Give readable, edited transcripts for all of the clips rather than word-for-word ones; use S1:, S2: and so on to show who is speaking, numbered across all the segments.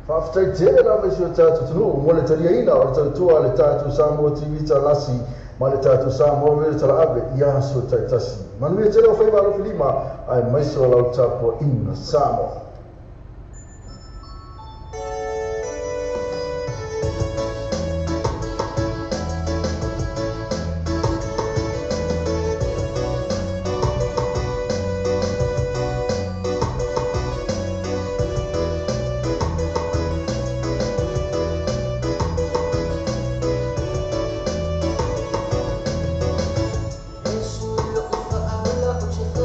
S1: Faafetai tele lava i si o tatou atunuu mo le taliaina o le tautua a le tatou Samoa TV Talasi ma le tatou Samoa Radio Talaave i aso taitasi. Manuia tele o faiva alofilima aemaise o lau tapuaiga Samoa.
S2: Yesu lo faala o te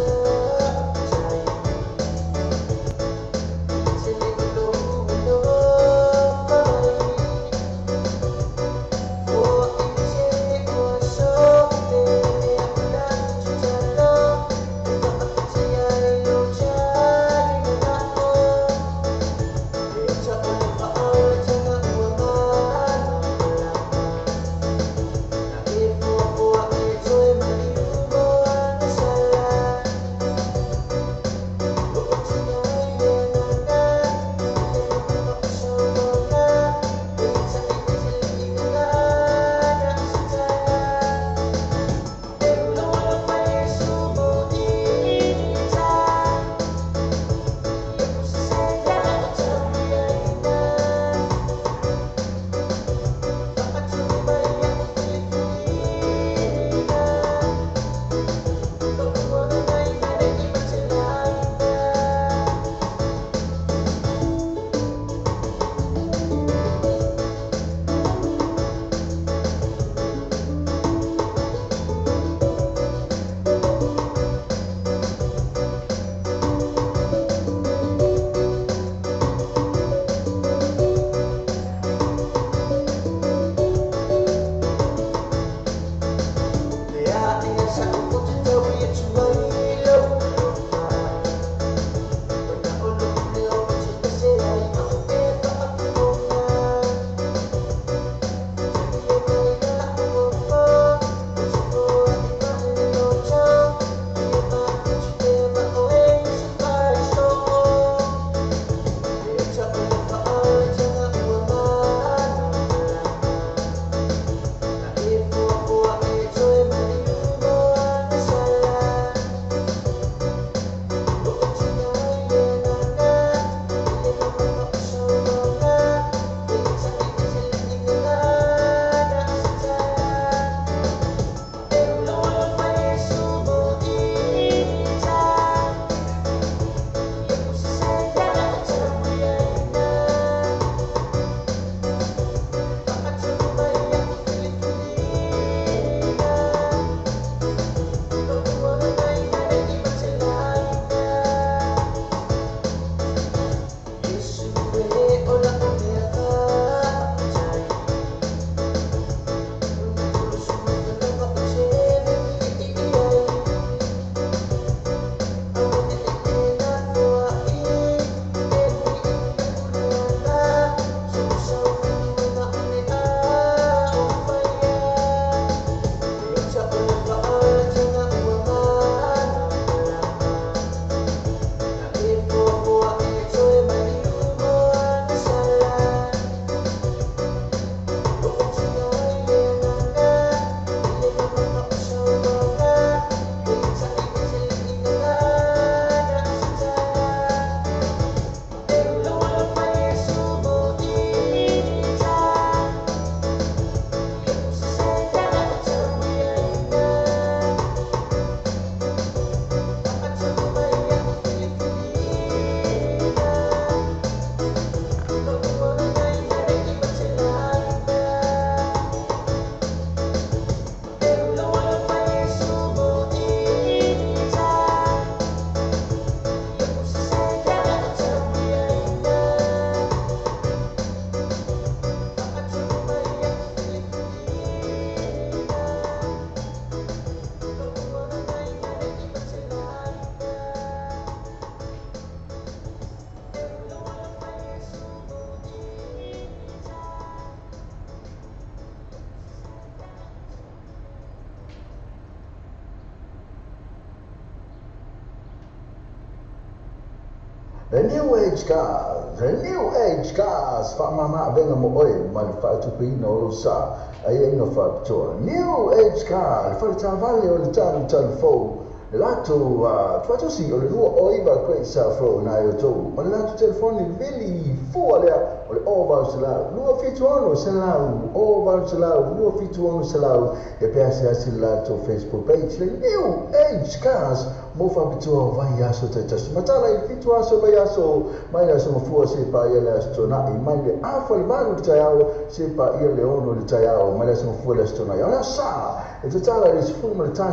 S1: The New Age Cars, The New Age Cars, whaamama avenga mo oe, ma le whaatupeina o lou sa, aiaiga faapitoa. New Age Car, le faletaavale o le talutalu fou, le latou tuatosi o le 29 Great South Road na e outou, ma le latou telefoni vili fua lea o le 0800 276 0800 276 e pe asiasi le latou Facebook page, le New Age Cars mo faapitoa o vaiaso taitasi. Matala i 7 aso vaiaso, mai le aso mafua se paia le aso Tuanai, mai le 7:30 i le taeao se paia le 6 i le taeao, mai le aso mafua le aso Tuanai. O le aso Sa, e tatala i le 11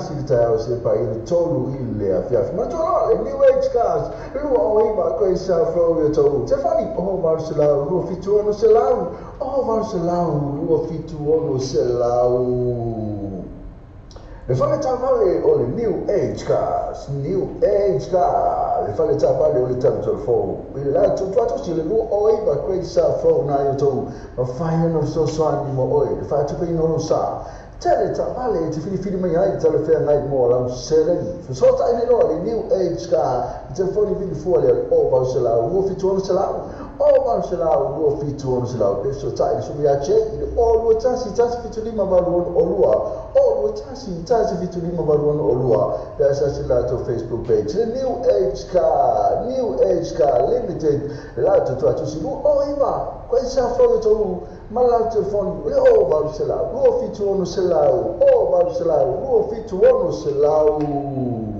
S1: i le taeao se paia le 3 i le afiafi. Manatua loa le New Age Cars, 29 Great South Road i Otahuhu. Telefoni 0800 276 0800 276. Le faletaavale o le New Age Cars, New Age Car, le faletaavale o le talutalu fou, i le latou tuatosi le 29 Great South Road na e outou, mafai ona fesoasoani mo oe, le faatupeina o lou sa. Tele taavale e te filifili mai ai talafeagai mo lau seleni. Fesoatai nei loa le New Age Car, le telefoni vili fua lea le 0800 276 0800 276 pe fesoatai le sulu ia Jay i le 021 175 86 021 175 86 pe asiasi le latou Facebook page le New Age Car, New Age Car Limited, le latou tuatusi 29 Great South Road i Otahuhu ma le latou telefoni o le 0800 276 0800 276.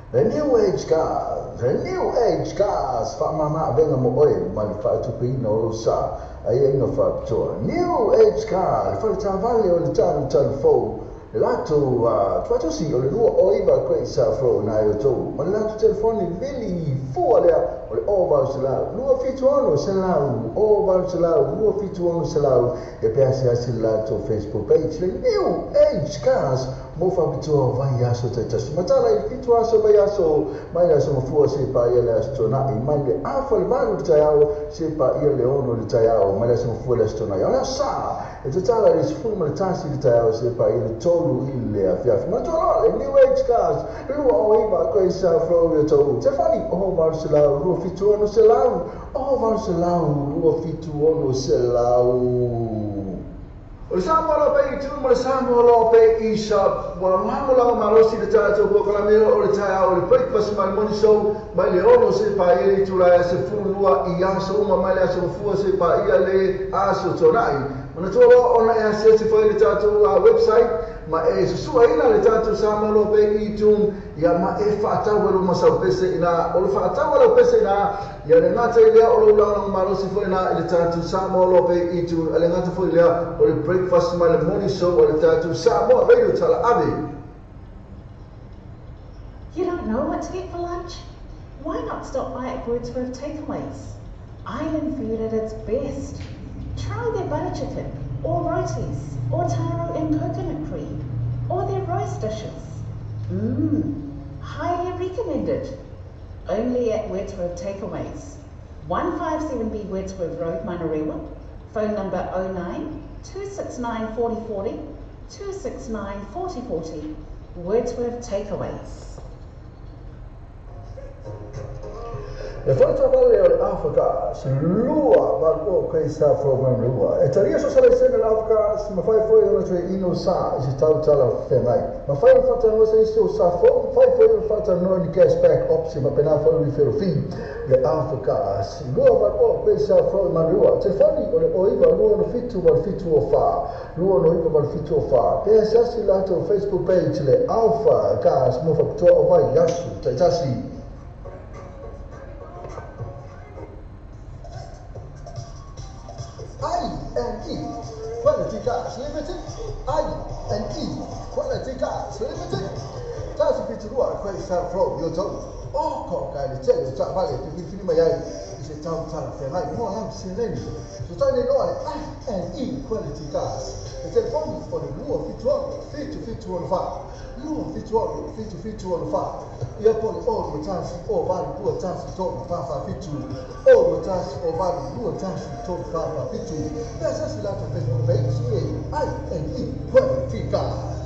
S1: The New Age Cars, The New Age Cars, whaamama avenga mo oe, ma le faatupeina o lou sa, aiaiga faapitoa. New Age Car, le faletaavale o le talutalu fou, le latou tuatosi o le 29 Great South Road na e outou, ma le latou telefoni vili fua lea o le 0800 276 0800 276 e pe asiasi le latou Facebook page, le New Age Cars mo faapitoa o vaiaso taitasi. Matala i le 7 aso vaiaso, mai le aso mafua se paia le aso Tuanai, mai le 7:30 i le taeao se paia le 6 i le taeao, mai le aso mafua le aso Tuanai. O le aso Sa, e tatala i le 11 i le taeao se paia le 3 i le afiafi. Manatua loa le New Age Cars, 29 Great South Road i Otahuhu. Telefoni 0800 276 0800 276. O le Samoa loa pe i tu ma le Samoa loa pe i shop. Ua lagolago malosi le tatou polokalame o le taeao o le breakfast ma le morning show mai le 6 se paia le itula e 12 i aso uma mai le aso mafua se paia le aso Tuanai. Manatua loa ona e asiasi foi le tatou website ma e susuaina le tatou Samoa loa pe i iTunes ia ma e faatau e lou masau pese ina o le faatau e lau pese ina ia le gata i lea o lou lagolago malosi foi ina i le tatou Samoa loa pe i iTunes a le gata foi lea o le breakfast ma le morning show a le tatou Samoa Radio Talaave.
S2: You don't know what to get for lunch? Why not stop by at Wordsworth Takeaways? Island food at its best. Try their butter chicken, or rotis, or taro and coconut cream, or their rice dishes. Mmm, highly recommended. Only at Wordsworth Takeaways. 157B Wordsworth Road, Manurewa. Phone number 09 269 4040, 269 4040. Wordsworth Takeaways.
S1: Le faletaavale o le Afrika se lua valu o kai sa fo manua. E taria so sala sene le Afrika se mafai foi ona toe ino sa i se tautala feagai. Mafai ona faatanoa se isi o sa fou, mafai foi ona faatanoa ni cashback option faapena foi referral fee. Le Afrika se lua valu o kai sa fo manua. Telefoni o le 09 27 87 04, 29 87 04. Pe asiasi latou Facebook page le Alpha Gas mo faapitoa o vaiaso taitasi. I&E Quality Cars Limited, I&E Quality Cars Limited. Tasi fitu lua Great South Road i Otahuhu. O ko ka le tele o taavale e filifili mai ai i se tautala feagai mo lau seleni. Fesoatai nei loa le I&E Quality Cars. Le telefoni o le 276 7764, 276 7764. Ia po le 0 1 0 8 2 1 3 4 4 7, 0 1 0 8 2 1 3 4 4 7. Pe asiasi latou Facebook page le I&E Quality Cars.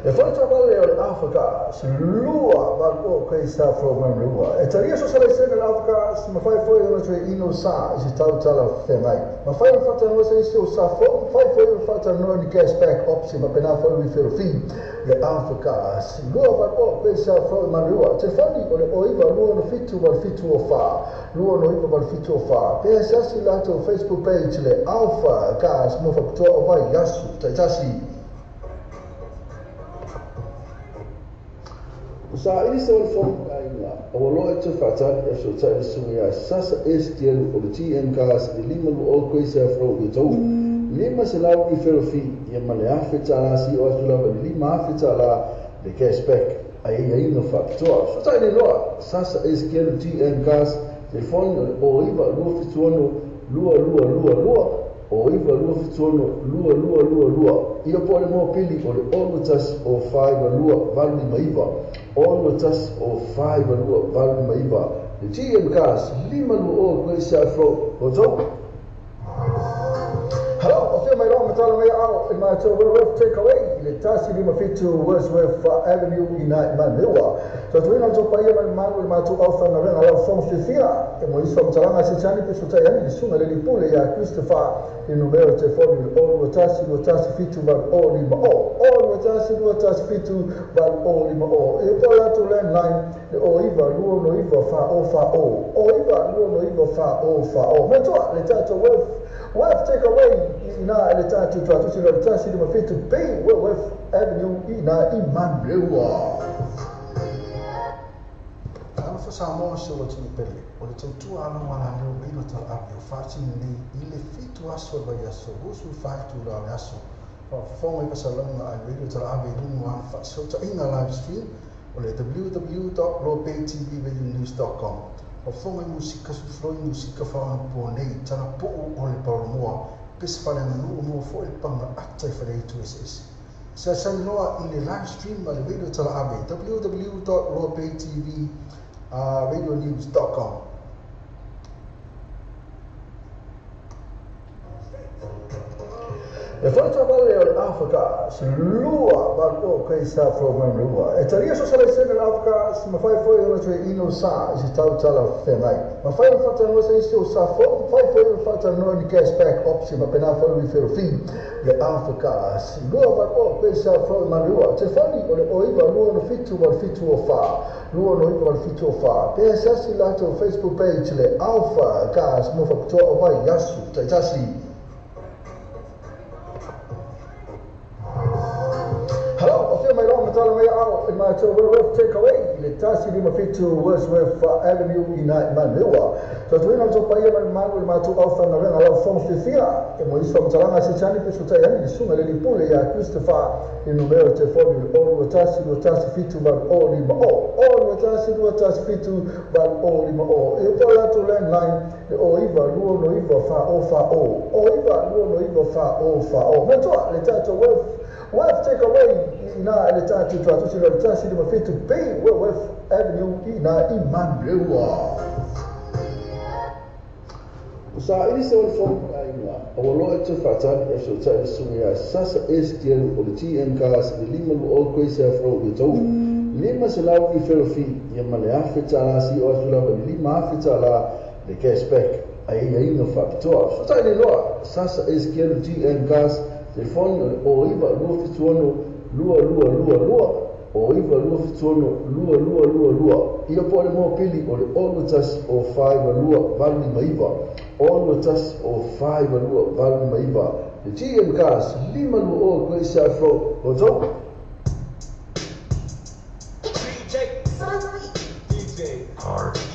S1: E whaita wale o le Afrika, se lua valu o kei sa fro manua. E taria so sala sene le Afrika, se mawhai foi ona tue ino sa i se tau tala whengai. Mawhai o whata noa se isi o sa fo, mawhai foi o whata noa ni cashback option, ma pena foi ui whiro fi. Le Afrika, se lua valu o kei sa fro manua. Te whani o le oiva lua no fitu wal fitu o wha. Lua no iwa wal fitu o wha. Pea sasi lato Facebook page le Alpha Gas mo whaputoa o vai yasu. Taitasi. Sa ili se o le fono aiga, o aloa e te whaatani e so tai sunga ia sasa STL o le TM Cars le lima lu o koe se afro i tau. Lima se lau i wherofi ia ma le afe tāla si o atu lava le lima afe tāla le cashback a ia ina whaapitoa. So tai le loa, sasa STL TM Cars telefoni o iwa lua fituono lua lua lua lua o iwa lua fituono lua lua lua lua. Ia po le moa pili o le ono tasi o whaiwa lua valu lima iwa. Ono tasi o whaiwa lua valu lima iwa. Le GM Cars, lima lua o koe se afro o tau. Hello, o whia mai roa matala mai ao i mātou Wordsworth Takeaway i le tasi lima fitu Wordsworth Avenue i nai Manurewa. So tuina tō paia mai manu i mātou au whangarenga lau whong whiwhia e mo iso mtalanga se tani pe so tai ani le sunga le lipule ia Christopher i numero te foni le o lua tasi fitu valu o lima o. O lua tasi fitu valu o lima o. E po latu landline le o iwa lua no iwa wha o wha o. O iwa lua no iwa wha o wha o. Matua le tātou Worth Takeaway i nā le tātou tuatusi le tasi lima fitu B Worth Avenue i nā i Manurewa. Alofa Samoa se o tini pele, o le tautua alo wala leo reilo tala ave o whaatini nei i le fitu aso vai aso, gosu whaatu la le aso. Whafonga i pasalonga ai reilo tala ave i lungu ana whaasota inga live stream o le www.lopaytvradionews.com. Whafonga i musika sufloi musika whaona po nei, tana puu o le parolomoa, pesa whale nganu o mua fo e panga ata i whale itu SS. Sa sani noa i le live stream ma le radio tala ave, www.lopaytvradionews.com. E whaita wale o le Afrika, se lua valu o kei sa fro manua. E taria so sala sene le Afrika, se mawhai foi ona tue ino sa i se tau tala whengai. Mawhai o whata noa se isi o sa fo, mawhai foi o whata noa ni cashback option, ma pena foi ui whiro fi. Le Afrika, se lua valu o kei sa fro manua. Te whani o le o iwa lua no fitu wal fitu o wha. Lua no iwa wal fitu o wha. Pea sasi lato Facebook page le Alpha Gas mo whaputoa o vai yasu. Taitasi. Mai ao i mātou Wordsworth Takeaway i le tasi lima fitu Wordsworth Avenue i nai Manurewa. So tuina tō paia mai manu i mātou au whangarenga lau whong whiwhia e mo iso mtalanga se tani pe so tai ani le sunga le lipule ia Christopher i numero te foni le o lua tasi fitu valu o lima o. O lua tasi fitu valu o lima o. E po latu landline le o iwa lua no iwa wha o wha o. O iwa lua no iwa wha o wha o. Matua le tātou Worth Takeaway i nā le tātou tuatusi le tasi lima fitu B Worth Avenue i nā i Manurewa. Sa ili se o le fono aiga, o aloa e te whaatani e so tai le sunga ia sasa STL o le TM Cars le lima lu o koe se afro i tau. Lima se lau i wherofi ia ma le afe tāla si o atu lava le lima afe tāla le cashback a ia ina whaapitoa. So tai le loa, sasa STL TM Cars telefoni o iwa lua fituono lua lua lua lua o iwa lua fituono lua lua lua lua. Ia po le moa pili o le ono tasi o whaiwa lua valu lima iwa. Ono tasi o whaiwa lua valu lima iwa. Le GM Cars, lima lua o koe se afro o tau.
S3: DJ DJ R DJ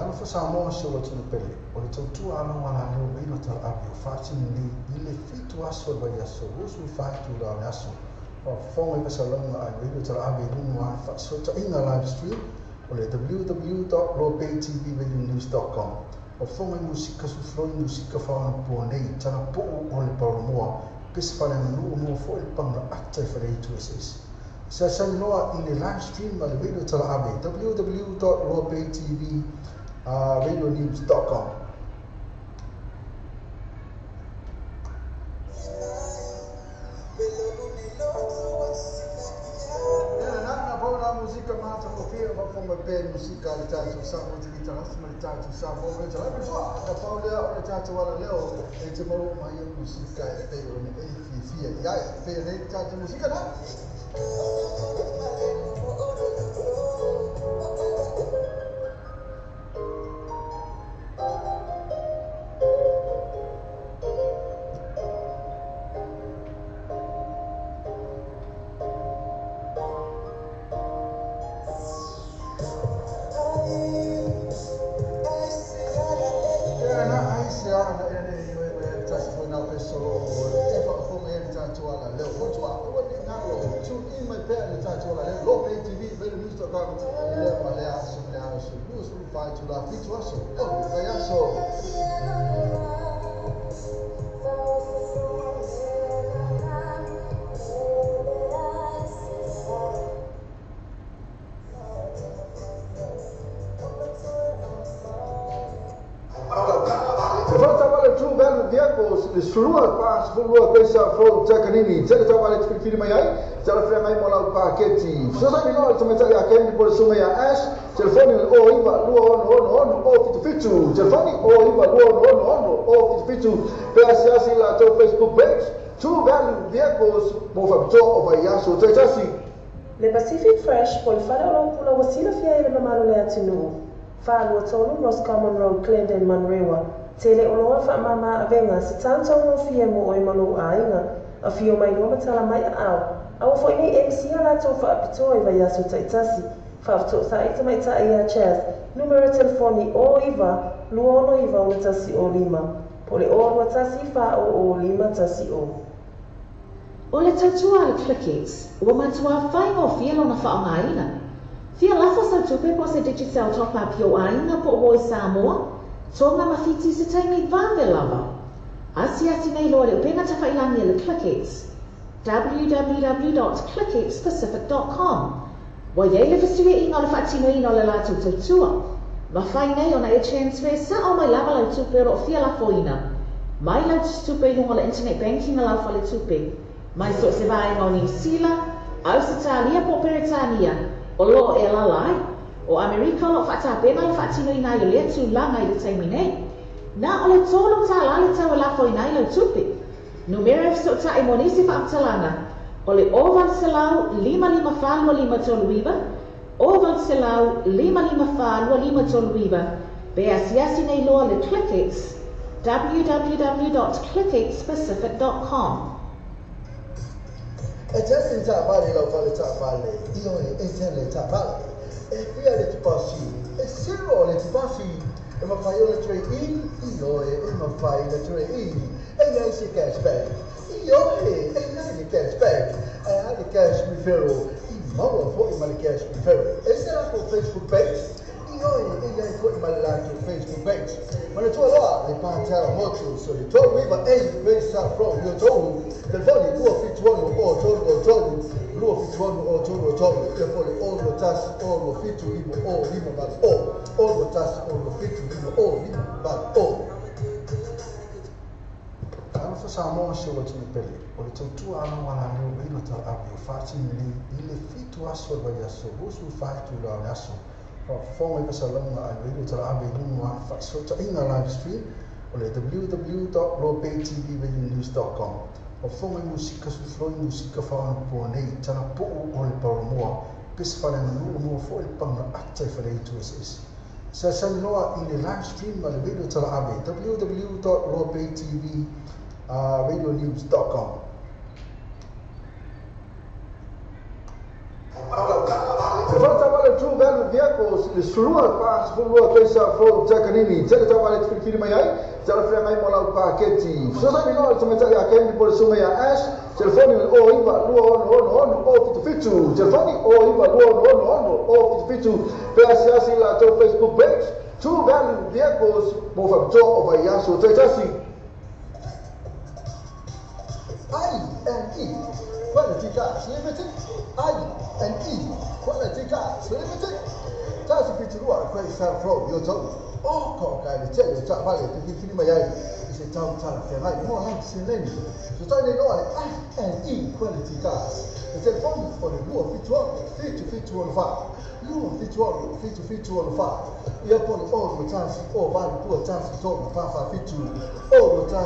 S1: Alofa Samoa si o latunu pele, o le tautua alo ala leo weilo talaave o faatini nei i le 7 aso o le vaiaso, 24 itula o le aso. Faafofoga i faasalaga a le weilo talaave i luga o ana faasootaiga live stream o le www.lobaytvradionews.com. Faafofoga i musika sufuloi musika faaonapoa nei, talapuu o le paolomoa, pese faaleaganuu mo foi le paga ata i faleitu eseese. Siasani loa i le live stream a le weilo talaave www.lobaytvradionews.com. Musika mata kofia faafofoga pea i musika a le tatou Samoa TV talasi ma le tatou Samoa Radio Talaave soa na pau lea o le tatou alaleo e te maua mai ai musika e pei ona e fiafia i ai pei nei le tatou musika na. Le sulua pa sefulua pesa fou takanini tele tau le filifili mai ai tala feagai mo lau paketi fesoasoani loa le tamaitai ia Kennedy po le susuga ia Ash telefoni o 09 266 077 telefoni o 09 266 077 pe asiasi i latou Facebook page True Value Vehicles mo faapitoa o vaiaso taitasi.
S4: Le Pacific Fresh po le fale o lau pula ua silafia i le mamalu le atunuu 423 Roscommon Road, Glendon, Manurewa. Tele o loa faamama avega se tautaugofie mo oe ma lou aiga afio mai loa matala mai aao aua foi nei MC a latou faapitoa i vaiaso taitasi faafetosaai tamaitai ia Chas numera telefoni 09 269 105 po le 021 400 510.
S2: O le tautua a le ClickX ua matuā faigofie lona faaaogaina. Fia lafo sau tupe po o se Digicel top up i ou aiga po o i Samoa, Tonga ma Fiti se taimi vave lava. Asiasi nei loa le upega tafailagi a le ClickX www.clickxpacific.com. Ua iai le fesuiaiga o le faatinoina o le latou tautua. Mafai nei ona e transfer sao mai lava lau tupe o loo fia lafoina. Mai lau tupe i luga o le internet banking a lau faletupe. Mai so o se vaega o Niu Sila, Ausetalia po o Peretania o loo e alala ai. O Amerika o loo faatapena le faatinoina ai o lea tulaga i le taimi nei. Na o le $3 le tau e lafoina ai lau tupe. Numera e fesootai mo nisi faamatalaga o le 0800 554 2539 0800 554 2539 pe asiasi nei loa le ClickX www.clickxpacific.com.
S1: E tele le taavale lau fale taavale, ioe e tele le taavale. E fia le tupasi, e zero le tupasi. E mawhai o le trade in, ioe e mawhai le trade in. E iai se cashback, ioe e iai le cashback. E a le cash referral, i maua foi ma le cash referral. E se lako Facebook page, ioe e iai foi ma le latou Facebook page. Ma le tua loa, le pātara motu, so le 3 8 Race From yo tohu, telefoni 271 o 3 o 3, 271 o 3 o 3, telefoni o 2 tasi o 2 fitu lima o lima valu o, o 2 tasi o 2 fitu lima o lima valu o. Alofa Samoa si o latunu pele, o le tautua alo ala leo weilo talaave o faatini nei i le 7 aso o le vaiaso, 24 itula o le aso. Faafofoga i faasalaga a le weilo talaave i luga o ana faasootaiga live stream o le www.lobaytvradionews.com. Faafofoga i musika sufuloi musika faaonapoa nei, talapuu o le paolomoa, pese faaleaganuu mo foi le paga ata i faleitu eseese. Siasani loa i le live stream a le weilo talaave www.lobaytvradionews.com. le sulua pa sulua kaisa fo takanini tele tawale filifili mai ai tele fea ngai mo lau paketi so sa ni no te meta ya ken po sunga ya ash telefoni o iva lua ono ono ono o fitu fitu telefoni o iva lua ono ono ono o fitu fitu pe asiasi la tau Facebook page True Value Vehicles mo fa to o vai aso te tasi I&E Quality Cars Limited I&E Quality Cars Limited Tasi fiturua kwai sa fro yo tau o ko kai le tele ta vale te filifili mai ai i se tau tala feagai mo lau seleni so tai nei loa le I&E Quality Cars le telefoni o le 276 7714 276 7714 ia po le 0 1 0 8 2 1 3 4 4 7 0 1 0 8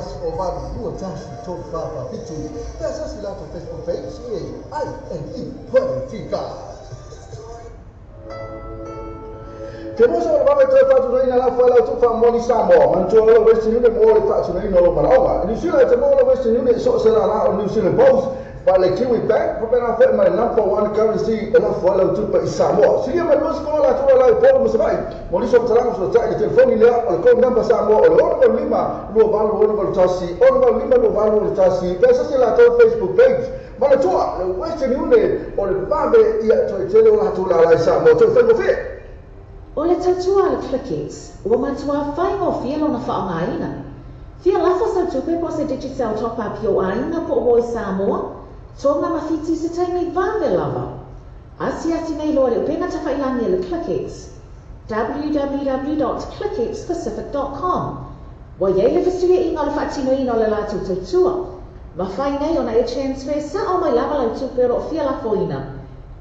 S1: 2 1 3 4 4 7 Pesa la Facebook page I&E Quality Cars Te mosa o le vave toe fa'atunoina lafo ai lautupa moni Samoa manatua o le Western Union mo le fa'atunoina o lo mala'oga New Zealand te mo le Western Union so se lala o New Zealand Post pa le Kiwi Bank papena fo'i ma le number one currency e lafo ai lautupa i Samoa silia ma lua sikola latou la i Upolu ma Sava'i mo nisi o matalaga fesoata'i le telefoni lea o le code number Samoa o le 685 2861 685 2861 pe asasi latou Facebook page manatua le Western Union o le vave ia toe tele o latou lala i Samoa toe faigofie.
S2: O le tautua a le ClickX, ua matuā faigofie lona fa'aaogāina. Fia lafo sau tupe po o se Digicel top up i ou aiga po o ua i Samoa, Tonga ma Fiti se taimi vave lava. Asiasi nei loa i le upega tafa'ilagi a le ClickX, www.clickxpacific.com. Ua iai le fesuia'iga o le fa'atinoina o le latou tautua. Mafai nei ona e transfer sa'o mai lava lau tupe o lo'o fia lafoina.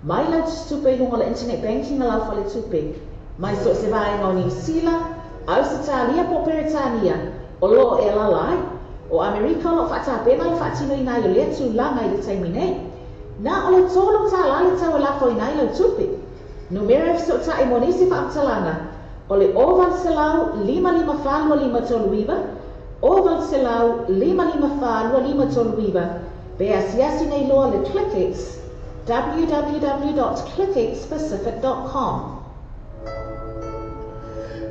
S2: Mai lau tusitupe i luga o le internet banking a lau faletupe. Mai so o se vaega o Niu Sila, Ausetalia po o Peretania o loo e alaala ai. O Amerika o loo fa'atapena le fa'atinoina ai o lea tulaga i le taimi nei. Na o le $3 le tau e lafoina ai lau tupe. Numera e feso'ota'i mo nisi fa'amatalaga o le 0 800 554 2539 0 800 554 2539 pe asiasi nei loa le ClickX www.clickxpacific.com.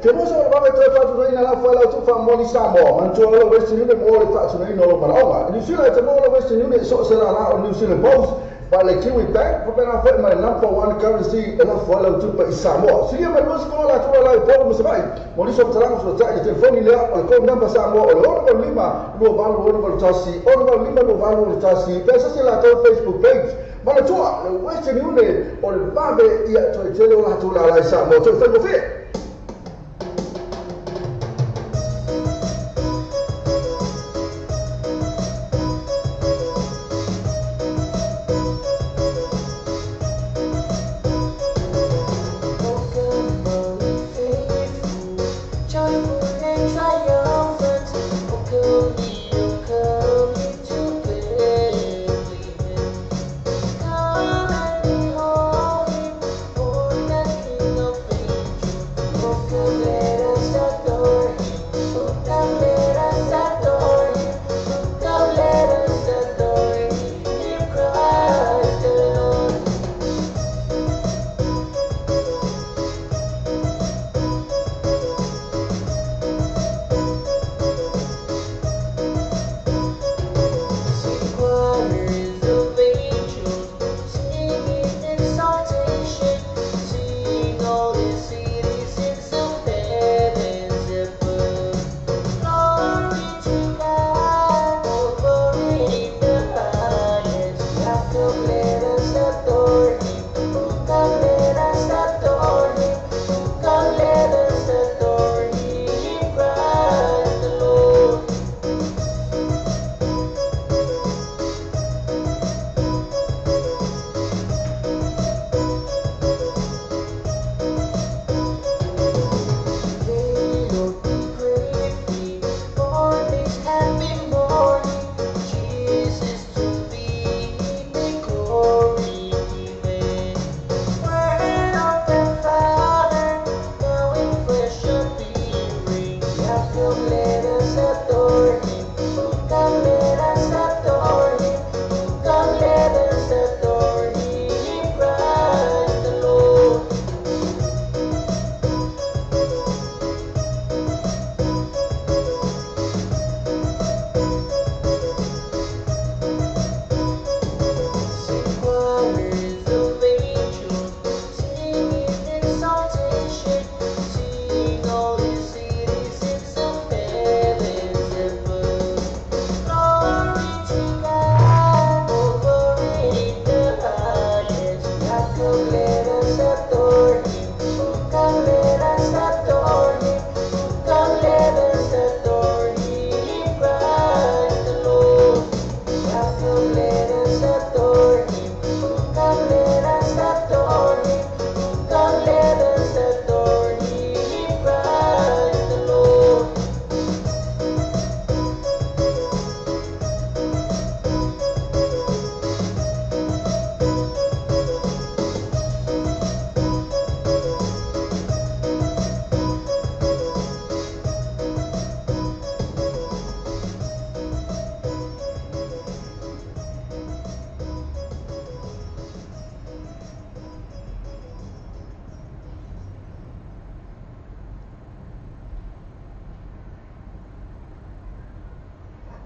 S1: Te mosa o le vave toe fa'atunoina lafo ai lautupa moni Samoa manatua o le Western Union mo le fa'atunoina o lo mala'oga New Zealand te mo le Western Union so o se lala o New Zealand Post pa le Kiwi Bank papena fo'i ma le number one currency e lafo ai lautupa i Samoa silia ma lua sikola latou la i Upolu ma Sava'i mo nisi o matalaga fesoata'i le telefoni lea o le code number Samoa o le 685 2861 685 2861 pe asasi latou Facebook page manatua le Western Union o le vave ia toe tele o latou lala i Samoa toe faigofie.
S5: Joyful and triumphant, oh come ye, oh come ye to Bethlehem. Come and behold him, born the King of angels.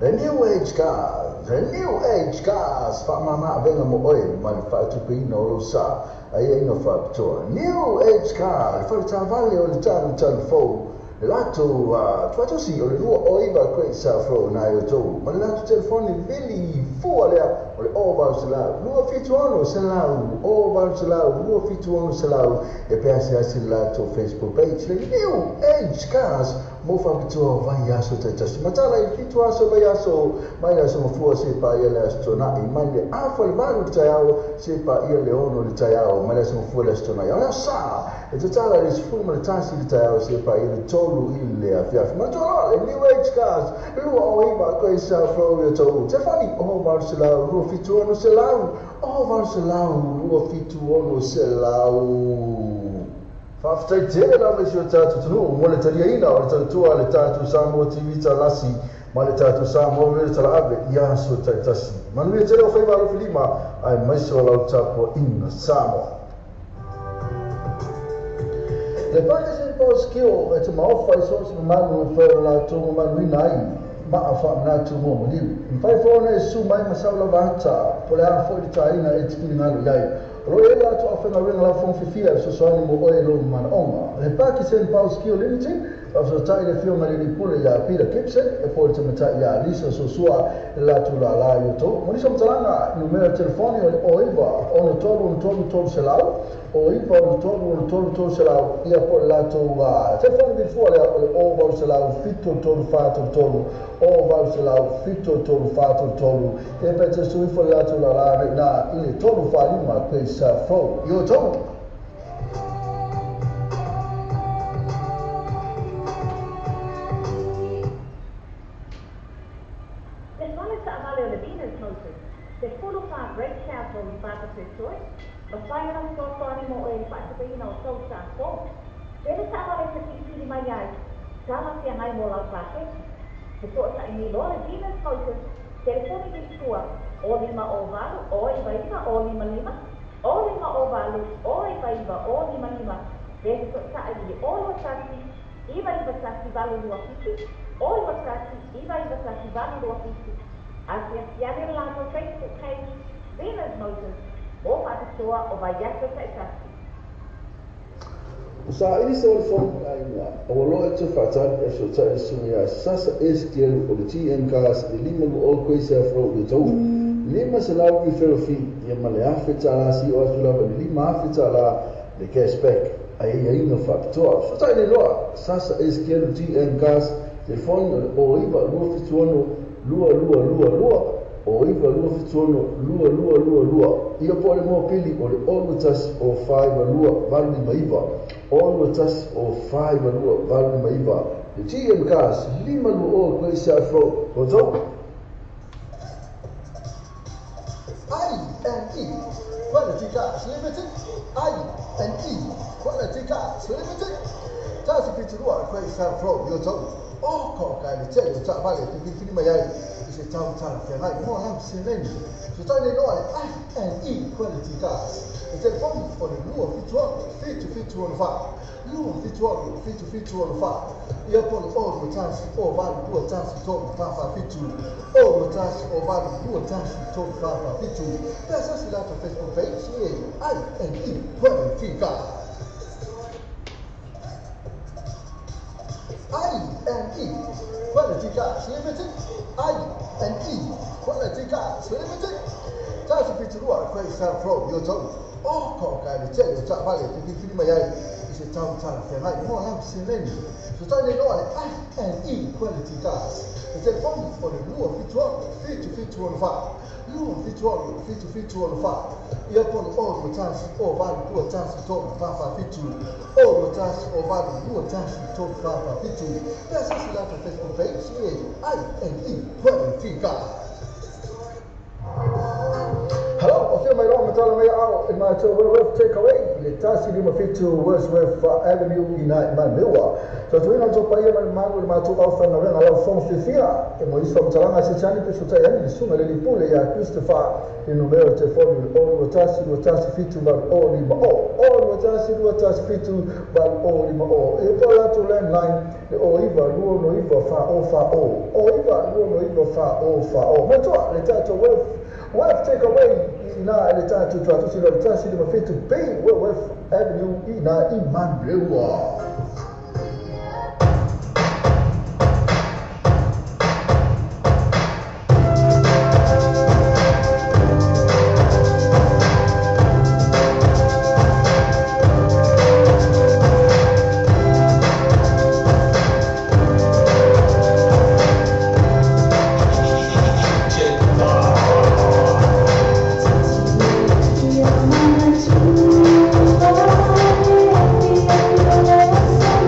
S1: The New Age Cars, The New Age Cars, whaamama avenga mo oe, ma le whaatupeina o lou sa, ai ina whaapitoa. New Age Car, le whaletavale o le tanu tanu fou, le latou tuatosi o le 209 Great South Road nai o tou, ma le latou telefoni vili fua lea, o le 0 276 0 276 e pe asiasi le latou Facebook page, le New Age Cars, mo whaapitoa vai aso taitasi. Matala i 7 aso vai aso, mai le aso mafua se pa ia le aso tonai, mai le afa le 8 le taiao, se pa ia le 6 le taiao, mai le aso mafua le aso tonai. O le sa, e tatala le 11 le taiao, se pa ia le 3 i le afiafi. Matala le New Age Cars, 209 Great South Road i tou. Telefoni, 0 276 0 276. Whaafatai tele lava i si o tātou tunu, mo le taliaina o le tautua le tātou Samoa TV talasi, ma le tātou Samoa Mele talaave i aso taitasi. Manuia tele o whaiva alofi lima, ai maise o lau tapo ina Samoa. Le Pakistan Post Kio e te maofa i so se mamalu e whae o latou mamaluina ai, maa whaamnatu mo maliu. Mwhai fōna e su mai masau lava ata, po le a fo i le tāina e te whiringalo iai. O lo e latou awhenga renga lau fongfifia e sosoani mo oe lo manaonga. Le Pakistan Power Skill Limited, whafesotai le fio mariri pule ia Peter Gibson, e po i te matai ia Lisa Sosua e latu la la i o tau. Monisa matalanga, numera telefoni o le 09 63 63 selau, 09 63 63 selau, ia po le latou telefoni vilifua lea o le 08 selau 73 43, 08 selau 73 43, e pe te suifo le latou la la na i le 345 Great South Road i o tau.
S2: Te 45 Great South Road i Whakatutui, ma whai ana sosoani mo oe whaatupeina o tau sa fou. Pere taavale te whiriwhiri mai ai, tala whia ngai mo lau whake. Te toa ni loa le Venus Motors, telefoni vilifua, o 5 o 8 o 9 9 o 5 5, o 5 o 8 o 9 9 o 5 5, pe te toa i o 2 1 9 9 1 8 2 7, o 2 1 9 9 1 8 2 7. Asiasiane le latou Facebook page, Venus Motors, mo whaapitoa o vaiaso taitasi.
S1: Sa ili se o le fono aiga, o lo e te whaatani e sotai le sunga ia Sasa Eskielu o le TN Cars e 5 o Great South Road i tau. 5 selau i wherofi, ia ma le afe tāla si o atu lava le 5 afe tāla le cashback. Ai ia ina whaapitoa. Sotai le loa, Sasa Eskielu TN Cars, telefoni o le 09 276 2222 o 9 276 2222. Ia po le moa pili o le 6 o 5 2 8 5 9 6 o 5 2 8 5. Le TM Cars 5 2 Great South Road. Kotou. I&E Quality Cars Limited. I&E Quality Cars Limited. Tasi Piturua Great South Road. Yo tou. O ko kai le tele o taavale te whiriwhiri mai ai i se tau tala whengai mo lau seleni. So tai nei loa le I&E Quality Cars. E telefoni o le 276 7715 276 7715. Ia po le 0 1 0 8 2 1 3 4 4 7 0 1 0 8 2 1 3 4 4 7. Pesa si latou Facebook page e I&E Quality Cars. I&E Quality Cars Limited. I&E Quality Cars Limited. Tasi Piturua Great South Road i o tau. O ko kai le tele o taavale te whiriwhiri mai ai i se tau tala whengai mo lau seleni. So tai nei loa le I&E Quality Cars. E telefoni o le 276 7715 276 7715. Ia po le 0 1 0 8 2 1 3 4 4 7 0 1 0 8 2 1 3 4 4 7. Pesa si latou Facebook page e I&E Quality Cars. Hello, o fia mai roa me matala mai ao e matou Wentworth Takeaway i le 157 Wordsworth Avenue i na i Manurewa. Tautuaina le tou paia ma le mamalu i le matou aufaigaluega laufofoga fiafia e mo isi faamatalaga se tani pe fesootai ai le susuga i le alii pule ia Christopher i le numera o le telefoni o le 0 2 1 2 1 7 8 0 5 0 0 2 1 2 1 7 8 0 5 0 e po o latou landline le 09 2 9 4 0 4 0 09 2 9 4 0 4 0. Matua le tatou Wealth Takeaway i ina i le tatou Tuatusi le 157 B Wentworth Avenue i ina i Manurewa.
S3: DJ.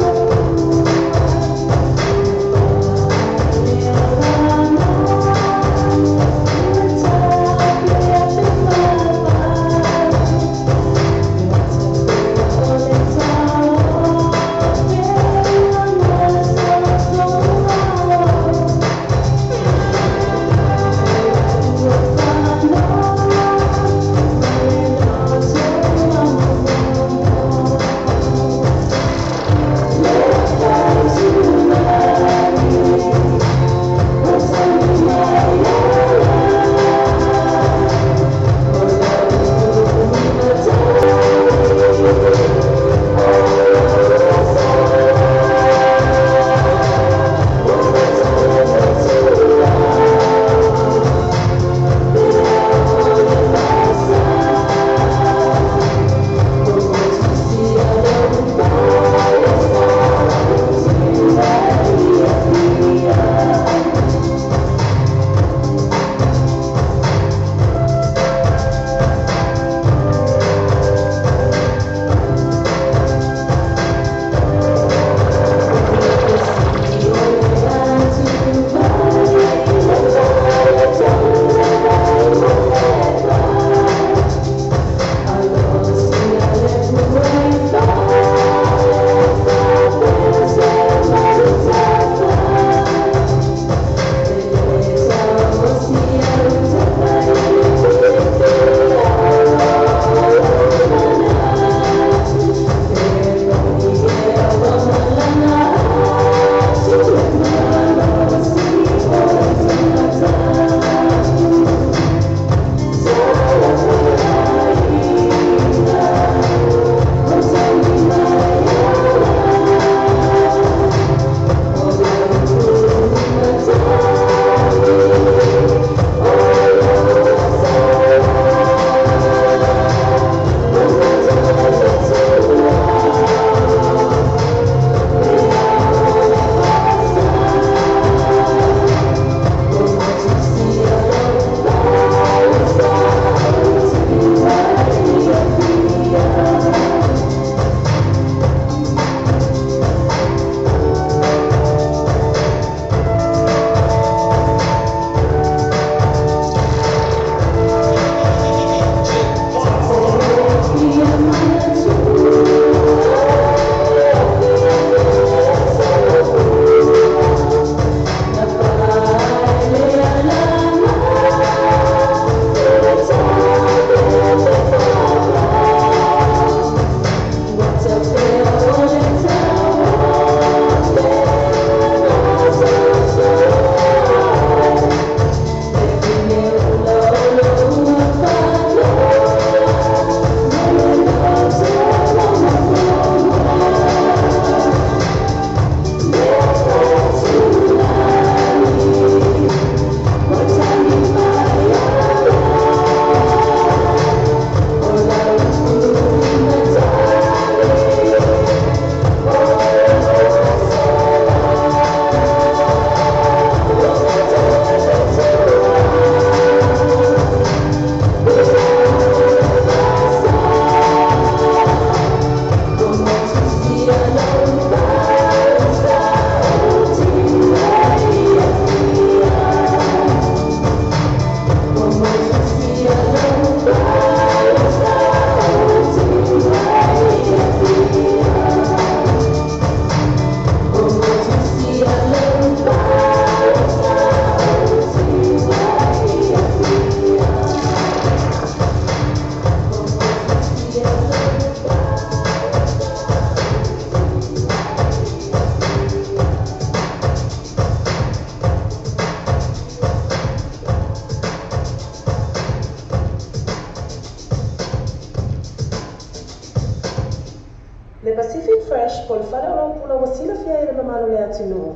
S4: le fale o lau pula ua silafia e le mamalu le atunuu.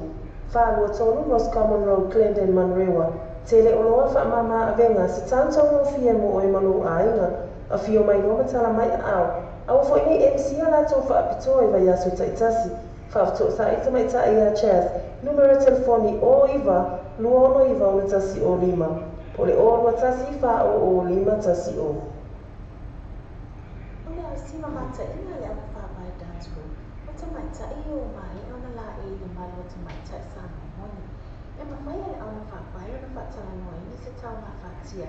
S4: 423 Roscommon Road, Clendon, Manurewa. Tele oloa faamāmā avega se tautaugofie mo oe ma lou aiga. Afio mai loa ma tala mai aao. Aua foi nei MC a latou faapitoa i vaiaso taitasi. Faafetosaai tamaitai ia Chas, numera telefoni o 9 269 1 o 5. Po le o 21 4 o 5 1 o.
S2: O le ausima mataina le ana whāpai dance group. O tamaitai o mahe ona la e le malu o tamaitai sa moni. E mawhai le ana whāpai ona whaatalanoa se tau ngā whātia.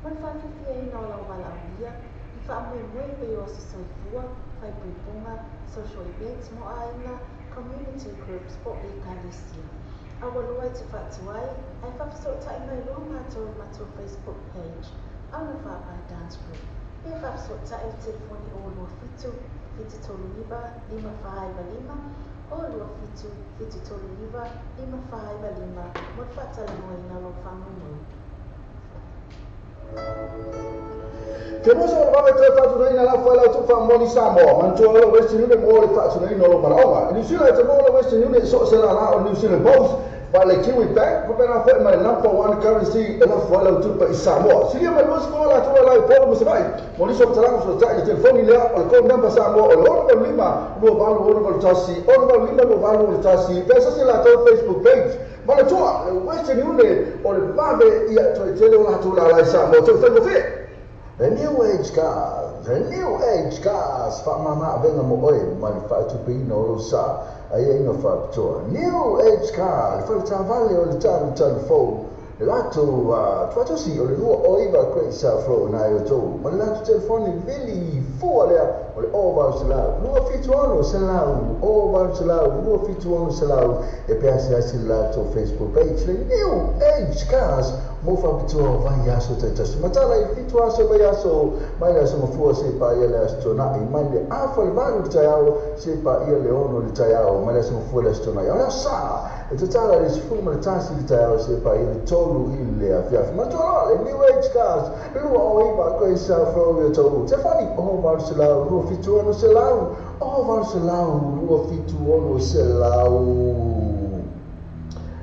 S2: Mon whāfiwhia ina o lau wala aulia, i whaamui mui pe o soifua, whaipuipunga, social events mo āinga, community groups po e kalesia. Awa loa i te whaatuai, ai whawhisotai mai loa mātou i mātou Facebook page, Auna Whāpai Dance Group. Pe whawhisotai le telefoni o 27 79 545 o 27 79 545 mo te whaatalanoa ina lo whangunui.
S1: Ke mosa o vave toe whaatunaina la whaela tu wha moni Samoa. Mantua o Western Union mo le whaatunaina o maraonga. New Zealand te mo le Western Union so se la la o New Zealand Post. Pa le Kiwi Bank, pa pena whae mai number one currency e la whaela tu pa i Samoa. Silia mai luas mo la tua la i polo mo sabai. Mo liso talanga so tai telefoni lea o le call number Samoa o le 65 28 tasi, 65 28 tasi. Pesa se la tau Facebook page. Ma le tua, le Western Union o le vave ia toi tele o la tua la i Samoa. Toi whae mo. The New Age Cars, the New Age Cars, whaamama avenga mo oe, ma le whaatupeina o lo sa, ai ina whaapitoa. New Age Car, le whaatavale o le talu talu fou, le latou tuatosi o le lua o iwa Great South Road nai o tou, ma le latou telefoni vili fua lea, o le o valu selau, 276 selau, o valu selau, 276 selau, e pea se asi le latou Facebook page, le New Age Cars, mo whapitoa vai aso taitasi. Matala i fitu aso vai aso, mai le aso mafua se pa ia le aso tonai, mai le afa le valu le taiao, se pa ia le ono le taiao, mai le aso mafua le aso tonai. O le sa, e tatala le sifulu ma le tasi le taiao, se pa ia le tolu i le afiafi. Matua le New Age Cars, le lua o iwa koe sa fro i o tolu. Te whani, o valu selau, 276 selau, o valu selau, 276 selau.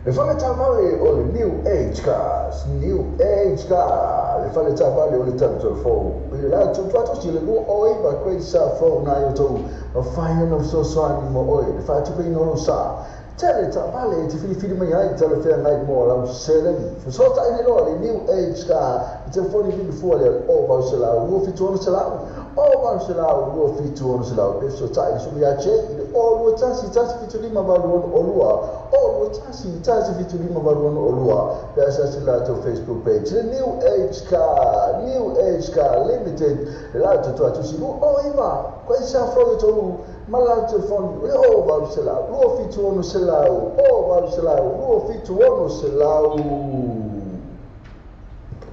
S1: Le whale tāvale o le New Age Cars, New Age Car, le whale tāvale o le talu tolu fou. I le latou tuatosi le lua o iwa Great South Road nai o tou, ma whai ana usosoani mo oe, le whaatupeina o lo sa. Tele tāvale te whiriwhiri mai ai, tele whea ngai mo lau seleni. Fasota ine loa le New Age Car, le telefoni vili fua le o vau selau, 276 selau, o vau selau, 276 selau. Pe fasota ine sumi a che, i le o lua tasi, tasi fitu lima valu ono o lua, o lua tasi, tasi fitu lima valu ono o lua. Pe asasi latou Facebook page, le New Age Car, New Age Car Limited, le latou tuatusi lua o iwa, koe sa froge tolu, ma latou telefoni, le o valu selau, 276 selau, o valu selau, 276 selau.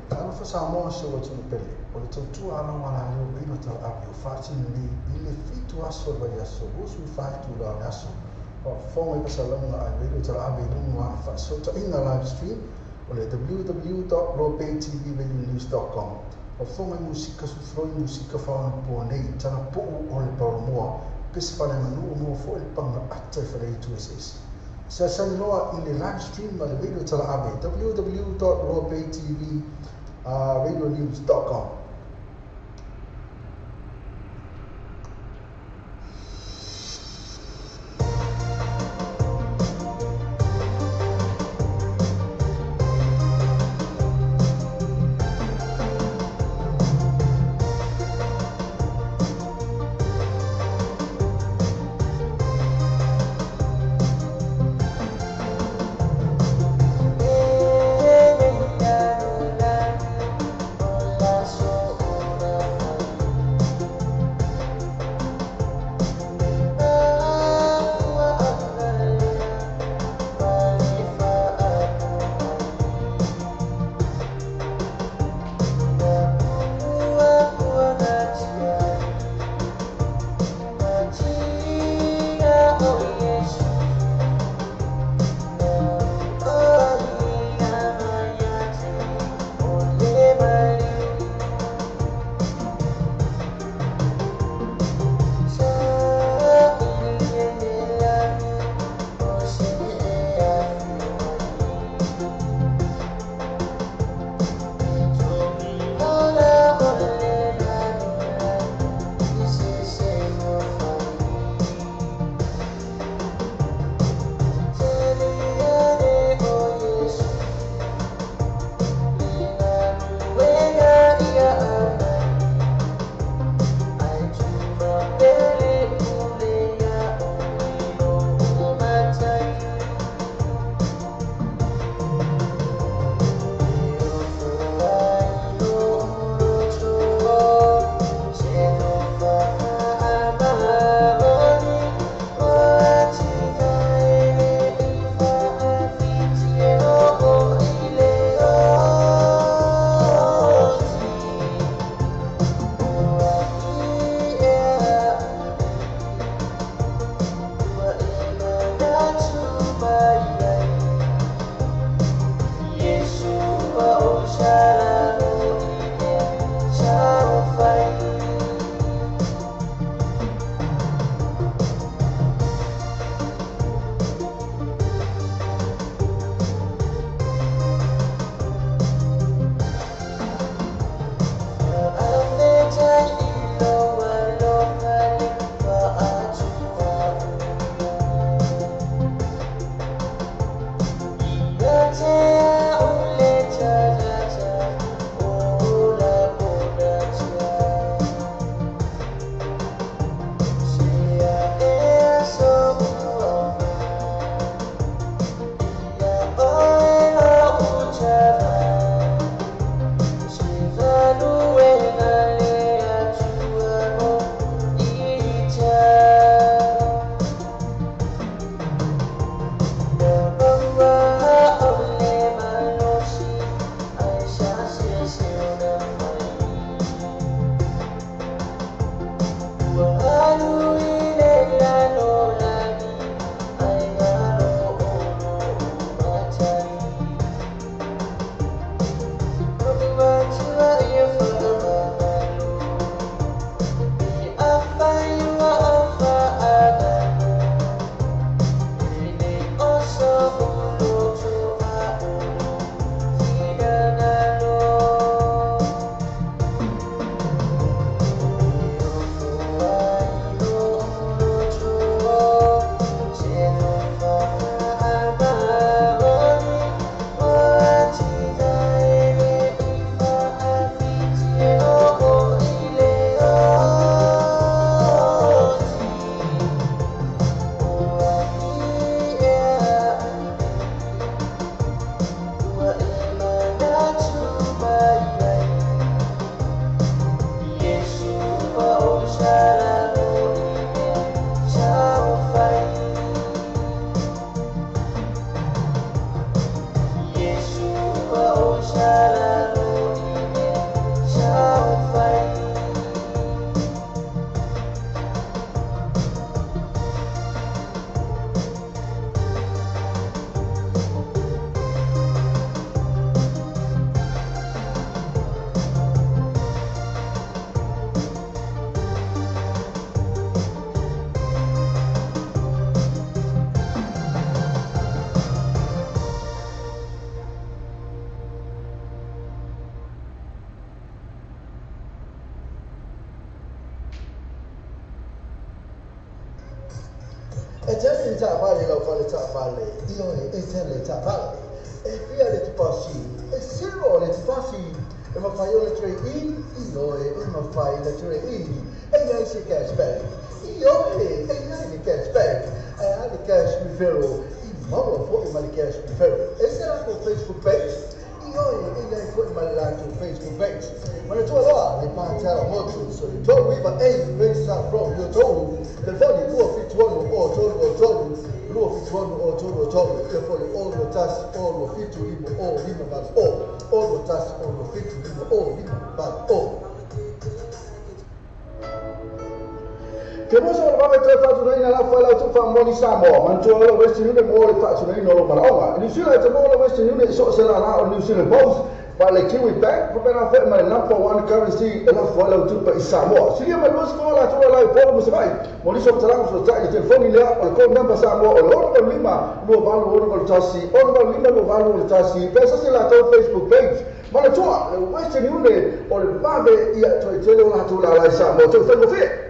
S6: Talofa Samoa se ua tunu pele, o le tautua ana wala leo weilo tala api o whaatini nei i le fitu aso le vai aso, usu i whaatu la o le aso. O whonga i pasalaunga ai weilo tala api i lungu ana whaasota ina live stream o le www.robaytvradionews.com. O whonga i musika sufroi musika whaona pua nei, tana puu o le paolomoa, pese whale manu o mua fo e panga ata i whale i 2SS. Sa sani loa i le live stream ma le radio tala abe, www.robaytvradionews.com.
S5: Hola,
S1: E taavale lau fale taavale, ioe, e tele taavale. E fia le tupasi, e zero le tupasi. E mawhai o le trade-in, ioe, e mawhai le trade-in. E iai se cashback, ioe, e iai le cashback. E a le cash referral, i maua fo'i ma le cash referral. E se latou Facebook page, ioe, e iai fo'i ma le latou Facebook page. Manatua loa, le pātala motu, so le 3 iva 8 Great South Road, Tolu, telefoni 276 o 3 o 3, 276 o 3 o 3, telefoni o 21 o 27 5 o 5 8 o, o 21 o 27 5 o 5 8 o. Ke moso o le vave toe faatunaina la fai lau tufa moni Samoa. Manatua le Western Union mo le faatunaina o lo malaoga. New Zealand te mo le Western Union so se la la o New Zealand Post. Pa le Kiwi Bank, pa pena fai mai number one currency e la fai lau tupa i Samoa. Silia mai luas ko la tua la i polo musavai. Mo liso talanga so tai telefoni lea o le code number Samoa o le 6 5 2 8 6 1 6 5 2 8 6 1. Pesa se la tau Facebook page. Manatua le Western Union o le vave ia toe tele o la tua la la i Samoa. Toe whengo whia.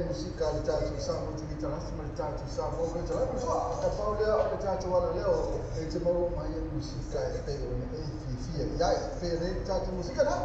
S1: Musika le tatou Samoa TV talasi ma le tatou Samoa me talasi soa e pau lea o le tatou ala leo e te maua mai e musika e pei o le e fiafia i ai fea nei le tatou musika na.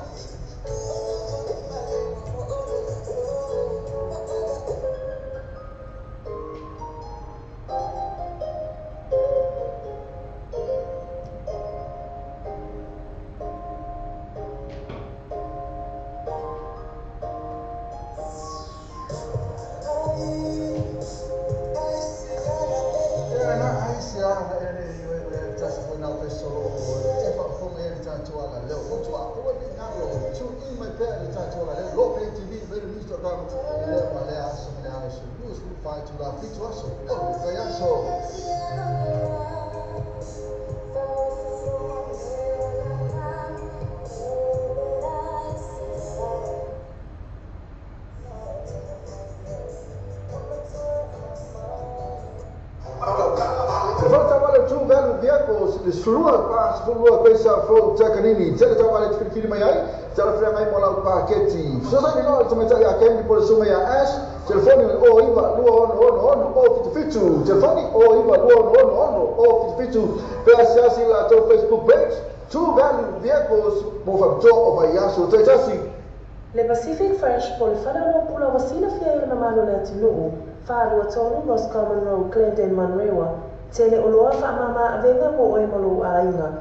S1: Le sulua pa sulua koisa fo takanini tele tawale te mai ai tele frea mai mo lau paketi so sa ni no te mai ya kendi po suma ya ash telefoni o iva lua ono ono ono o fitu fitu telefoni o iva lua ono ono ono o fitu fitu pe asiasi la tau Facebook page True Value Vehicles mo fa to o vai aso te tasi.
S4: Le Pacific Fresh po le fale o pula wasila fia i le mamalo le atunuu, 4 23 Roscommon Road, Glendale, Manurewa, tele o loa wha mama avenga mo oe malo a inga.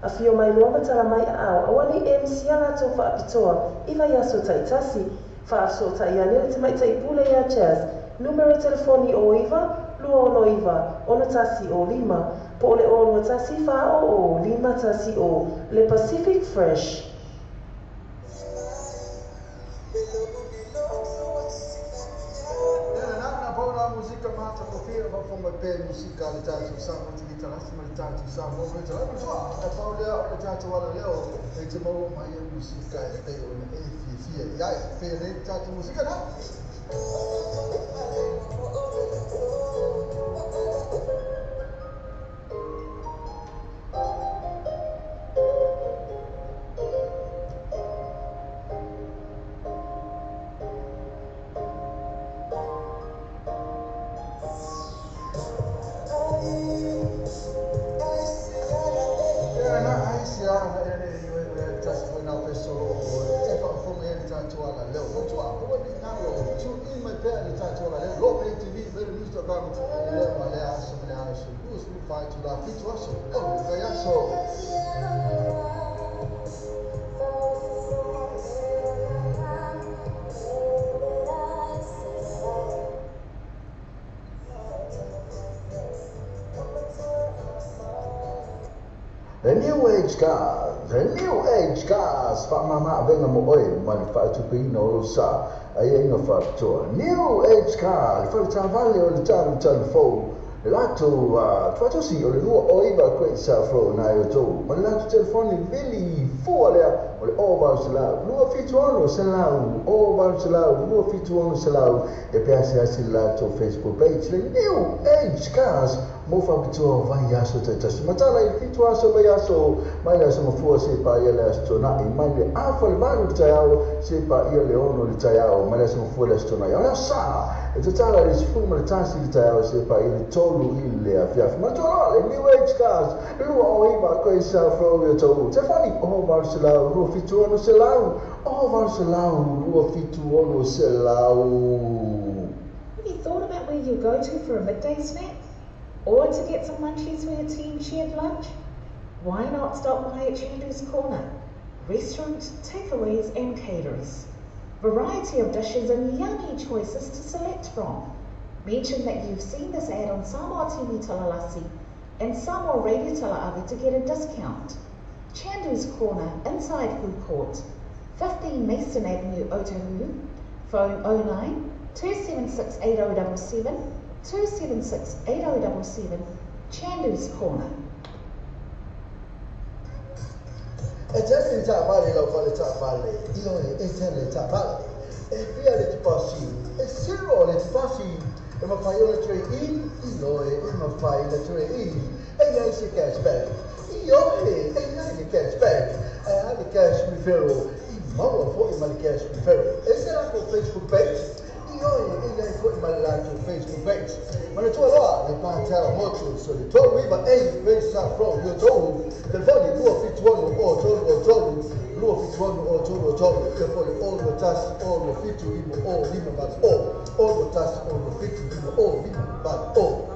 S4: A fio mai loa matala mai a ao, awa ni e misia lato wha apitoa, i vai aso taitasi, wha aso tai ane le te mai tai pule ia Jazz, numero telefoni o iva, lua ono iva, ono tasi o lima, po le ono tasi wha o o, lima tasi o, le Pacific Fresh.
S1: Pe musika le tatou Samoa TV talasi ma le tatou Samoa me talasi soa e pau lea o le tatou ala leo e te maua mai e musika e pei o le e fiafia i ai fea nei le tatou musika na.
S7: The New Age Cars, The New Age Cars, wha mama avenga mo oe, ma le whaatupeina o lo sa, ai inga whaapitoa. New Age Car, le whaatavale o le talu talu fou, le latou tuatosi o le lua o iva koe sa fro nai o tou, ma le latou telefoni vili fua lea, O le 800 276 800 276 e pe asiasi le latou Facebook page le New Age Cars mo faapitoa vaiaso taitasi. Matala i le 7 aso vaiaso mai le aso mafua seia paia le Aso Toonai, mai le 7:30 i le taeao seia paia le 6 i le taeao, mai le aso mafua i le Aso Toonai. O le aso Sa e tatala i le 11 i le taeao seia paia le 3 i le afiafi. Manatua loa le New Age Cars 29 Great South Road i Otahuhu. Telefoni 0800 276 0800 276.
S2: Have you thought about where you'll go to for a midday snack? Or to get some munchies for your team shared lunch? Why not stop by at Chandu's Corner? Restaurant, takeaways and caterers. Variety of dishes and yummy choices to select from. Mention that you've seen this ad on Samoa TV Talalasi and Samoa Radio Tala'ave to get a discount. Chandu's Corner, inside Food Court, 15 Mason Avenue, Otahuhu. Phone 09 276 8077, 276 8077, Chandu's Corner.
S1: E tele le taavale lau fale taavale, ioe, e tele le taavale. E fia le tupasi, e zero le tupasi. E mafai ona trade in, ioe, e mafai ona trade in. E iai se cash back, ioe, e iai le cash back. Ae a le cash referral, e maua foi ma le cash referral. E se latou Facebook page, ioe, e iai foi ma le latou Facebook page. Manatua loa le Patara Motors o le 39A Great South Road i Otahuhu, telefoni 276 03 3, 276 03 3, telefoni 61 67 5 0 5 0, 61 67 5 0 5 0.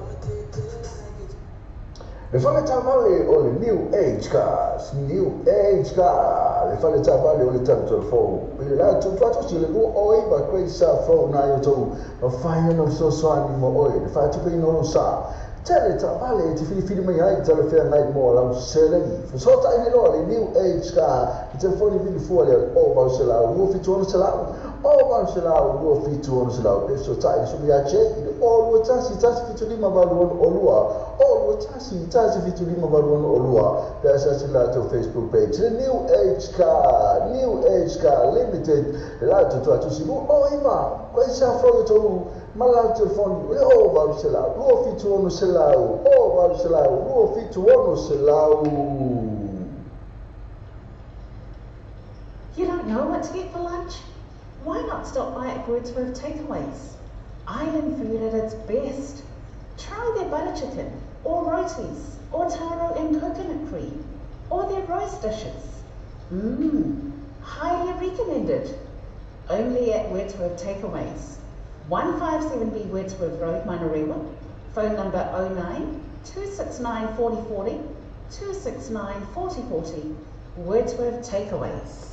S7: Le fale taavale o le New Age Cars, New Age Car, le fale taavale o le tatou fou. I le latou faatosi le 29 Great South Road na i outou, mafai ona fesoasoani mo oe le faatupeina o lou sa. Tele taavale e te filifili mai ai talafeagai mo lau seleni. Fesootai nei loa le New Age Car i telefoni vili fua lea o 800 276 800 276 pe fesootai le sulu ia Jay i le 021 175 862 021 175 862 pe asiasi le latou Facebook page le New Age Car, New Age Car Limited le latou tuatusi 29 Koe sa fou tou ma lau telefoni o le 800 276 800 276.
S2: You don't know what to get for lunch? Why not stop by at Wordsworth Takeaways? Island food at its best. Try their butter chicken, or rotis, or taro and coconut cream, or their roast dishes. Mmm, highly recommended. Only at Wordsworth Takeaways. 157B Wordsworth Road, Manurewa. Phone number 09 269 4040, 269 4040. Wordsworth Takeaways.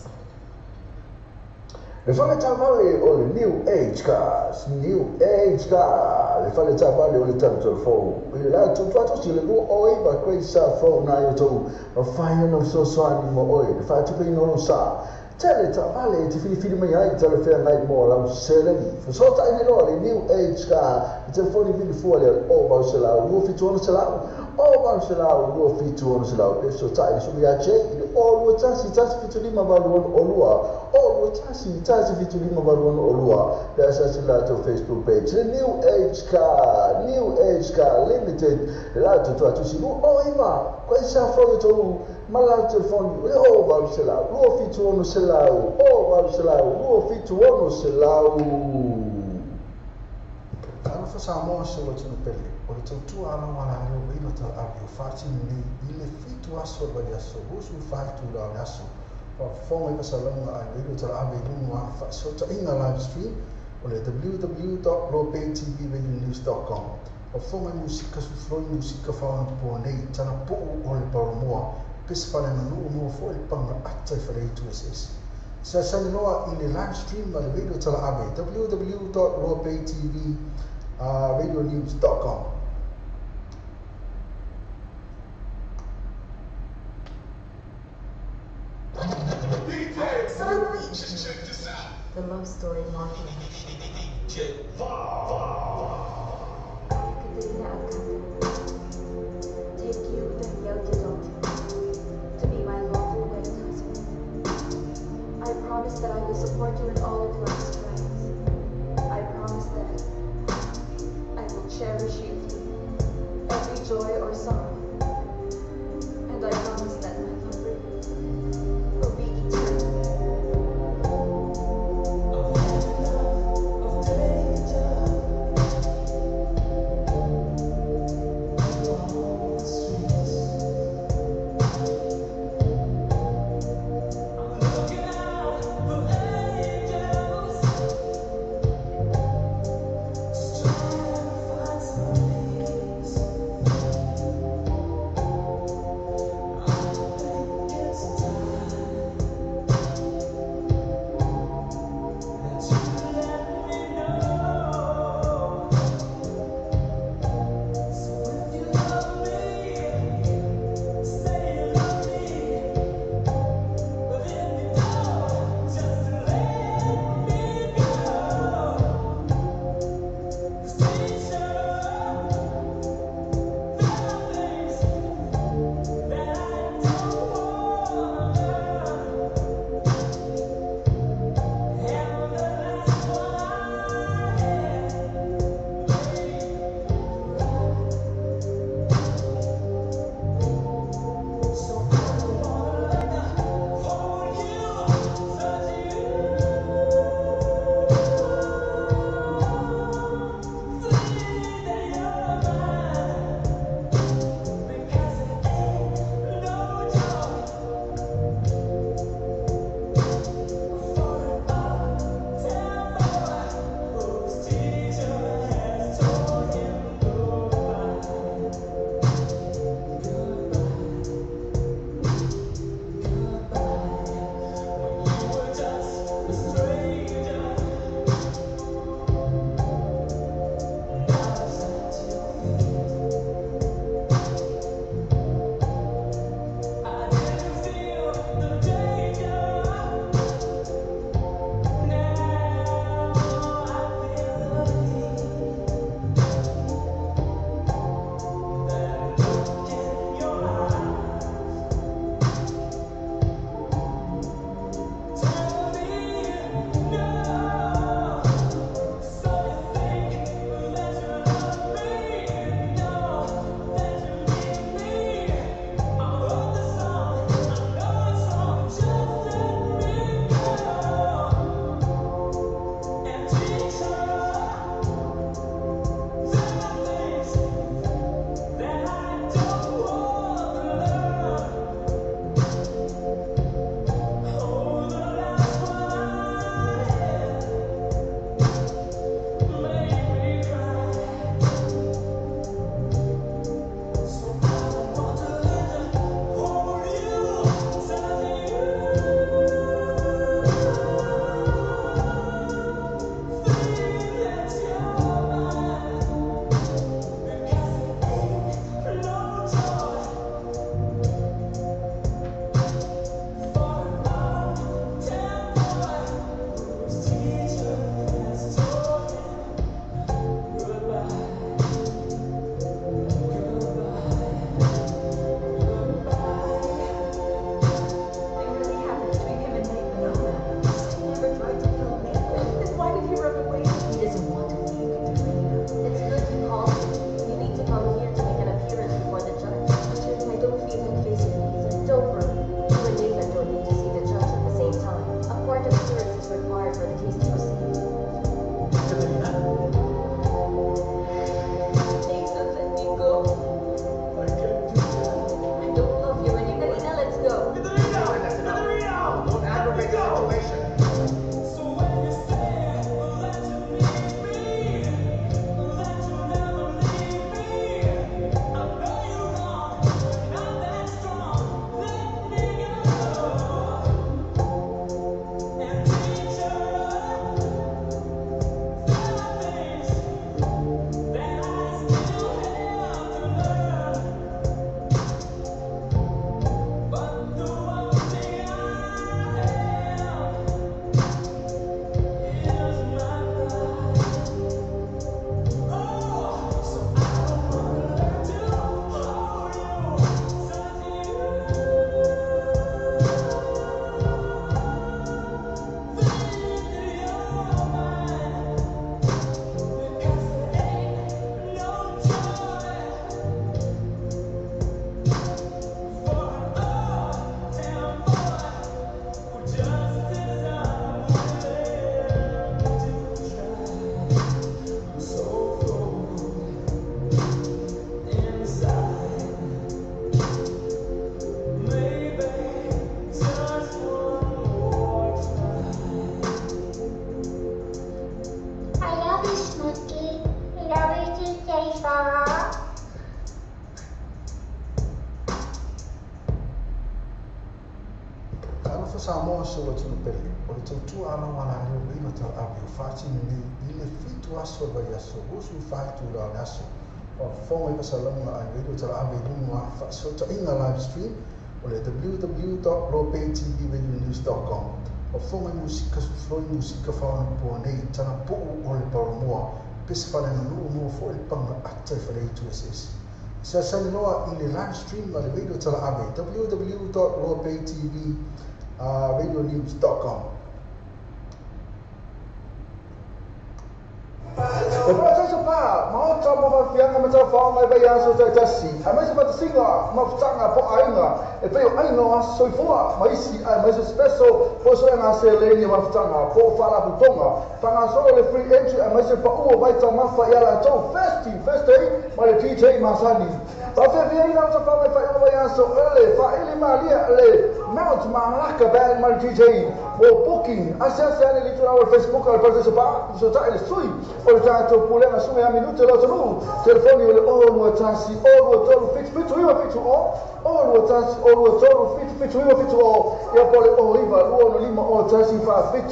S7: Le fale taavale o le New Age Cars, New Age Car, le fale taavale o le tatou fou. I le latou faatosi le 29 Great South Road na i outou, mafai ona fesoasoani mo oe le faatupeina o lou sa. Tele taavale e te filifili mai ai talafeagai mo lau seleni. Fesootai nei loa le New Age Car i telefoni vili fua lea 800 276 800 276 pe fesootai le sulu ia Jay i le 021 175 862 021 175 862 pe asiasi le latou Facebook page le New Age Car, New Age Car Limited le latou tuatusi 29 Koe sa fou tou ma lau telefoni o le 800 276 800 276.
S6: Talofa Samoa si ou atunuu pele, o le tautua alaualaleo ua ilo talaave o faatino nei i le 7 aso o le vaiaso 24 itula o le aso. Faafofoga i fasalauga a le ilo talaave i luga o ana faasootaiga live stream o le www.lobaytvradionews.com. Faafofoga i musika sufuloi musika faaonapoa nei talapuu o le paolomoa pese faaleaganuu maua foi le paga ata i faleaitu eseese. Salasali loa i le live stream a le radio talaave www.lobaytvradionews.com.
S8: The love story mafia. Take you, the young adult, to be my lawful wedded husband. promise that I will support you in all of life's trials. I promise that I will cherish you through every joy or sorrow. And I promise that my love for you will be eternal.
S5: Of danger. On the streets. I'm looking out for angels. Just trying to find some peace. I think it's time that you let me know. So if you love me, say you love me. But if you don't, just let me go. 'Cause teacher, there are things that I don't wanna learn. And the last one I had made me cry. So I don't wanna let the hold you, touch you. Think that you're mine, because it ain't no joke for an uptown boy whose teacher has told him goodbye. Goodbye. Goodbye. When you were just a stranger, now I at your feet. I didn't feel the danger. Now I feel the heat. That look in your eyes. Tell me no. So you think that you love me? No, that you need me. I wrote the song, I know it's wrong. Just let me go. And teacher, there are things that I don't wanna learn. Oh, the last one I had made me cry. So I don't want to let the hold you, touch you. Think that you're mine, because it ain't no joy for an uptown boy whose teacher has told him goodbye. Goodbye. Goodbye.
S8: It really happened between him and Nathan. He never tried to kill Nathan. Then why did he run away?
S9: He doesn't want to see you, Katerina.
S8: It's good he called you. You need to come here to make an appearance before the judge. I don't feel like facing Nathan. Don't worry. You and Nathan don't need to see the judge at the same time. A court appearance is required for the case to proceed.
S3: Katerina?
S8: Nathan, let me go.
S3: I can't do that.
S8: I don't love you anymore. Katerina, let's go.
S3: Katerina! Katerina!
S10: Don't aggravate the situation.
S5: So when you say that you need me, that you'll never leave me, I know you're wrong, not that strong. Let me go. And teacher,
S6: Samoa si o atunuu pele, o le tautua alaualaleo le talaave o faatino nei i le 7 aso o le vaiaso 24 itula o le aso. Faafofoga i faasalaga a le radio talaave i luga faasootaiga live stream o le www.loapaytvradionews.com. Faafofoga i musika sufuloi musika faaonapoa nei talapuu o le palomoa pese faaleaganuu mo foi le paga ata i fale itu eseese. Siasani loa i le live stream a le radio talaave www.loapaytvradionews.com. E pā pa, maota mo whafianga ma tau whaonga e vai aso tai tasi. A maise matasinga, mafutanga po ainga, e whai o ainga o aso soifua, maisi ai maise special, po so ngā se leni mafutanga, po whalaputonga. Whanga solo le free entry, a maise pa ua vaita mafa i ala tau festi, first day, ma le DJ Masani. Whawhia ina mata whaonga e whai o vai aso ele, whaili malia le Mount Malaka Band ma le DJ. Mo booking, ase ase ane li tuna o Facebook al Paradise Pa, so ta ele sui, o le tātou pulega sunga ia minute lo tonu, telefoni o le 021 023 7 7 9 7 o, 021 023 7 7 9 7 o, ia po le 09 2 5 o 1 4 7, 09 2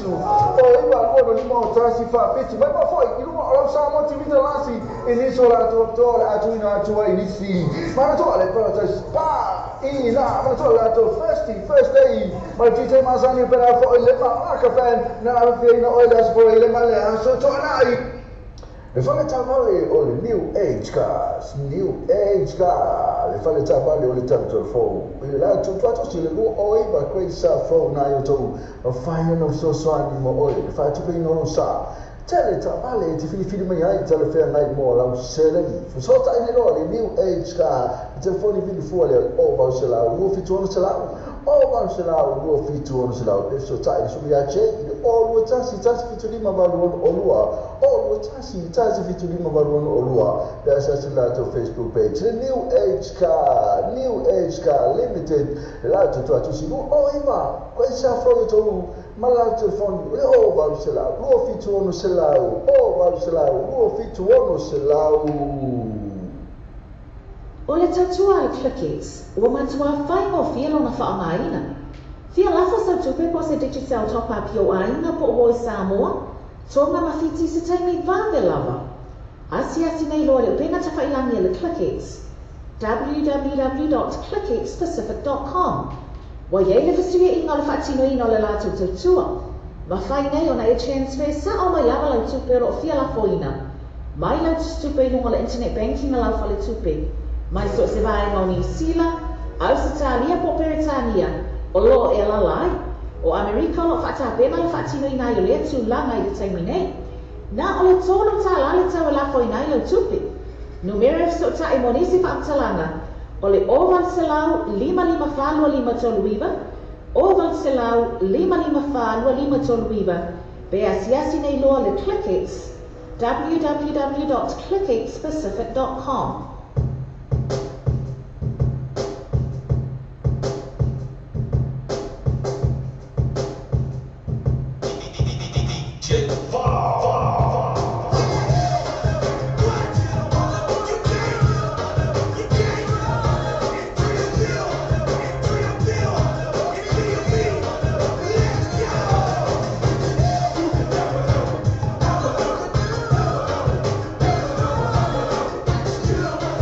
S6: 5 o 1 4 7, mai pa foi, i lunga o lau Samoa TV te lasi, i nisi o la atu aptoa le atuina atua i nisi. Mana toa le Paradise Pa, i na, mana toa le atu first day, ma le DJ Masani pena foi le Malaka Band, na awhia ina oile aso fora i le male aso toa nai. Le fale tavale o le New Age Cars, New Age Car, le fale tavale o le tatou fou. I le la tutuatosi le lua o iva Great South Road nai o tou, o whai ana fesoasoani mo oe, le whaatupeina o lou sa. Tele tavale te filifili mai ai tele whea ngai mo lau seleni. Fasota ine loa le New Age Car, le telefoni vilifua le o vau se lau, 276 se lau, o vau se lau, 276 se lau. Le fasota ine sumi ia che, i le o lua tasi, tasi fitu lima valu ono o lua, o lua tasi, tasi fitu lima valu ono o lua. Le asasi la tau Facebook page, le New Age Car, New Age Car Limited, le la tutu atusi lua o iva, koe sa froyo tolu, ma la telefoni, le o valu se lau, 276 se lau, o valu se lau, 276 se lau.
S2: O le tautua le ClickX, ua matua whaingofie lona whaangaina. Fia lafo sau tupe po se Digicel top-up i o ainga po o Samoa, Tonga mawhiti se taimi vave lava. Asiasi nei loa le upena tawhailangi e le ClickX, www.clickxpacific.com. Wa iei le whasuia inga o le whaatino ina o le lātou tautua. Mawhai nei ona e transfer sa o mai lava lau tupe o fia lafo ina. Mai lau tupe i lunga o le internet banking a lau whale tupe. Mai so se vaenga o Niu Sila, Ausitalia po Peretania, o lo e lalai, o Amerika o lo whaatapena le whaatino ina i o lea tūlanga i le taimi nei. Nā o le tōno tā lale tau e lafo ina i lau tupe. Numera e so ta i monisi whaamtalanga, o le o valselau 5 5 4 2 5 3 9, o valselau 5 5 4 2 5 3 9, pe asiasi nei loa le ClickX, www.clickxpacific.com.
S5: Let's go!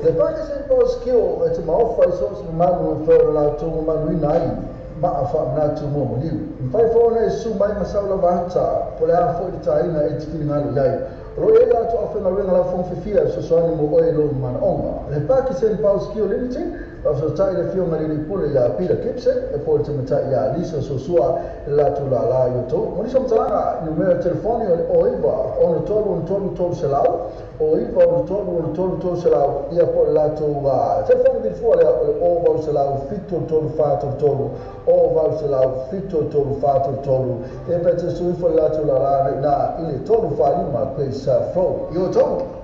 S1: Le Pakistan Post Skill e te maofa i so se mamalu e feo la latou mamaluina ai maa faamanatu mo maliu. E mafai foi ona e susu mai ma sau lava ata po o le a foi le taina e te finagalo i ai. O lo o i ai latou aufaigaluega lafoga fiafia e fesoasoani mo oe i lou manaoga. Le Pakistan Power Skill Limited, faafesootai le Afioga i le Alii Pule ia Peter Gibson e po o le Tamaitai ia Lisa Suasua i le latou lālā i outou. Mo nisi o matalaga, numera telefoni o le 09 63 300, 09 63 300, ia po o le latou telefoni vilifua lea o le 0800 73 433, 0800 73 433. Ia pe te susu ifo i le latou lālā nei nā i le 345 Grace Road. I outou.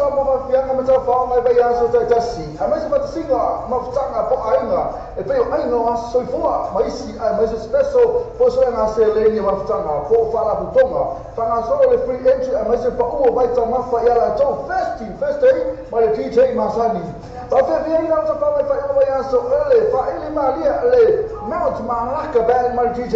S1: Samoa faafiaga ma tafaoga e vaiaso taitasi aemaise fatasiga mafutaga po aiga e pei o aiga o aso soifua ma isi aemaise special fosoega seleni mafutaga po faalapotoga fagasolo le free entry aemaise paua vaitaumafa ia latou first day ma le DJ masani faafeafiaina o tafaga e faaiuga vaiaso ele faaili malia le Mount Malaka Band ma le DJ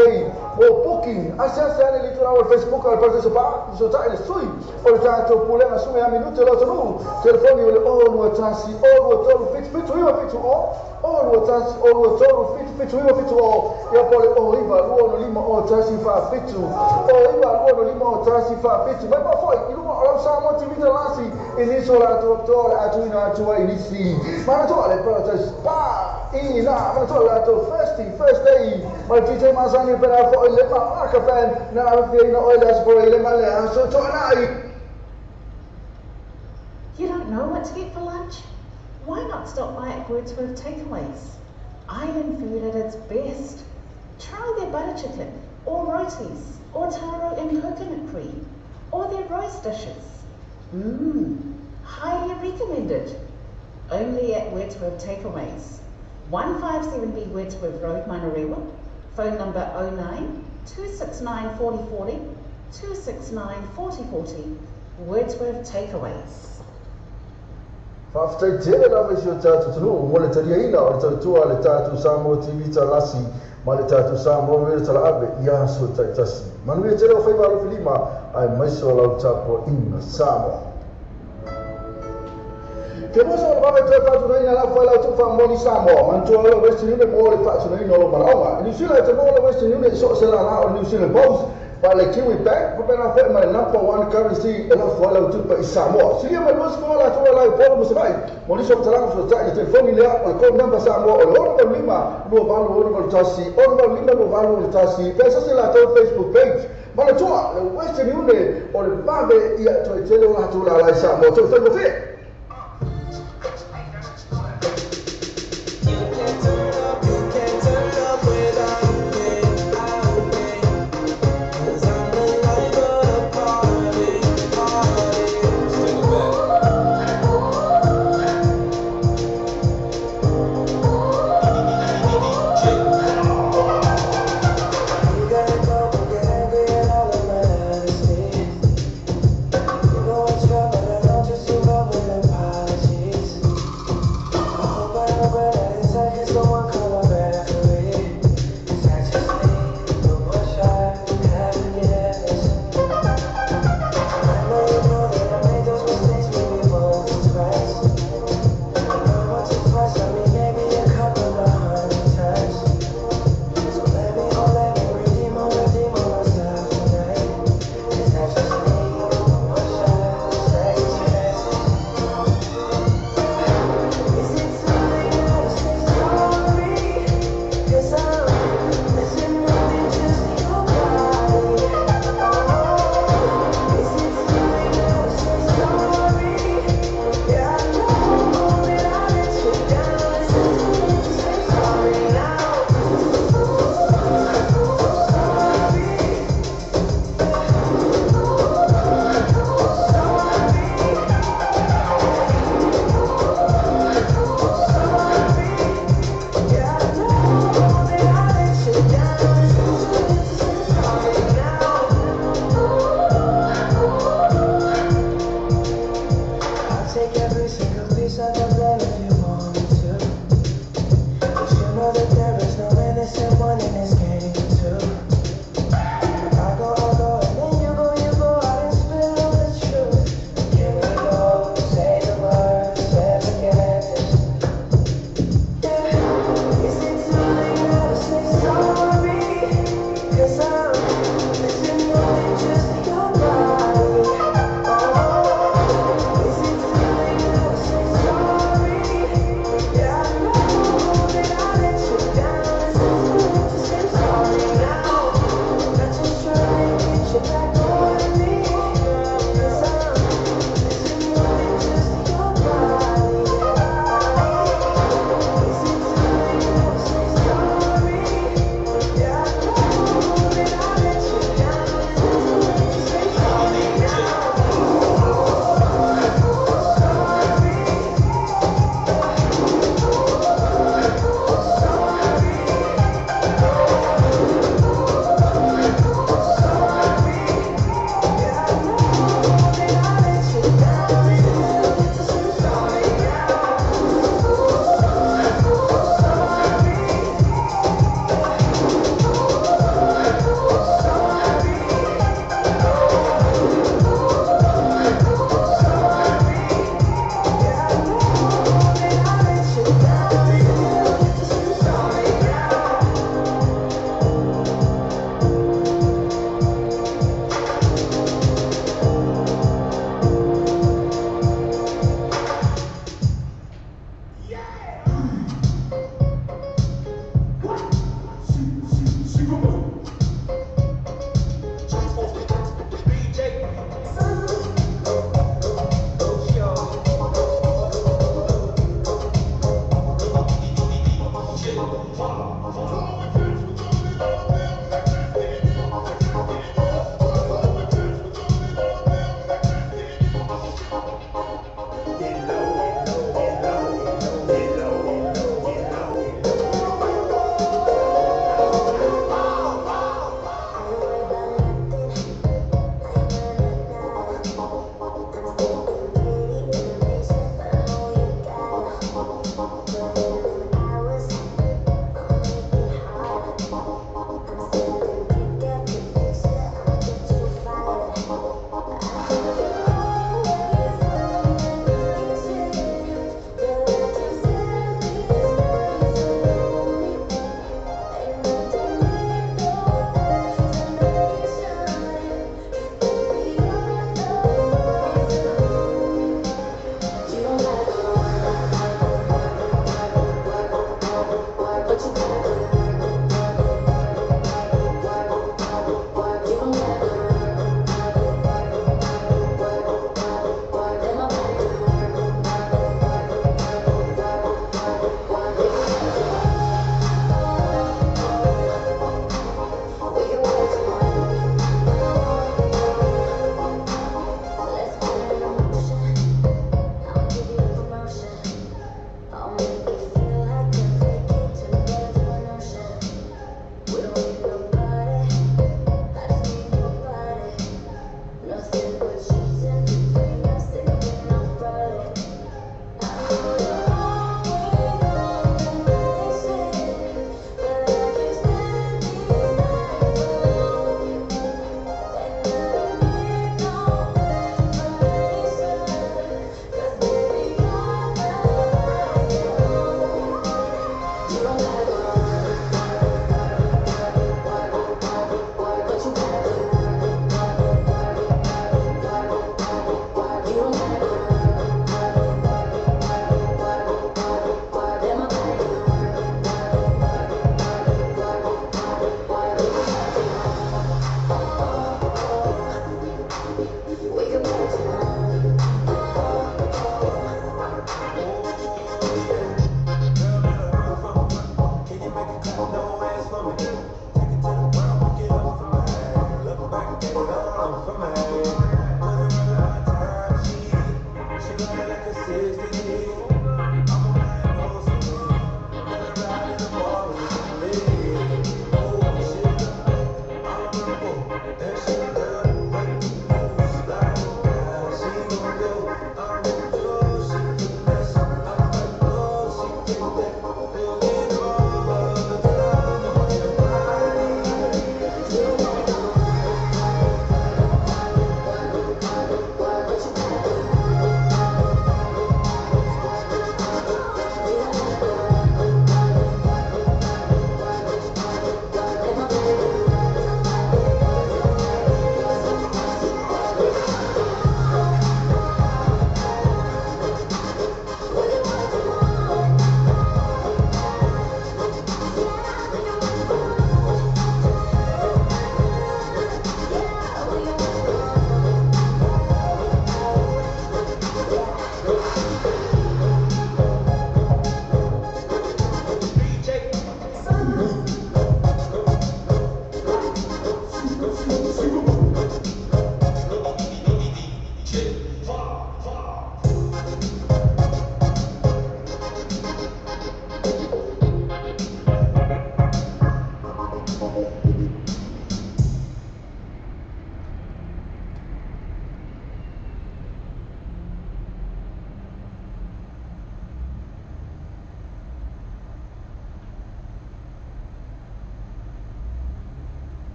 S1: mo booking asiasi ane le itulā o le Facebook o le Paradise Bar sotaʻi le sui o le tatou pulega sume a minute lo atunuu telefoni o le 021 023 77 97 0 21 023 77 97 ia po le 09 265 01 47 09 265 01 47 mai pafoʻi i luga o lau Samoa TV talasi i nisi o latou atoa o le atuina atua i nisi manatua le Paradise Bar ina manatua le latou first day ma le DJ masani pena foʻi le Malaka Band na afiaina oe le aso foʻi le ma le aso toʻanaʻi.
S2: You don't know what to get for lunch? Why not stop by at Wordsworth Takeaways? Island food at its best. Try their butter chicken, or rotis, or taro and coconut cream, or their rice dishes. Highly recommended. Only at Wordsworth Takeaways. 157B Wordsworth Road, Manurewa. Phone number 09 269 4040, 269 4040. Wordsworth Takeaways.
S1: Faafetai tele lava i si o tatou atunuu mo le taliaina o le tautua a le tatou Samoa TV talasi ma le tatou Samoa Radio talaave i aso taitasi. Manuia tele o faiva alofilima aemaise o lau tapuaʻiga Samoa. Ke moso o le vave toe faatunaina lau fai lau tupu faamoni Samoa manatua o le Western Union mo le faatunaina o lo malaoga. I New Zealand te maua le Western Union i so o se lala o le New Zealand Post pa le Kiwi Bank faapena foʻi ma le number one currency e lafo ai lau tupe i Samoa. Silia mai 20 latou la i Upolu ma Savaii mo nisi o matalaga fesotaʻi le telefoni lea o le code number Samoa o le 685 2861 685 2861 pesasi latou Facebook page. Manatua le Western Union o le vave ia toe tele o latou lala i Samoa toe faigofie.
S5: You know it's trouble, I know just you love.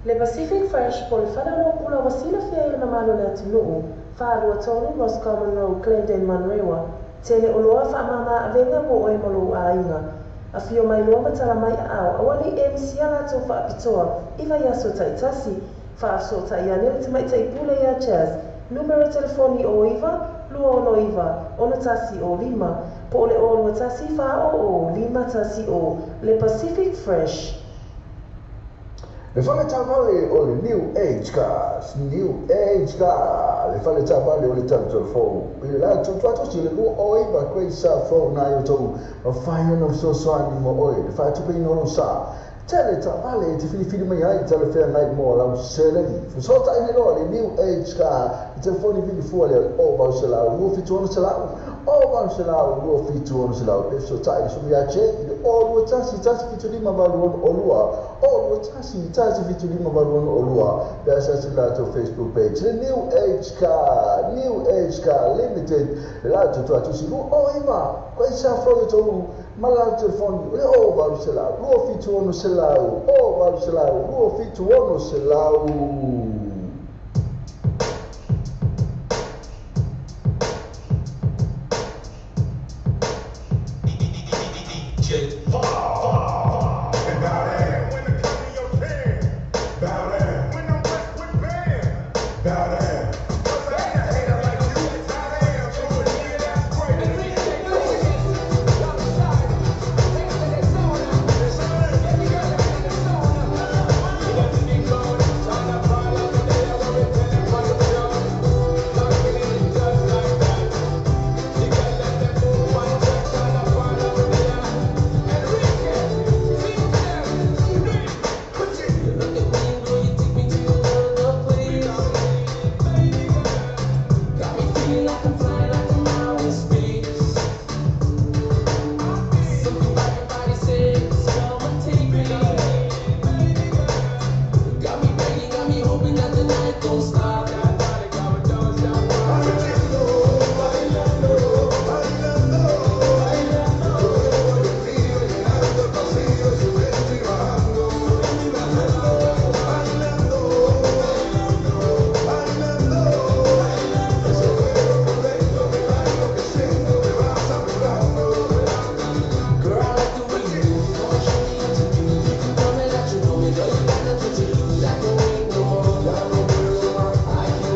S4: Le Pacific Fresh po le fale oloa pula ua silafia i le mamalu o le atunuu, 423 Roscommon Road, Glendale, Manurewa, tele oloa faamama avega mo oe ma lou aiga. Afio mai loa ma tala mai aao, aua ne i e misia latou faapitoa i vaiaso taitasi. Faafesootai ane le tamaitai pule ia Chas, numera telefoni 09 269 6105 po o le 021 400 510. Le Pacific Fresh.
S7: Le faletaavale o le New Age Cars, New Age Car, le faletaavale o le talutalufou. I le latou tuatosi le 29 Great South Road na i outou, mafai ona fesoasoani mo oe, le faatupeina o lou sa. Tele taavale e te filifili mai ai talafeagai mo lau seleni. Fesoatai nei loa le New Age Car, le telefoni vilifua lea o 800 276 o 800 276 pe fesoatai le sui ia Jay i le o 21 175 86 o 21 175 86 pe asiasi le latou Facebook page le New Age Car, New Age Car Limited, le latou tuatusi 29 Great South Road tolu ma le latou telefoni o le o 800 276 o 800 276.
S5: I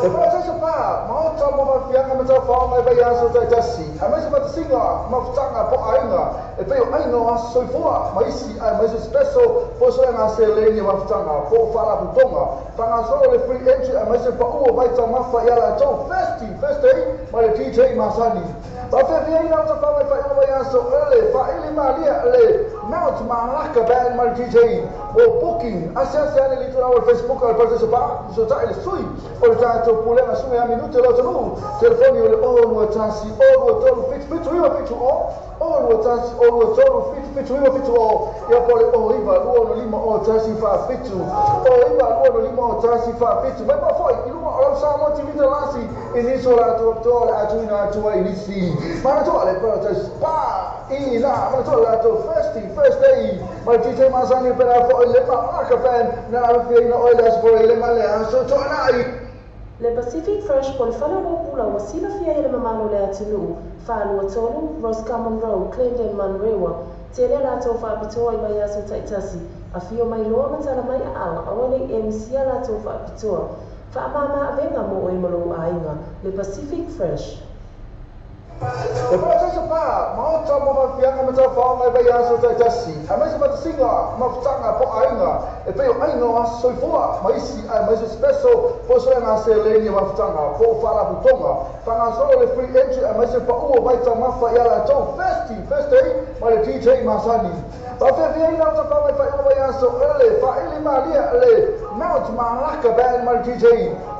S1: E Parataiso Pa, maota mo fafianga ma taufaoga i vaiaso taitasi, aemaise fatasiga mafutaga po o aiga, e pei o aiga o aso soifua ma isi aemaise special faasoega seleni o mafutaga po o faalapotopotoga. Faagasolo le free entry aemaise paʻu o vaitaumafa ia latou Thirsty Thursday ma le DJ masani. Faafiafiaina o tafaga i faaiuga vaiaso le faaili malia le Mount Malaka Band ma le DJ. Mo booking asiasi ane i le itulau o le Facebook a le Parataiso Pa, fesootai le sui o le tatou pulega sume a minute o le atunuu. Telefoni o le 021 023 77 9 70 021 023 77 9 70 ia po o le 09 265 01 47 09 265 01 47. Mai pea foi i luga o lau Samoa TV talasi i nisi o latou apitoa o le a tuuina atu ai i nisi. Manatua le Paradise Pa i ina, manatua le latou Thirsty Thursday ma le DJ masani pena foi le Malaka Band na afiaina oe le aso foe i le ma le aso toanai.
S4: Le Pacific Fresh po o le fale o pula ua silafia ai le mamalu o le atunuu, 423 Roscommon Road, Clendon, Manurewa. Tele latou faapitoa i vaiaso taitasi, afio mai loa ma tala mai aao, aua ne i e misia latou faapitoa. Faamama avega mo oe ma lou aiga, le Pacific Fresh.
S1: E Parataiso Pa, maota mo fafiaga ma taufaoga i vaiaso taitasi, aemaise fatasiga mafutaga po o aiga, e pei o aiga o aso soifua ma isi aemaise special faasoega seleni o mafutaga po o faalapotopotoga. Faagasolo le free entry aemaise paʻu o vaitaumafa ia latou Thirsty Thursday ma le DJ masani. Faafiafiaina o tafaga i faaiuga vaiaso le faaili malia le Mount Malaka Band ma le DJ.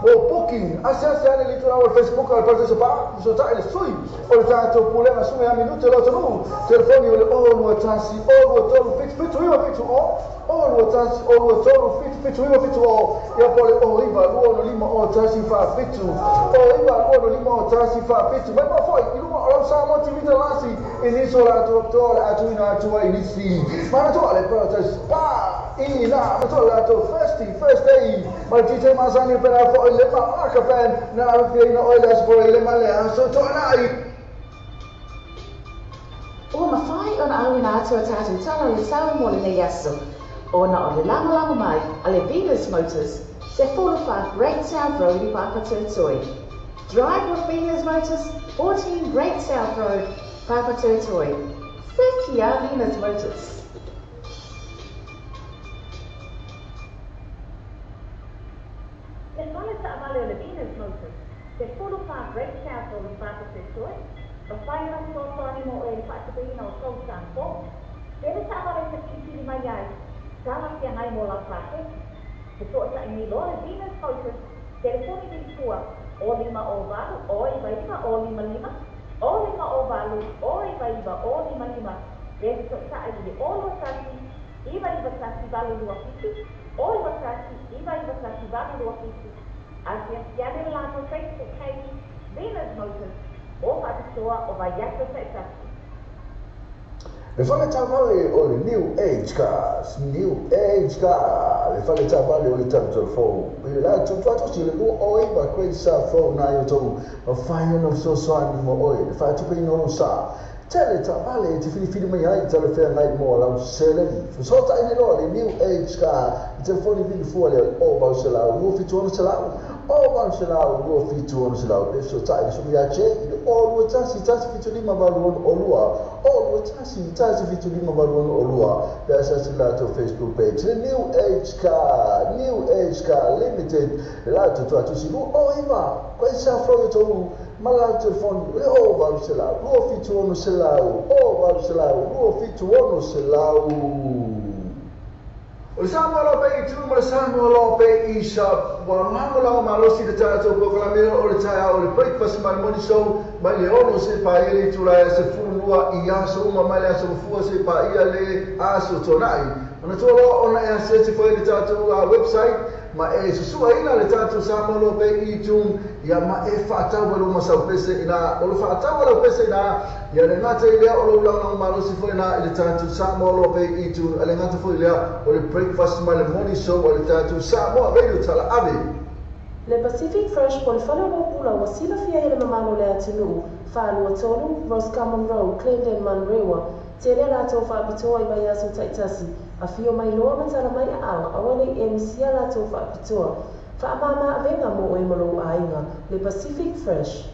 S1: Mo booking asiasi ane i le itulau o le Facebook a le Parataiso Pa, fesootai le sui o le tatou pulega sume a minute o le atunuu. Telefoni o le 021 023 77 9 70 021 023 77 9 70 ia po o le 09 265 01 47 09 265 01 47. Mai pea foi i luga o lau Samoa TV talasi i nisi o latou apitoa o le a tuuina atu ai i nisi. Manatua le Paradise Pa i ina, manatua le latou Thirsty Thursday ma le DJ masani pena foi le Malaka Band na afiaina oe le aso foe i le ma le aso toanai.
S2: Ua mafai ona auina atu a tatou tala o le sao mo lenei aso, ona o le lagolago mai a le Venus Motors, 14 Great South Road i Papatoetoe. Drive with Venus Motors, 14 Great South Road, Papatoetoe. Sekia Venus Motors. Le fale taavale o le Venus Motors, 14 Great South Road i Papatoetoe, mafai ona fesoasoani mo oe i le faatupeina o tou transport. Tele taavale e filifili mai ai, talafeagai mo lau paketi. Fesootai nei loa le Venus Motors, telefoni vilifua o 5 o 8 o 9 9 o 5 5 o 5 o 8 o 9 9 o 5 5 pe fesootai i le o 2 1 9 9 1 8 2 7 o 2 1 9 9 1 8 2 7. Asiasi ane le latou Facebook page Venus Motors mo faapitoa o vaiaso taitasi.
S7: Le fale taavale o le New Age Cars, New Age Car, le fale taavale o le tatou fou i le latou tuatosi le 29 Great South Road na i outou mafai ona fesoasoani mo oe le faatupeina o lou sa. Tele taavale e te filifili mai ai talafeagai mo lau seleni. Fesootai nei loa le New Age Car i telefoni vilifua lea o 800 276 o 800 276 pe fesootai le sui ia Jay i le o 21 175 86 02 o 21 175 86 02 pe asiasi i le latou Facebook page le New Age Car, New Age Car Limited le latou tuatusi 29 Great South Road i outou ma le latou telefoni le o 800 276 o 800 276.
S1: O le Samoa Law Bay i tu ma le Samoa Law Bay i Shop. Ua lagolago malosi le tatou polokalame o le taeao o le Breakfast ma le Morning Show mai le 6 seia paia le itula e 12 i aso uma mai le aso Gafua seia paia le aso Toanai. Manatua loa ona e asiasi foi i le tatou website ma e susuaina le tatou Samoa Law Bay i iTunes ia ma e faatau ai lou masau pese ina o lo faatau ai lau pese ina ia le gata i lea o lou lagolago malosi foi ina i le tatou Samoa Law Bay i iTunes a le gata foi i lea o le Breakfast ma le Morning Show a le tatou Samoa Radio Talaave.
S4: Le Pacific Fresh po o le fale o Lopula ua silafia ai le mamalu o le atunuu, 423 Roscommon Road, Clendon, Manurewa. Tele latou faapitoa i vaiaso taitasi, afio mai loa ma tala mai aao, aua ne i e misia latou faapitoa. Faamāmā avega mo oe ma lou aiga, le Pacific Fresh.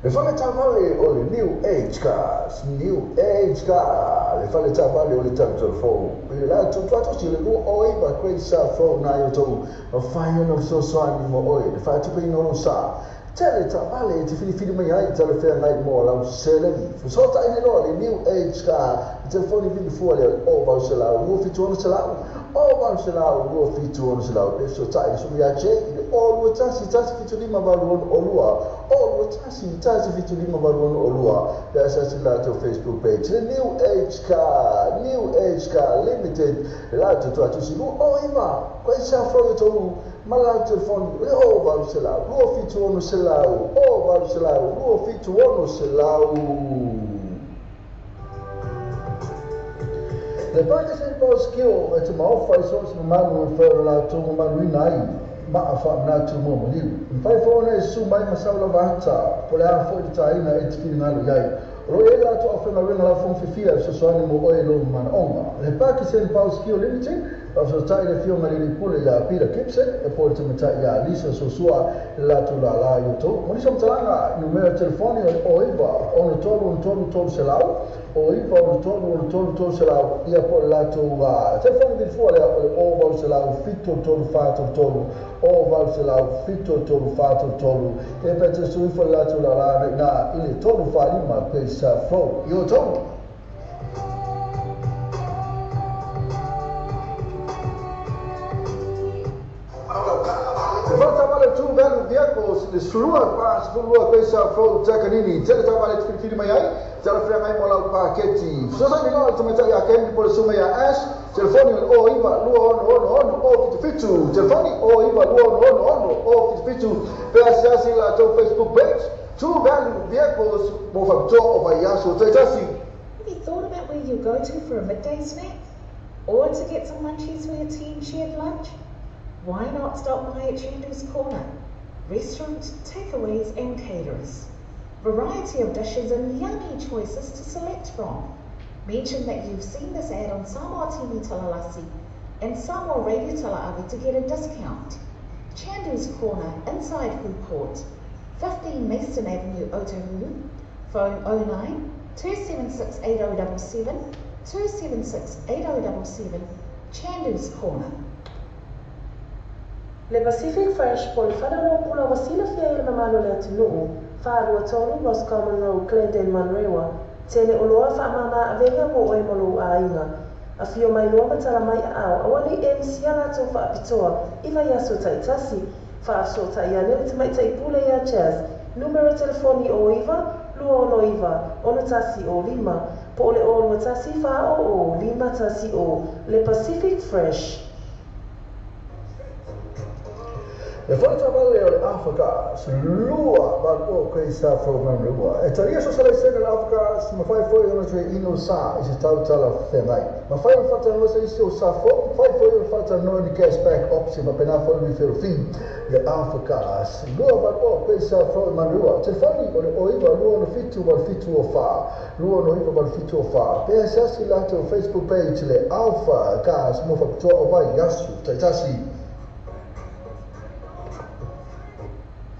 S7: Le fale taavale o le New Age Cars, New Age Car, le fale taavale o le talu fou. I le latou tuatosi le 29 Great South Road na i o tou, mafai ona fesoasoani mo oe, le faatupeina o lou sa. Tele taavale e te filifili mai ai talafeagai mo lau seleni. Fesoatai nei loa le New Age Car, le telefoni vili fua lea o 800 276 o 800 276. Pe fesoatai le susuga ia Jay i le o 21 175 86 o 21 175 86. Pe asiasi le latou Facebook page, le New Age Car, New Age Car Limited, le latou tuatusi 29 Great South Road tolu ma le latou telefoni le o 800 276 o 800 276. Le Pakistan Post Skill e te maofa i so se mamalu e whae o latou mamaluina ai maa faamanatu mo maliu. Mafai foi ona e susu mai ma sau lava ata po le a foi le taina e te finagalo i ai. O lo o i ai le latou aufaigaluega laufono fiafia e fesoasoani mo oe i lou manaoga. Le Pakistan Power Skill Limited, faafesoatai le afioga i le alii pule ia Peter Gibson e po le tamaitai ia Lisa Sosua i le latou lālā i outou. Mo nisi o matalaga, numera telefoni o le 09 63 63 300, 09 63 63 300, ia po o le latou telefoni vilifua lea o le 0800 73 43, 0800 73 43. Ia pe te sui ifo le latou lālā i ina i le 345 Great South Road i outou. Le fale taavale True Value Vehicles, le sulua pa 12 Great South Road Takanini, tele taavale te filifili mai ai, talafeagai mo lau paketi. Fesoasoani loa le tamaitai ia Candy po o le susuga ia Ash, telefoni o le 09 2666 077, telefoni 09 2666 077, pe asiasi i latou Facebook page, True Value Vehicles mo faapitoa o vaiaso taitasi.
S2: Have you thought about where you'll go to for a midday snack? Or to get some munchies for your team shared lunch? Why not stop by at Chandu's Corner? Restaurant, takeaways and caterers. Variety of dishes and yummy choices to select from. Mention that you've seen this ad on Samoa TV Talalasi and Samoa Radio Tala'ave to get a discount. Chandu's Corner, inside Food Court, 15 Mason Avenue, Otahuhu. Phone 09 276 8077, 276 8077, Chandu's Corner.
S4: Le Pacific Fresh po le fale oloa pula ua silafia e le mamalu o le atunuu, 423 Roscommon Road, Glendale, Manurewa. Tele oloa faamāmā avega mo oe ma lou aiga. Afio mai loa ma tala mai aao, aua nei e misia latou faapitoa i vaiaso taitasi. Faafesootai ane le tamaitai pule ia Jazz, numera telefoni o 9 269 61 05 po o le o 21 4 00 5 10. Le Pacific Fresh.
S7: Le fale taavale o le Africa, lua 8 Great South Road Manurewa. E talia so selaisene le Africa, mafai foi ona toe inu sa i se tau talafeagai. Mafai ona faatalanoa se isi o sa fou, mafai foi ona faatalanoa ni cashback option faapena foi le referral fee. Le Africa, lua 8 Great South Road Manurewa. Telefoni o le o 9 2 7 8 7 o 4, 2 9 8 7 o 4. Pe asiasi latou Facebook page le Alpha Cars mo faapitoa o vaiaso taitasi.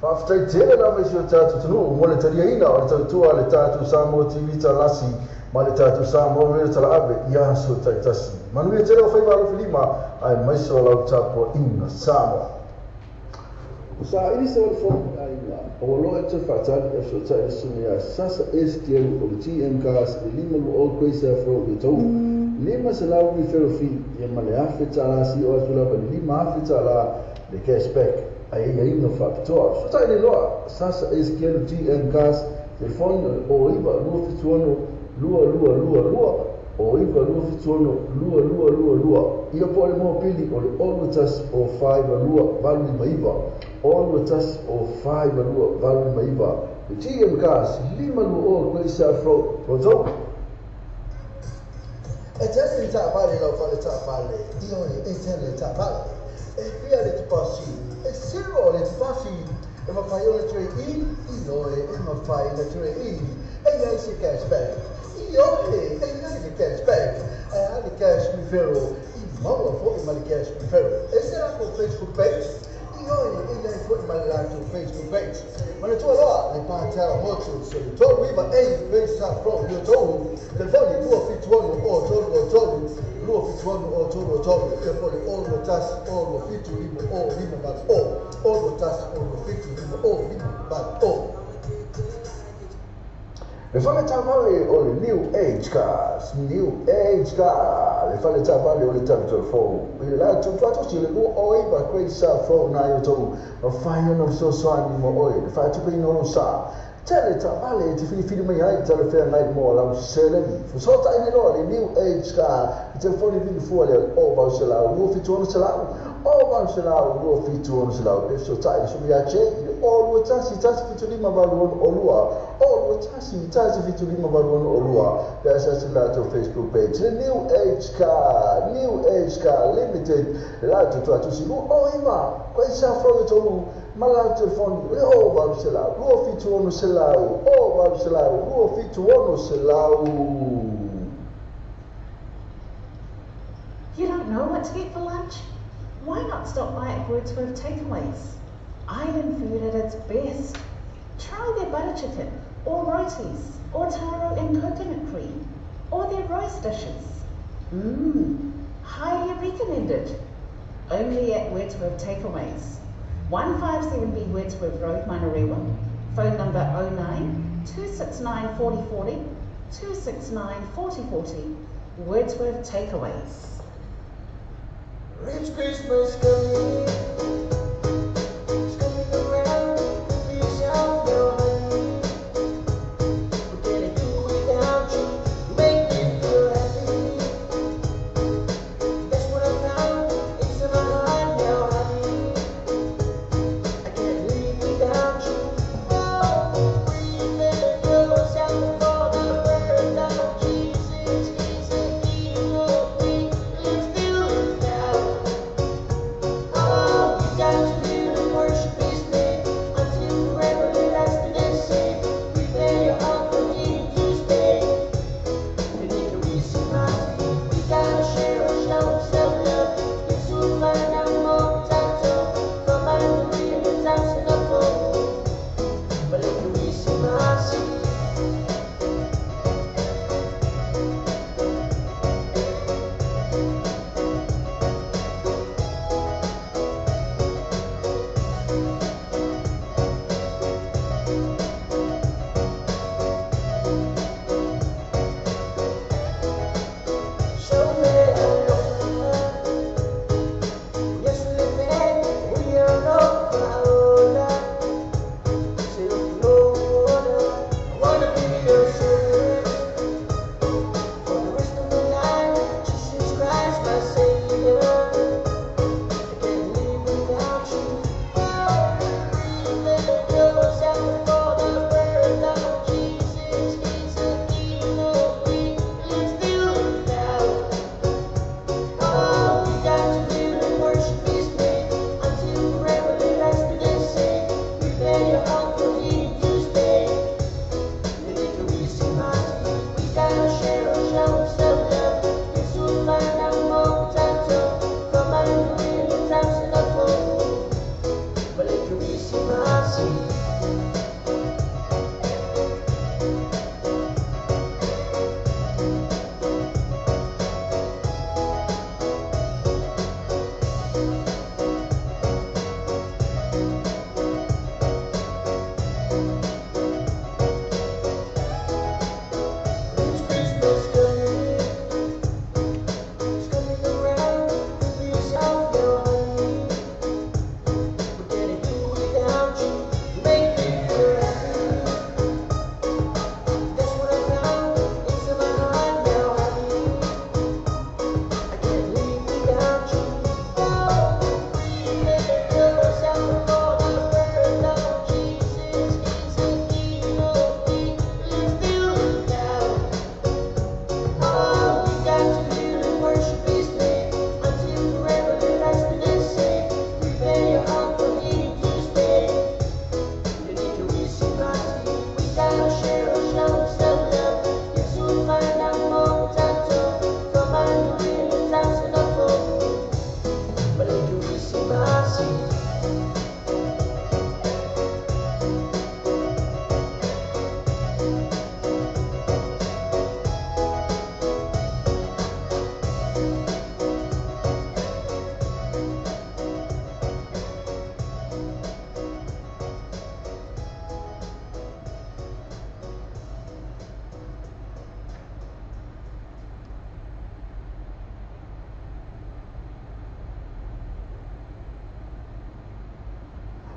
S7: Faafetai tele lava i si o tatou atunuu mo le taliaina o le tautua a le tatou Samoa TV Talasi ma le tatou Samoa Radio Talaave i aso taitasi. Manuia tele o faiva alofilima aemaise o lau tapuaiga Samoa. Ua saili se o le fono i aiga, o loa e te faatali e fesoatai le susuga ia Sasa Ezekielu o le GM Cars i le 520 Great South Road i Otahuhu. 500 referral fee ia ma le $1,000 sio atu lava i le $5,000 le cashback ai aiaiga faapitoa. Fesoatai nei loa Sasa Ezekielu GM Cars, telefoni o le o 9 276 2222, o 9 276 2222, ia po o le mopili o le o 21 o 52 859, o 21 o 52 859. Le GM Cars, 520 Great South Road, Rotoru. E tele ni taavale lau fale taavale, ioe, e tele taavale. E fia le tupasi, e zero le tupasi, e mafai ona trade in, ioe, e mafai ona trade in. E iai se cashback, ioe, e iai le cashback. Ae a le cash referral, i maua foi ma le cash referral. E se la
S1: latou Facebook page. Ioe, e i ai fo'i ma le latou Facebook page. Manatua loa le Patara Motors o le 39A Grace Road i Otahuhu. Telefoni 276 o 323, 276 o 33, telefoni 021 o 27 5 o 5 8 o, 021 o 27 5 o 5 8 o.
S7: Le fale taavale o le New Age Cars, New Age Car, le fale taavale o le tatou fou. I le latou tuatosi le 29 Great South Road nai o tou, mafai ona fesoasoani mo oe, le faatupeina o lou sa. Tele taavale e te filifili mai ai talafeagai mo lau seleni. Fesootaiga loa le New Age Car, le telefoni vili fua lea o 800 276 o 800 276 pe fesootai le sui ia Jay i le o 21 175 86 o 21 175 86 pe asiasi le latou Facebook page le New Age Car, New Age Car Limited, le latou tuatusi 29 Koe sa fro tolu ma le latou telefoni le o 800 276 o 800 276.
S2: You don't know what to get for lunch? Why not stop by at Wordsworth Takeaways? Island food at its best. Try their butter chicken, or rotis, or taro and coconut cream, or their roast dishes. Highly recommended. Only at Wordsworth Takeaways. 157B Wordsworth Road, Manurewa. Phone number 09 269 4040, 269 4040. Wordsworth Takeaways.
S5: It's Christmas coming, it's coming around, please out now, honey. What can I do without you? You make me feel happy. That's what I found, it's in my heart now, honey. I can't live without you. Oh, breathe yourself for the birth of Jesus. He's the King of Kings. Let's do it now. Oh, you got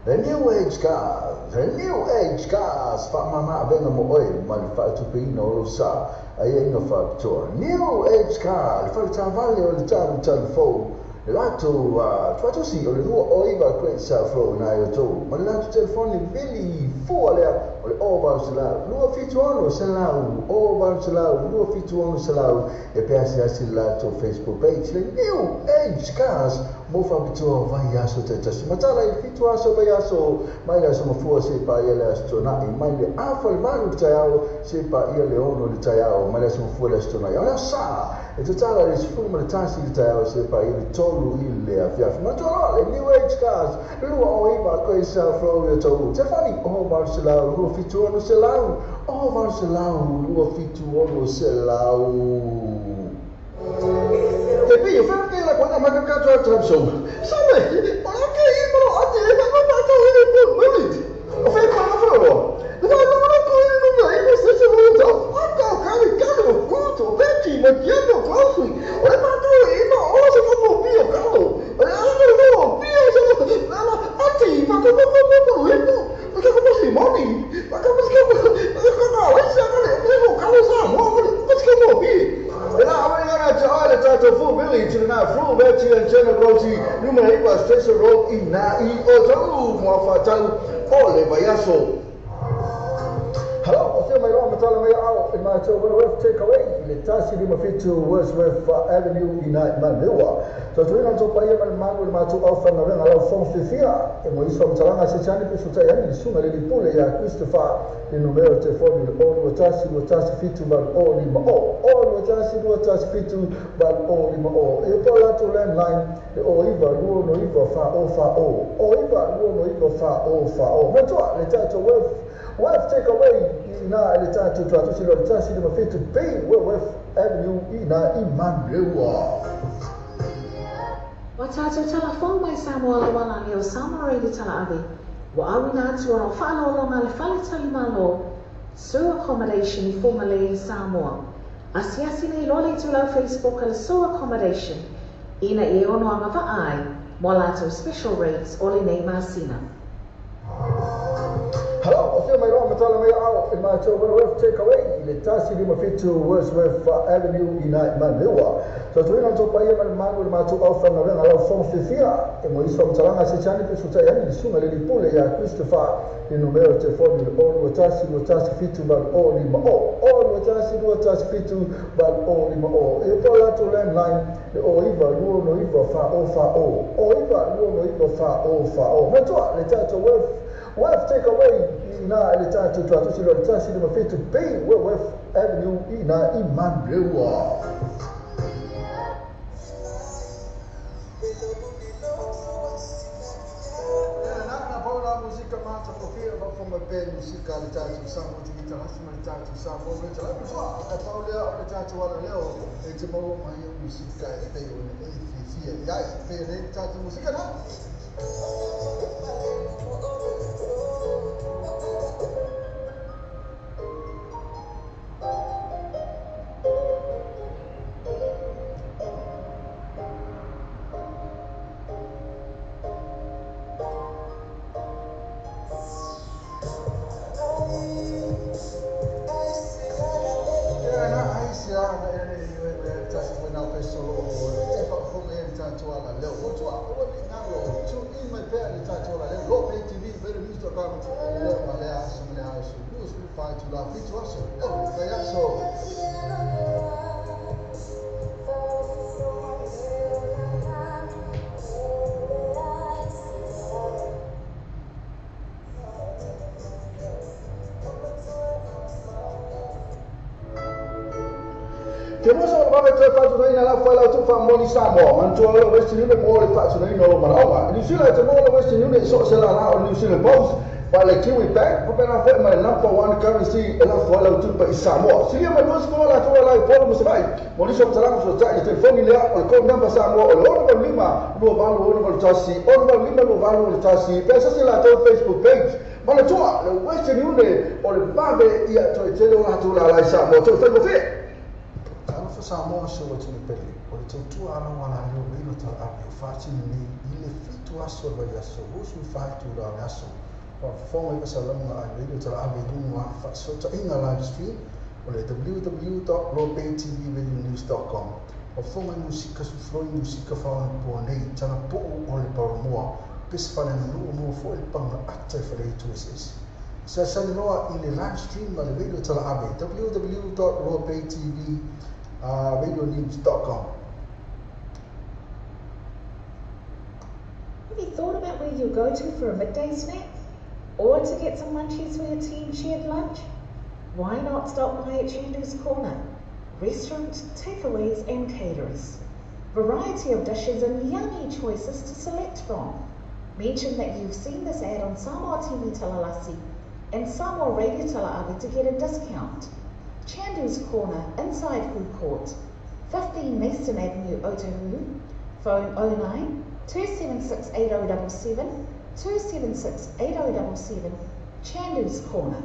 S7: The New Age Cars, The New Age Cars, faamama avega mo oe ma le faatupeina o lou sa aiaiga faapitoa. New Age Car, le faletaavale o le talutalu fou, le latou tuatosi o le 29 Great South Road i nai outou, ma le latou telefoni vili fua lea o le 0800 276 0800 276 e pe asiasi le latou Facebook page, le New Age Cars mo faapitoa o vaiaso taitasi. Matala i le 7 aso vaiaso mai le aso mafua seia paia le aso Toonai, mai le 7:30 i le taeao seia paia le 6 i le taeao, mai le aso mafua i le aso Toonai. O le aso Sa e tatala i le 11 i le taeao seia paia le 3 i le afiafi. Manatua loa le New Age Cars, 29 Great South Road i Otahuhu. Telefoni 0800 276 0800 276. Te pei o whea kei la koe ma ka katoa tram so. Sabe, o la ke i maro ate e ka ka ka i po minute. O whea koe na whea roa. Le ka ka ka i no me i se se mo ta. A ka ka i ka no ku to beti ma kia no ka su. O le ma ka i ma o se ka mo pi o ka lo. O le a ka no pi o se ka la ate i ma ka ka ka ka i po. Ma ka ka si moni. Ma ka ka ka ka ka ka se ka le ka ka sa mo ka ka mo pi. E la awai ngana te ai le tātou full village i na full veti and Jenna Roti numera 9 Station Road i nā i o tau mua whātau o le vaiaso. Hello, o whia mai roa matala mai ao i mātou Wordsworth Takeaway i le 157 Wordsworth Avenue i nā i Manurewa. Tautuina tō paia mai le malu i le mātou au whangawenga lau whong whiwhia e mo iso matalanga se tiani pe sutai ani le sunga le lipule ia Christopher le numero telefoni le 0 1 1 7 8 0 5 0 0 1 1 7 8 0 5 0 e po latou landline le 0 9 2 9 4 0 4 0 0 9 2 9 4 0 4 0 Matua le tātou Worth Takeaway i nā i le tātou tuatusi lo le 157 B Worth Avenue i nā i Manurewa.
S2: Ua tātou tala fou mai Samoa Lawalani o Samoa Radio Tala Ave, ua auina atu ona o faaaloaloga le fale talimalo Sue Accommodation i Fugalei i Samoa. Asiasi nei loa le itulau Facebook a le Sue Accommodation ina ia e ono agavaa ai mo a latou special rates o lenei masina.
S7: Hello, o whia mai roa matala mai ao i mātou Wordsworth Takeaway i le 157 Wordsworth Avenue i nā i Manurewa. Tautuina tō paia mai le malu i le mātou au whangawenga lau whong whiwhia e mo iso matalanga se tiani pe sutai ani le sunga le lipule ia Christopher le numero telefoni le 0 1 1 7 8 0 5 0 0 1 1 7 8 0 5 0 E po latou landline le 0 9 2 9 4 0 4 0 0 9 2 9 4 0 4 0 Matua le tātou Worth Takeaway i nā i le tātou tuatusi lo le 157 B Worth Avenue i nā i Manurewa.
S6: Musika mata pofia va foma pe musika le tātou Samoa te kita hasi ma le tātou Samoa le tātou soa e paulea o le tātou ala leo e te maua mai o musika e pe o e fifia iai pe le tātou musika na.
S7: Te mosa o le vave toe faatunaina la fai lau tufa moni Samoa, manatua le Western Union mo le faatunaina o lo manaoga. New Zealand te mo le Western Union i so se la la o New Zealand Post, pa le Kiwi Bank, pa pena foi ma le number one currency e la fai lau tupa i Samoa. Silia mai lusi mo la tua la i polo musavai, mo liso mtalanga so tai telefoni lea o le code number Samoa o le 6 5 2 8 6 1 6 5 2 8 6 1, pesa se la tou Facebook page. Manatua le Western Union o le vave ia toe tele o la tua la i Samoa, toe whai mo.
S6: Samoa se o tini pele, o le tautua ala wala leo wilo tala api o whātini nei i le 7 7 aso o le vaiaso, 24 itulā o le aso. Faafofoga i faasalaga a le Radio Talaave i luga o ana faasootaiga live stream o le www.lobaytvradionews.com. Faafofoga i musika sufuloi musika faaonapoa nei, talapuu o le paolomoa, pese faaleaganuu maua foi le pagaata i faleaitu eseese. Seasani loa i le live stream a le Radio Talaave www.lobaytvradionews.com.
S2: Have you thought about where you'll go to for a midday snack? Or to get some munchies for your team shared lunch? Why not stop by at Chandu's Corner? Restaurant, takeaways and caterers. Variety of dishes and yummy choices to select from. Mention that you've seen this ad on Samoa TV Talalasi and Samoa Radio Tala'ave to get a discount. Chandu's Corner, inside Food Court, 15 Mason Avenue, Otahuhu. Phone 09 276 8077 276 8077. Chandu's Corner.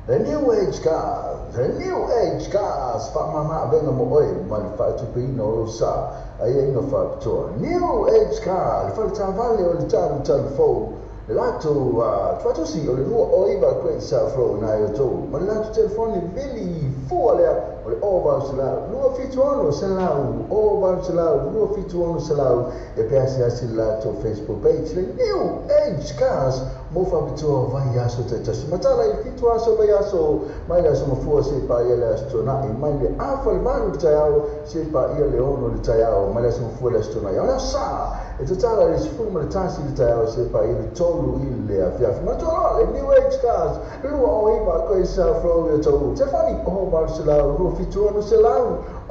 S7: The New Age Cars, The New Age Cars, faamama avega mo oe ma le faatupeina o lou sa aiaiga faapitoa. New Age Car, le faletavale o le talutalu fou, le latou faatosi o le 209 Great South Road na e outou, ma le latou telefoni vili fua lea o le 0800 276 0800 276 e pe asiasi le latou Facebook page, le New Age Cars mo faapitoa vaiaso taitasi. Matala i 7 aso vaiaso, mai le aso mafua seia paia le aso tuanai, mai le 7:30 le taeao seia paia le 6 le taeao, mai le aso mafua le aso tuanai. O le aso Sā e tatala i le 11 le taeao seia paia le 3 i le afiafi. Manatua loa le New Age Cars, 209 Great South Road i Otahuhu. Telefoni 0800 276 0800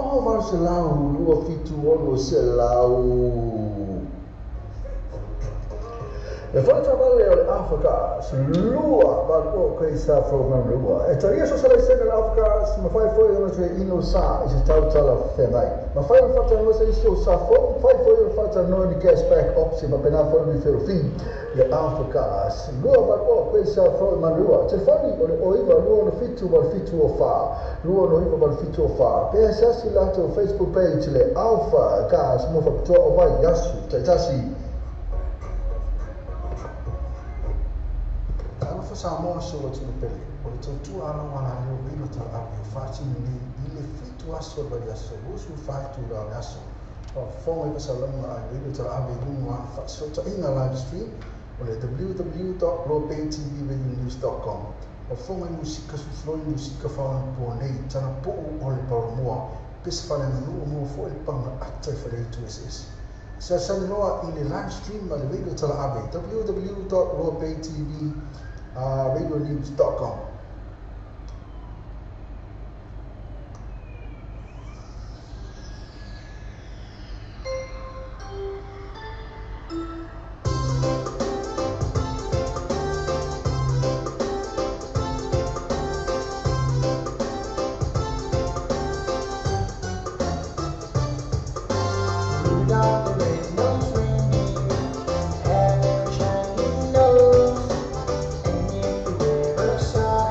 S7: 276. Le faletavale o le Alpha lua valu o Great South Road Manurewa. E talia so sala le Alpha mafai foi ona toe ino sa i se tautala feagai. Mafai ona faatanoa se isi o sa fou, mafai foi ona faatanoa ni cashback option faapena foi le referral fee. Le Alpha Cars, 280 Great South Road Manurewa. Telefoni o le 09 267 8704, 269 8704. Pe asiasi latou Facebook page le Alpha Cars mo faapitoa o vaiaso taitasi.
S6: Talofa Samoa si o atunuu pele, o le tautua alaualaleo Radio Talaave o faatino nei i le 7 aso o le vaiaso, 24 itulā o le aso. Faafofoga i faasalaga a le Radio Talaave i luga o ana faasootaiga live stream o le www.lobaytvradionews.com. Faafofoga i musika sufuloi musika faaonapoa nei, talapuu o le paolomoa, pese faaleaganuu maua foi le pagaata i faleaitu eseese. Seasani loa i le live stream a le Radio Talaave www.lobaytvradionews.com.
S5: Rudolph the red-nosed reindeer had a very shiny nose, and if you ever saw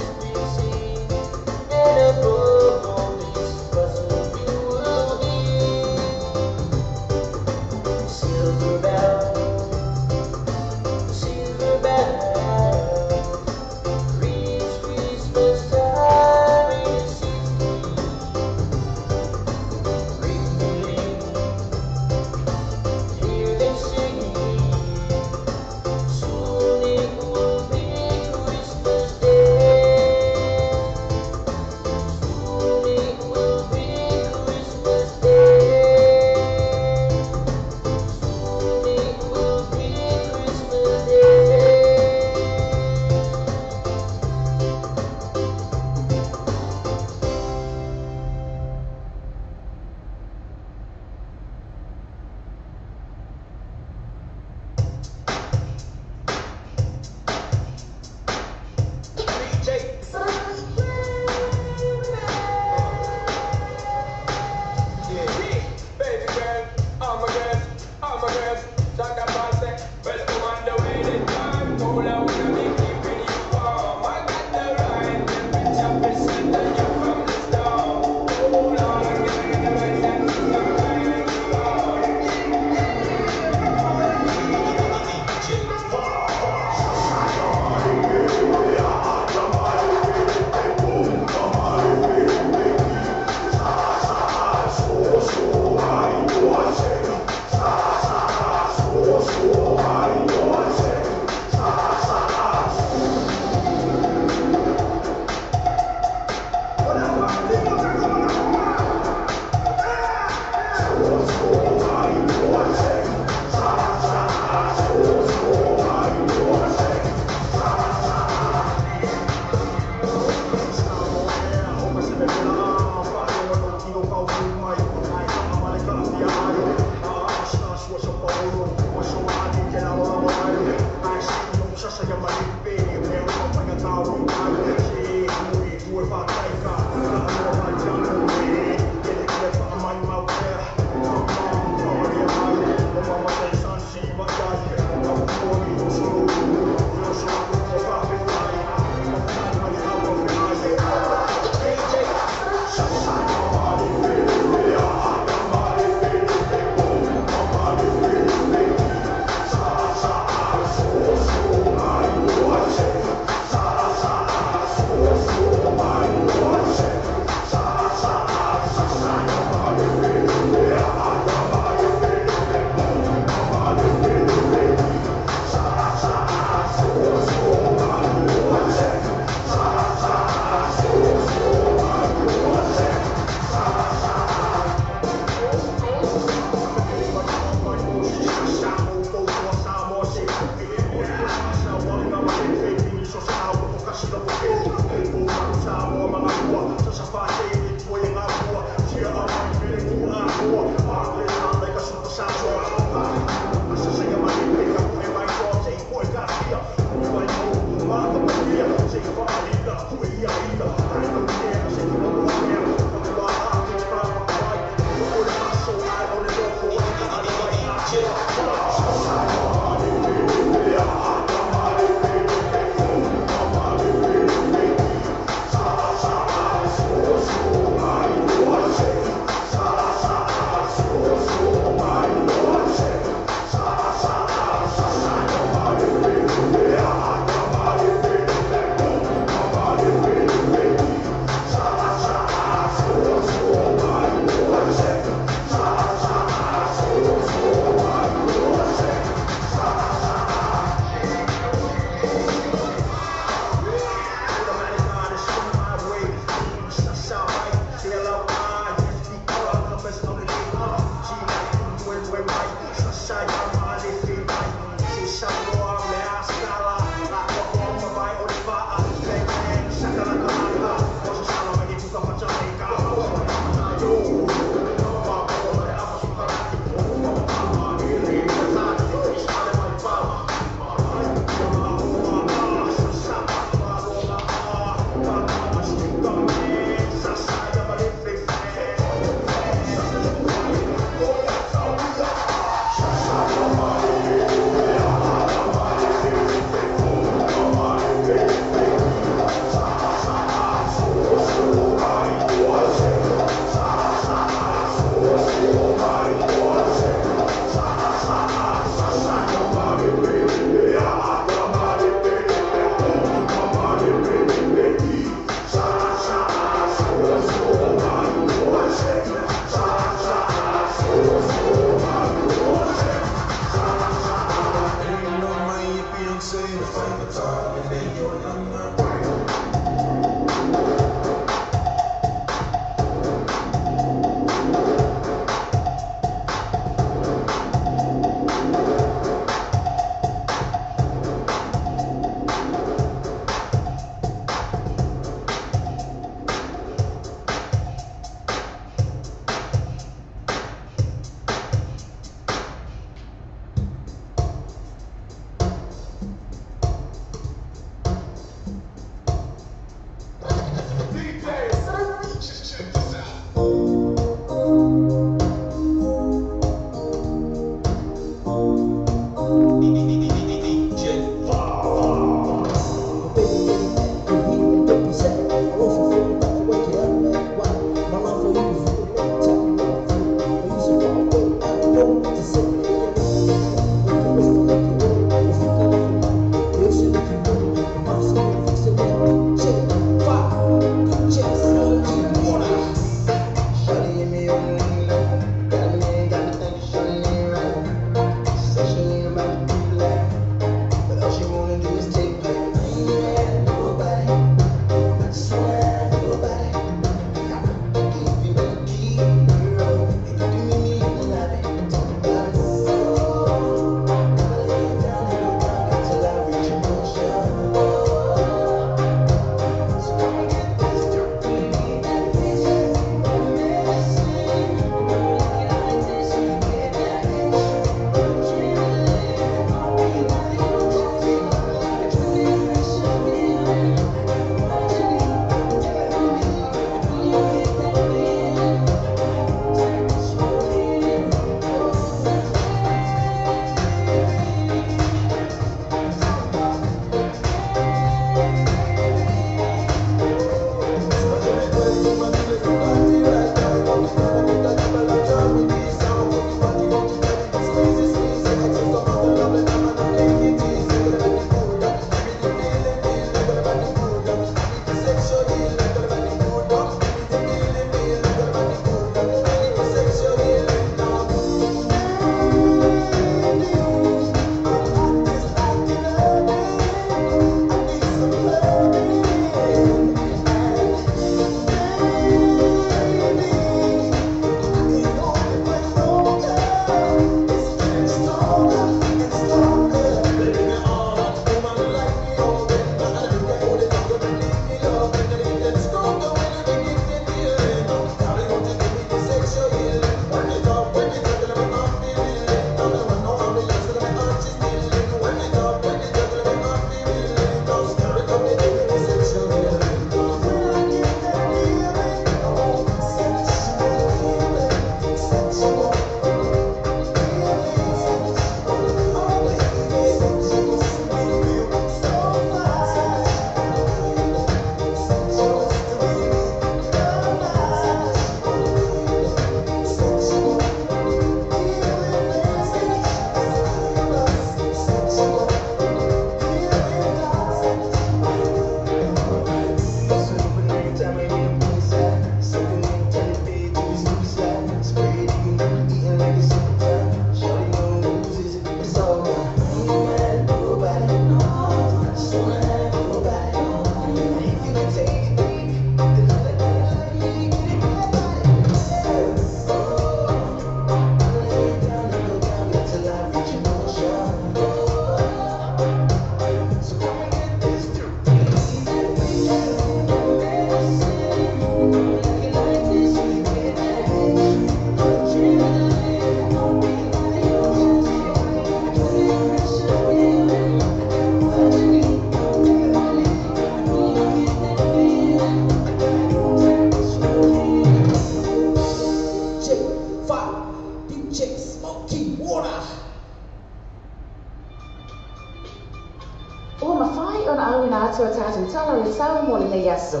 S2: valaauina atu a tatou tala o le sao mo lenei aso,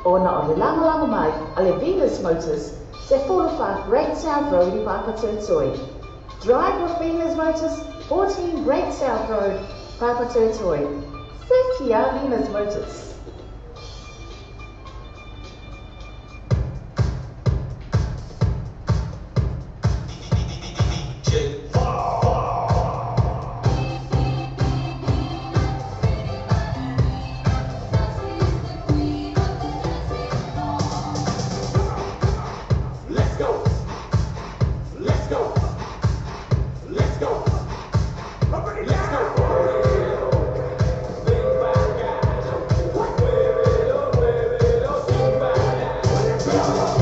S2: ona o le lagolago mai a le Venus Motors, 14 Great South Road i Papatoetoe. Drive with Venus Motors, 14 Great South Road, Papatoetoe. Se kia Venus Motors.
S5: Let's go. Let's go. Let's go. Let's go.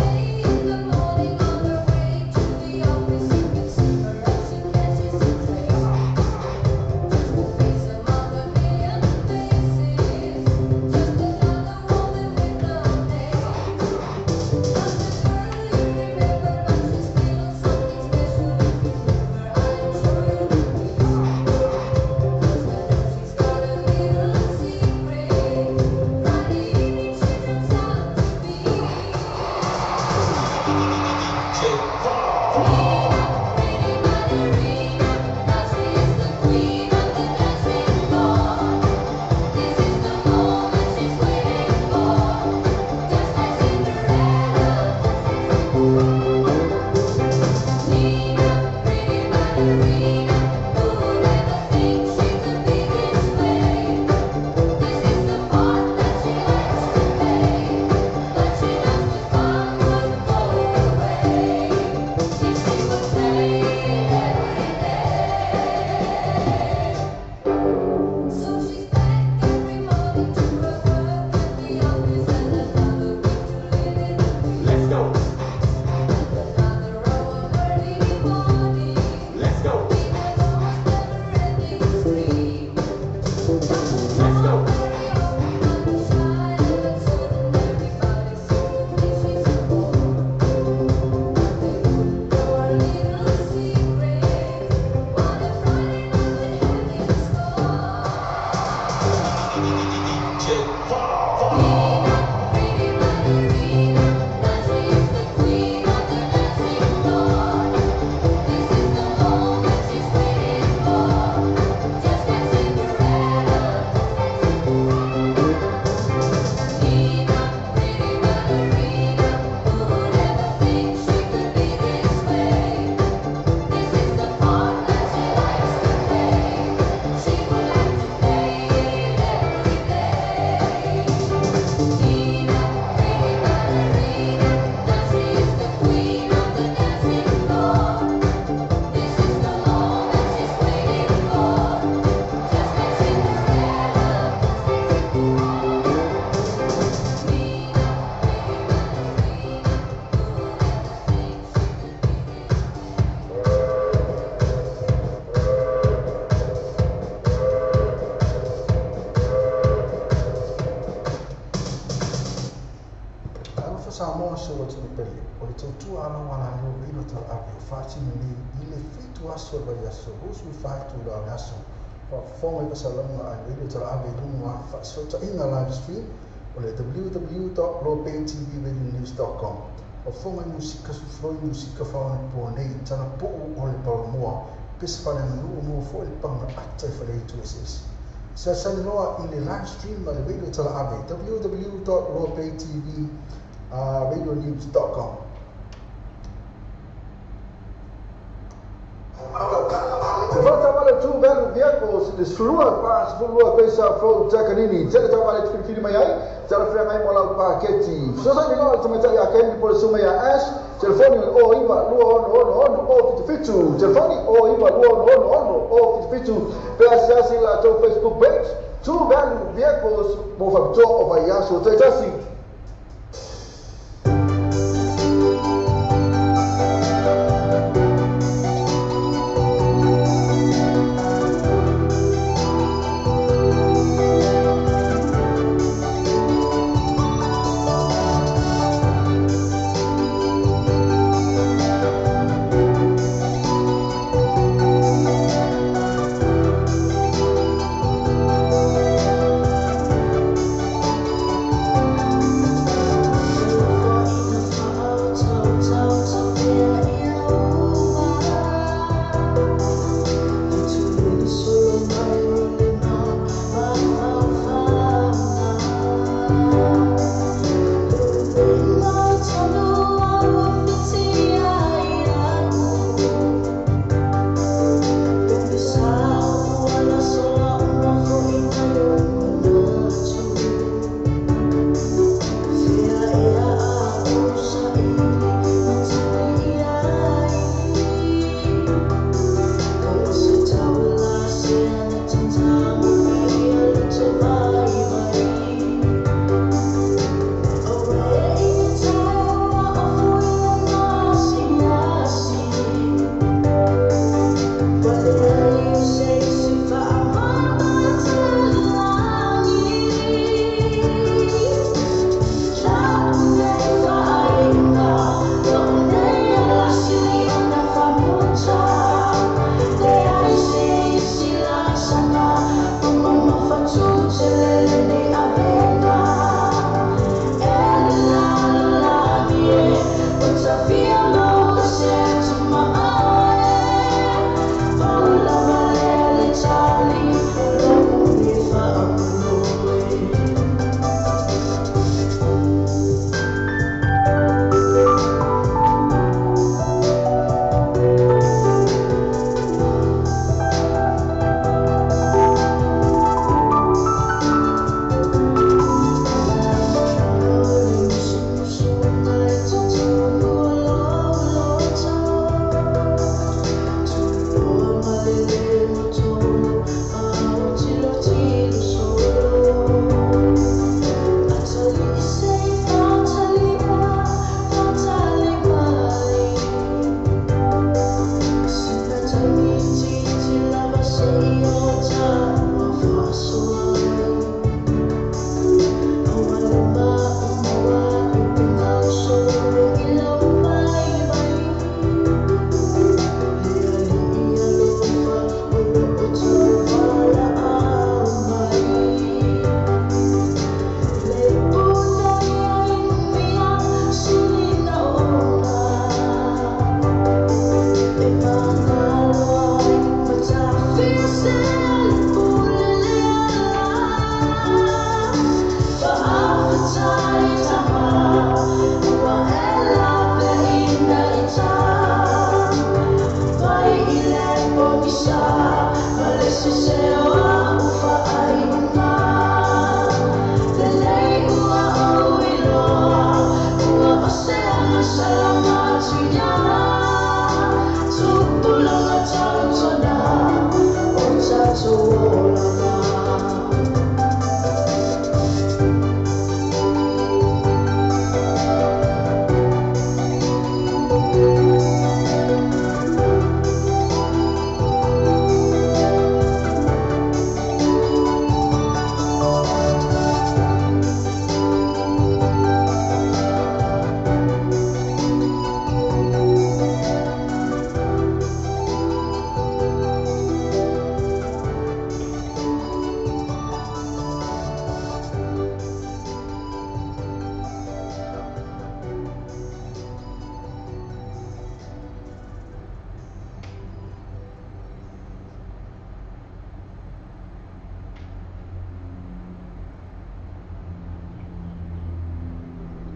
S8: In the morning on her way to the office, you can see her as she catches a train. Just a face among a million faces, just another woman with no name. Just a girl you remember, but she's still something special. If you knew her, I'm sure you would be. 'Cause I know she's got a little secret. Friday evening she turns out to be. Pretty ballerina, now she is the queen of the dancing floor. This is the moment she's waiting for, just like Cinderella. Nina, pretty ballerina, who would ever think she could be this way? This is the part that she likes to play, but she knows the fun would go away if she would play it every day. So she's back every morning to her work at the office, and another week to live in the dream.
S5: Let's go.
S8: And another row of early morning.
S5: Let's go.
S8: In an almost never-ending stream.
S5: Let's go.
S8: Very often rather shy and uncertain, everybody seems to think she's a bore. But they wouldn't know our little secret. What a Friday night would have in store. Nina, pretty ballerina, now she is the queen of the dancing floor. This is the moment she's waiting for, just like Cinderella. Nina, pretty ballerina, who would ever think she could be this way? This is the part that she likes to play. She would like to play it every day. Nina, pretty ballerina, now she is the queen of the dancing floor. This is the moment she's waiting for, just like Cinderella. Nina, pretty ballerina, who would ever think she could be this way?
S6: Alofa Samoa se ua tunu pele, o le tautua ala wala leo vilo talaave o faatino nei i le 7 aso o le vaiaso, 24 itula o le aso. Faafofoga i faasalaga a le Radio Talaave i luga o ana faasootaiga live stream o le www.lobaytvradionews.com. Faafofoga i musika sufuloi musika faaonapoa nei, talapuu o le paolomoa, pese faaleaganuu mo foi le pagaata i faleaitu eseese. Fesoasoani loa i le live stream a le Radio Talaave www.lobaytvradionews.com.
S1: Te whata tu velu vehicles le slua pa slua pesa flow takanini tele tawale te whiwhiri mai ai tala whia ngai mo lau paketi fesoasoani loa le tamatai a Candy po le sunga ia Ash telefoni o 9 2 6 6 6 7 7 telefoni o 9 2 6 6 6 7 7 pe asiasi la tou Facebook page Two Value Vehicles mo whakatoa o vaiaso taitasi.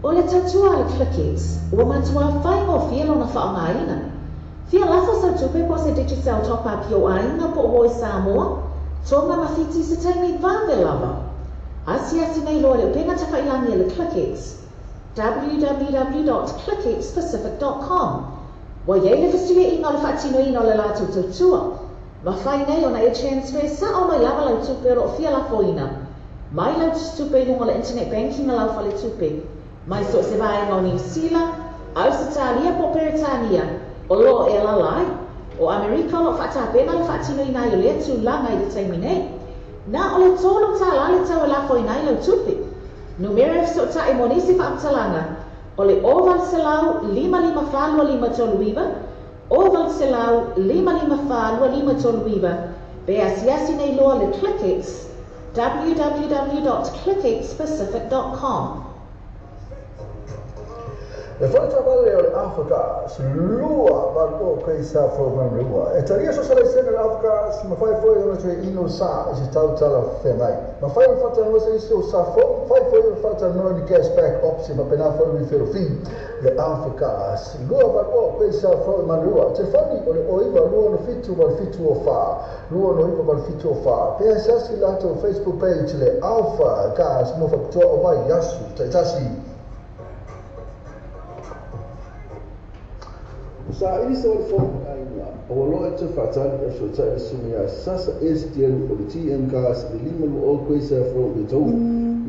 S2: O le tautua a le ClickX, ua matua faigofie lona faaaogaina. Fia lafo sau tupe po o se Digicel top up i ou aiga po o i Samoa, Tonga ma Fiti i se taimi vave lava. Asiasi nei loa i le upega tafailagi a le ClickX, www.clickxpacific.com. Ua i ai le fesuiaiga o le faatinoina o le latou tautua. Mafai nei ona e transfer sao mai lava lau tupe o lo o fia lafoina mai lau tusitupe i luga o le internet banking a lau faletupe, mai so o se vaega o Niu Sila, Ausetalia po o Peretania o lo o e alaala ai. O Amerika o lo o faatapena le faatinoina ai o lea tulaga i le taimi nei. Na o le $3 le tau e lafoina ai lau tupe. Numera e fesootai mo nisi faamatalaga o le 0800 554 2539, 0800 554 2539, pe asiasi nei loa le ClickX, www.clickxpacific.com.
S1: Le fale o le Afrika si lua valu o kei sa fo manua. E taria so sala sene le Afrika si mafai foi ona toe ino sa i se tautala whengai. Mafai o whatanua se isi o sa fo, fai foi o whatanua ni cashback option ma pena foi mi whero fi. Le Afrika si lua valu o kei sa fo manua. Telefoni o le oiva lua no fitu wal fitu o wha. Lua no iwa wal fitu o wha. Pe asiasi lato Facebook page le Alpha Gas mo whakutoa o vai yasu. Taitasi. Sa ili sa o le fō aiga, o aloa e te whaatani e sotai le sunga ia sasa SDL o le TM Gas le lima lua o koe sa fro le tau.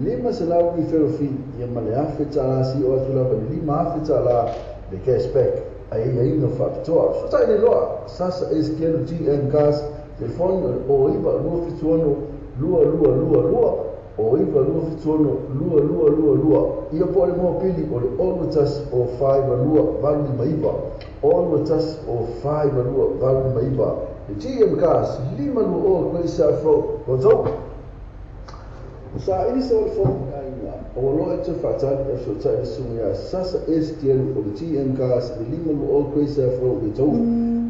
S1: Lima se lau i wherofi ia ma le afe tāla si o atu lava le lima afe tāla le cashback a e ia ina whaapitoa. Sotai le loa, sasa SDL o TM Gas telefoni o le o iwa lua fituono lua lua lua lua o iwa lua fituono lua lua lua lua. Ia po le moa pili o le olu tasi o whaiwa lua valu lima iwa. Olu tasi o whaiwa lua valu lima iwa. Le TM Gas lima lua o koe sa fro o tau. Sa ili sa o le fō aiga, o aloa e te whaatani e sotai le sunga ia sasa SDL o le TM Gas le lima lua o koe sa fro le tau.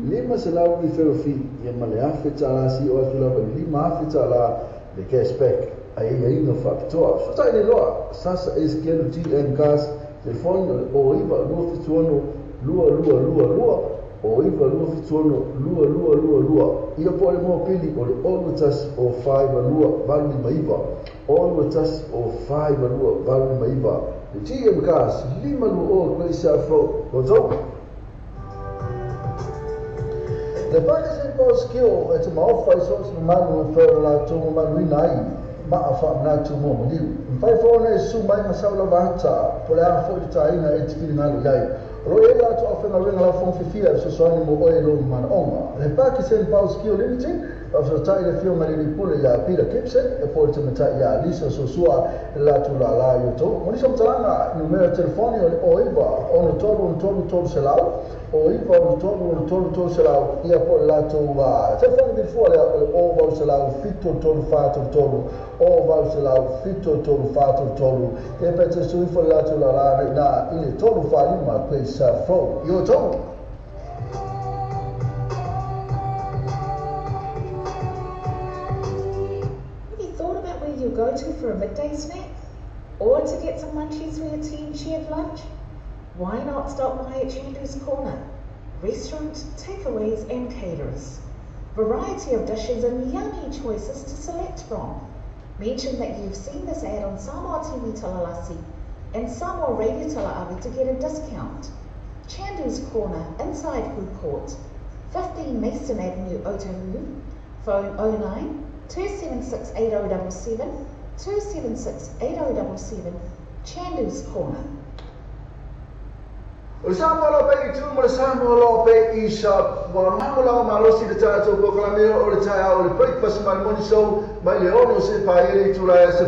S1: Lima se lau i wherofi ia ma le afe tāla si o atu lava le lima afe tāla le cashback a e ia ina whaapitoa. Sotai le loa, sasa SDL o TM Gas telefoni o le o iwa lua fituono lua lua lua lua o iwa lua fituono lua lua lua lua. Ia po le moa pili o le olu tasi o whaiwa lua valu lima iwa. Olu tasi o whaiwa lua valu lima iwa. Le TM Gas lima lua o koe sa fro o tau. Le Pakistan po skill e te maofa i so se manu o whera la tō manu ina ai. Maa whaamnatu mō maniu. Mwhai fōna e su mai masau lava hata, po le a fo i taina e te whiringalu iai. O lo e la tu awhenga renga la fonga fifia fesoasoani mo oe lou manaoga. Le Pakistan Power Skill Limited, faafesootai le afioga i le pule ia Peter Gibson, e po le tamatai ia Lisa Sosua le latou lala i outou. Mo nisi o matalaga, numera telefoni o le 09 63 63 300, 09 63 63 300, ia po o le latou telefoni vilifua lea o le 0800 73 43, 0800 73 43, ia pe te sui fo le latou lala na i le 345 Place Flow. I outou.
S2: Have you thought about where you'll go to for a midday snack? Or to get some munchies for your tea and shared lunch? Why not stop by at Chandu's Corner? Restaurant, takeaways and caterers. Variety of dishes and yummy choices to select from. Mention that you've seen this ad on Samoa TV Talalasi and Samoa Radio Talaavi to get a discount. Chandu's Corner, inside Food Court, 15 Mason Avenue, Otahuhu. Phone 09 276 8077, 276 8077, Chandu's Corner.
S1: O le Samoa loa pea i tu ma le Samoa loa pea i sa ua lagolago malosi le tatou polokalame o le taeao o le breakfast ma le morning show mai le 6 seia paia le itula e 12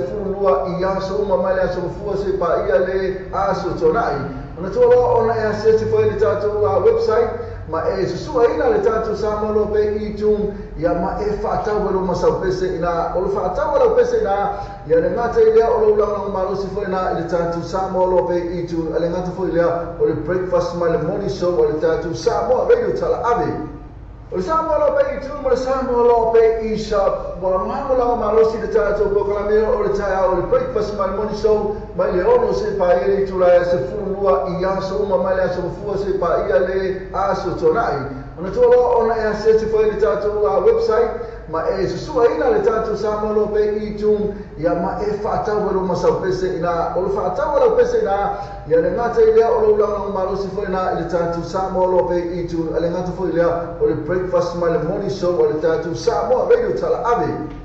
S1: i aso uma mai le aso Gafua seia paia le aso Toonai. Manatua loa ona e asiasi foi i le tatou website ma e susuaina le tatou Samoa loa pea i iTunes ia ma e faatau e lou masau pese ina o le faatau a lau pese ina ia le gata i lea o lou lagolago malosi foi ina i le tatou Samoa loa pea i iTunes a le gata foi lea o le breakfast ma le morning show a le tatou Samoa Radio Talaave. O le Samoa loa pea i iTunes ma le Samoa loa pea i sa ua lagolago malosi le tatou polokalame o le taeao o le breakfast ma le morning show mai le 6 seia paia le itula e 12 i aso uma mai le aso Gafua seia paia le aso Toonai. Manatua loa ona e asiasi foi i le tatou website ma e susuaina le tatou Samoa loa pea i iTunes ia ma e faatau e lou masau pese ina o le faatau a lau pese ina ia le gata i lea o lou lagolago malosi foi ina i le tatou Samoa loa pea i iTunes a le gata foi lea o le breakfast ma le morning show a le tatou Samoa Radio Talaave.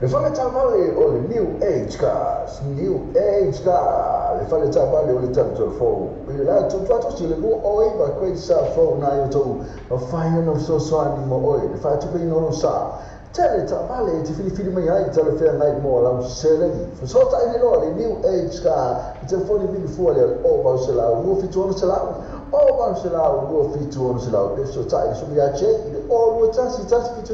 S1: Le fale taavale o le New Age Cars, New Age Car, le fale taavale o le talu fou. I le latou tuatosi le 29 Great South Road na i outou, mafai ona fesoasoani mo oe le faatupeina o lou sa. Tele taavale e te filifili mai ai talafeagai mo lau seleni. Fesootai nei loa le New Age Car i telefoni vili fua lea o le 0800 276 0800 276 pe fesootai le sui ia Jay i le 021 175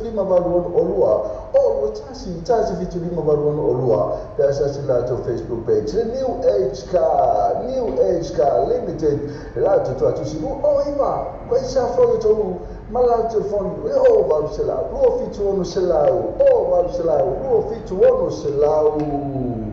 S1: 86 021 175 86 pe asiasi le latou Facebook page le New Age Car, New Age Car Limited le latou tuatusi 29 Great South Road outou ma le latou telefoni le 0800 276 0800 276.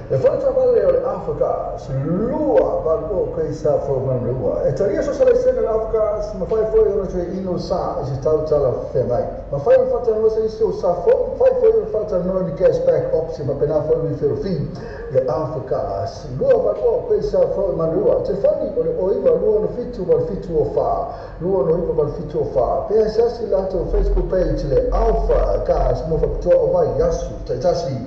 S1: Le fale taavale o le Africa lua valu o Great South Road Manurewa. E talia so sala le Africa mafai foi ona toe ino sa i se tautala feagai. Mafai ona faatalanoa se isi o sa fou, mafai foi ona faatalanoa ni cashback option faapena foi refill fee. Le Africa lua valu o Great South Road Manurewa. Telefoni o le 09 267 8704 269 8704. Pe asiasi latou Facebook page le Alpha Gas mo faapitoa o vai aso taitasi.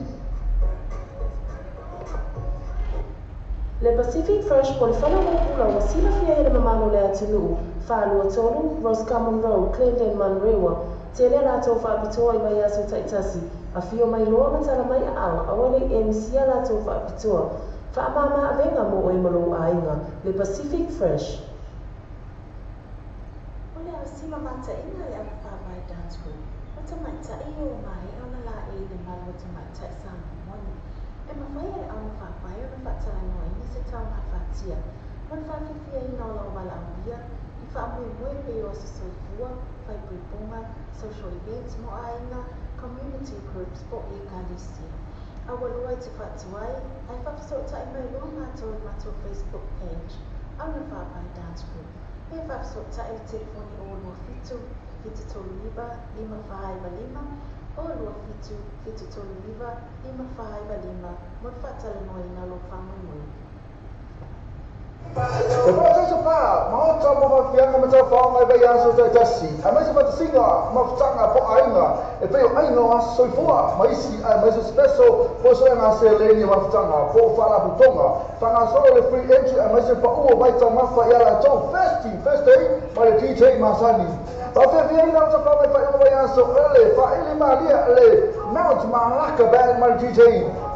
S4: Le Pacific Fresh po le fale o pula ua silafia e le mamalu o le atunuu, 423 Roscommon Road, Clenden, Manurewa, tele a latou faapitoa i vaiaso taitasi, afio mai loa ma tala mai aao, aua nei e misia latou faapitoa. Faamama avega mo oe ma lou aiga, le Pacific Fresh.
S9: O le ausima mataʻiga le augafāvae Dance Group, o tamaitai ua maea ona laei i le malu o tamaitai Samoa moni. E mafai e le augafāvae ona faatalanoaina se taugāfātia mo le faafiafiaina o lau valaaulia i faamoemoe pei o aso soifua, faaipoipoga, social events mo aiga, community groups po o ekalesia. Aua loa e te faatuai, ae faafesootai mai loa matou i le matou Facebook page, Augafāvae Dance Group, pe faafesootai i le telefoni 027 739 5495, 027 739 5495 mo le faatalanoaina o lou faamoemoe.
S1: E parataiso pa, maota mo mafianga ma taufaoga i vaiaso taitasi, aemaise faatasiga mafutaga po o aiga, e pei o aiga o aso soifua ma isi aemaise special po o suega seleni o mafutaga po o faalapotopotoga. Faagasolo le free entry aemaise paʻu o vaitaumafa iā latou Thirsty Thursday ma le DJ masani. Faafiafiaina o tafaga i faaiuga vaiaso le faaili malia le Mount Malaka Band ma le DJ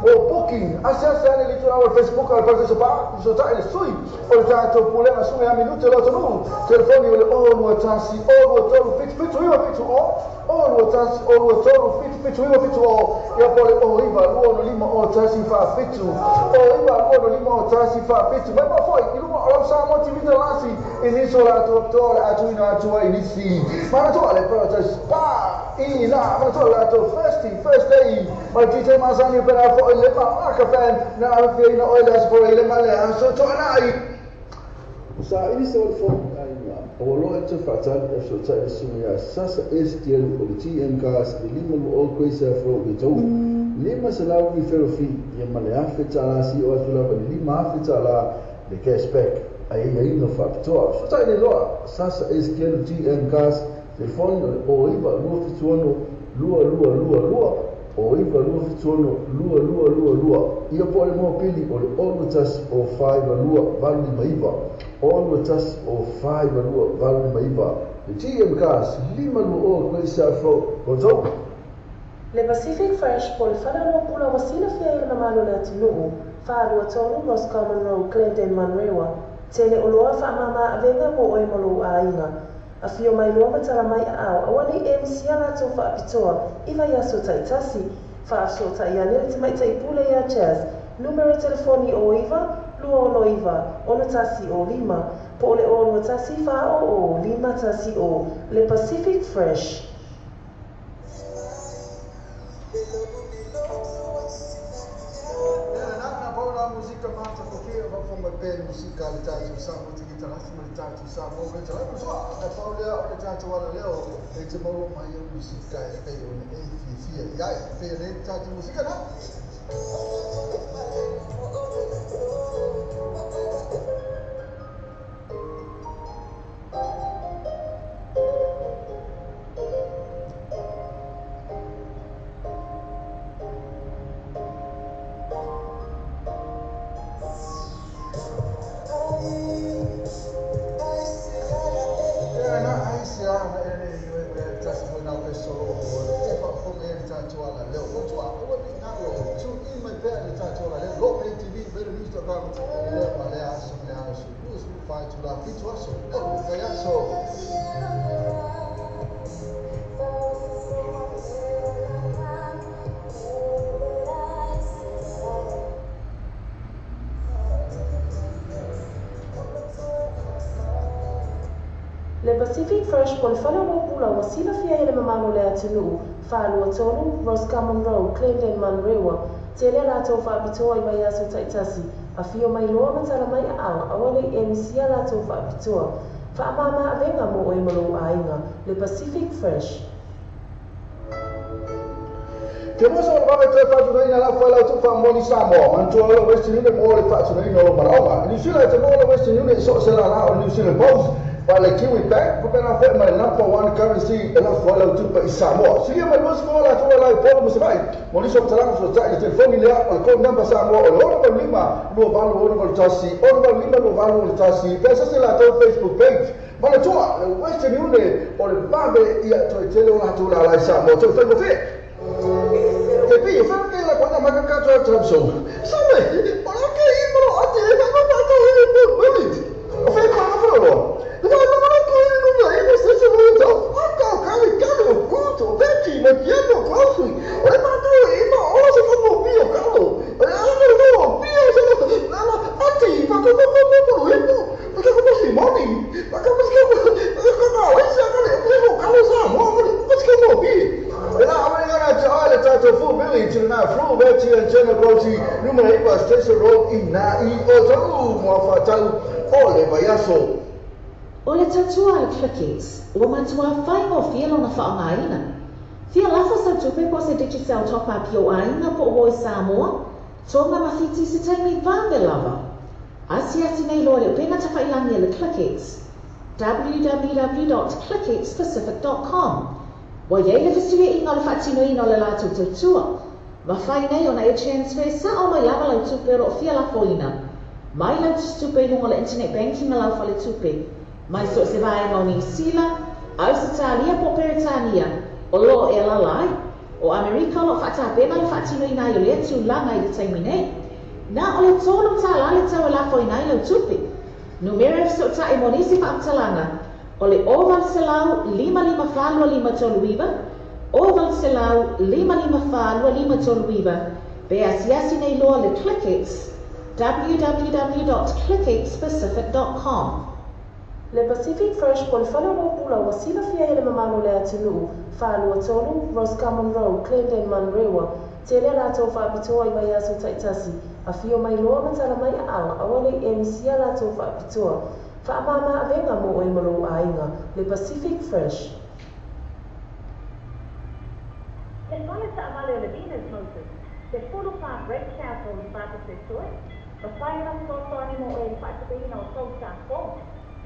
S1: mo booking. Asiasi ane i le itulau o le Facebook a le Parataiso Pa, fesootai le sui o le tatou pulega suge a minute o le atunuu. Telefoni o le 0 2 1 0 2 3 7 7 9 7 0 0 2 1 0 2 3 7 7 9 7 0 ia po o le 0 9 2 6 5 0 1 4 7 0 9 2 6 5 0 1 4 7. Mai mafo'i i luga o lau Samoa TV Talasi i nisi o latou apitoa o le a tuuina atu ai i nisi. Manatua le Paradise Spa i ina, manatua le latou Thirsty Thursday ma le DJ masani pena fo'i le Malaka Band na afiaina oe le Aso Faraile ma le Aso Toanai.
S7: Sa ili se o le fono i aiga, o ua loa e toe faatali e fesootai le susuga ia Sasa Estielu o le TM Cars i le 520 Grace Ave Road i Otahuhu, 500 referral fee ia ma le $1,000 sio atu lava i le $5,000 le cash back a aiaiga faapitoa. Fesootai le loa Sasa Estielu TM Cars, telefoni o le 09 276 2222, 09 276 2222, ia po o le mopili o le 0 1 0 4 2 8 5 9, 0 1 0 4 2 8 5 9. Le TM Cars, 520 Grace Ave Road, Otahuhu.
S4: Le Pacific Fresh po o le faleoloa pula ua silafia i le mamalu o le atunuu, 423 Roscommon Road, Glendale, Manurewa. Tele oloa faamama avega mo oe ma lou aiga. Afio mai loa ma tala mai aao, aua nei e misia latou faapitoa i vaiaso taitasi. Faafesootai ane le tamaitai pule iā Jazz, numera telefoni 09 269 6105, po o le 0 21 400 510. Le Pacific Fresh.
S6: Ia na na pau la musika matagofie o faafofoga mai pea i le musika a le tatou Samoa TV Talasi ma le tatou Samoa Radio Talasi. Soa na pau lea o le tatou alaleo e te maua mai au musika e pei ona e fiafia i ai. Pei le tatou musika na. Ia na ai se ana e le e tasi foi na pe solo o te faafofoga i le tatou alaleo. Matua, aua nei galo, tune in mai pea i le tatou alaleo. Lo Pay TV, radionews.com, i lea ma lea aso ma lea aso, 24 itulā 7 aso o le vaiaso.
S4: Le Pacific Fresh po o le faleoloa pula ua silafia i le mamalu o le atunuu, 423 Roscommon Road, Glendale, Manurewa. Tele latou faapitoa i vaiaso taitasi. Afio mai loa ma tala mai aao, aua nei e misia latou faapitoa. Faamama avega mo oe ma lou aiga. Le Pacific Fresh.
S1: Ke moso o le vave toe faatunaina lafo ai lau tupu faamoni Samoa, manatua o le Western Union mo le faatunaina o lou manaoga. I New Zealand e te maua le Western Union i so o se lālā o le New Zealand Post, pa le Kiwi Bank, faapena foi ma le number one currency e lafo ai lau tupe i Samoa. Silia mai 20 latou e lai Upolu ma Savaii. Mo nisi o faamatalaga fesootai i le telefoni lea o le code number Samoa o le 685 2861, 685 2861. Pe asiasi latou Facebook page. Manatua, le Western Union o le vave ia toe tele o latou lālā i Samoa. Toe faigofie. Ke pi, fa ke la kwana maka ka tso tramso. Sa me, o la ke i mo ate e ma ma to e mo mo. O fe ko na fro. O ma ma ko i no e no se se mo to. A ka ka le ka lo ku to ve ti me piano ko su. O le ma to e ma o se ko mo pi o ka lo. O le a no no pi o se no na na ate i pa ko ko ko ko e mo. Pa ko ko si moni. Pa ko ko ko ko ko e sa ka le ko ka lo sa mo mo ko ko mo pi. E la awai ngana te ai le tātou full village i na Fru Veti and Jenna Groti, numera 9 Station Road i nā i o tau mua whātau o le vaiaso.
S2: O le tautua a le Clickies, ua matua faigofie lona faaaogaina. Fia lafo sau tupe po o se Digicel top-up i ou aiga po o i Samoa, Tonga ma Fiti i se taimi vave lava. Asiasi nei loa le upega tafailagi a le ClickX, www.clickxpacific.com. Ua iai le fesuiaiga o le faatinoina o le latou tautua. Mafai nei ona e transfer sao mai lava lau tupe o loo fia lafoina mai lau tusitupe i luga o le internet banking a lau faletupe, mai so o se vaega o Niu Sila, Ausetalia po o Peretania o loo e alaala ai. O Amerika o loo faatapena le faatinoina ai o lea tulaga i le taimi nei. Na o le $3 le tau e lafoina ai lau tupe. Numera e fesootai mo nisi faamatalaga o le 0800 554 2539, 0800 554 2539, pe asiasi nei loa le ClickX, www.clickxpacific.com.
S4: Le Pacific Fresh po o le fale oloa pula ua silafia ai e le mamalu o le atunuu, 423 Roscommon Road, Clendon, Manurewa. Tele a latou faapitoa i vaiaso taitasi, afio mai loa ma tala mai aao, aua le i e misia a latou faapitoa. Faamama avega mo oe ma lou aiga, le Pacific Fresh.
S11: Le fale taavale o le Venus Motors, 14 Great South Road, Papatoetoe, mafai ona fesoasoani mo oe i le faatupeina o tou sa fou.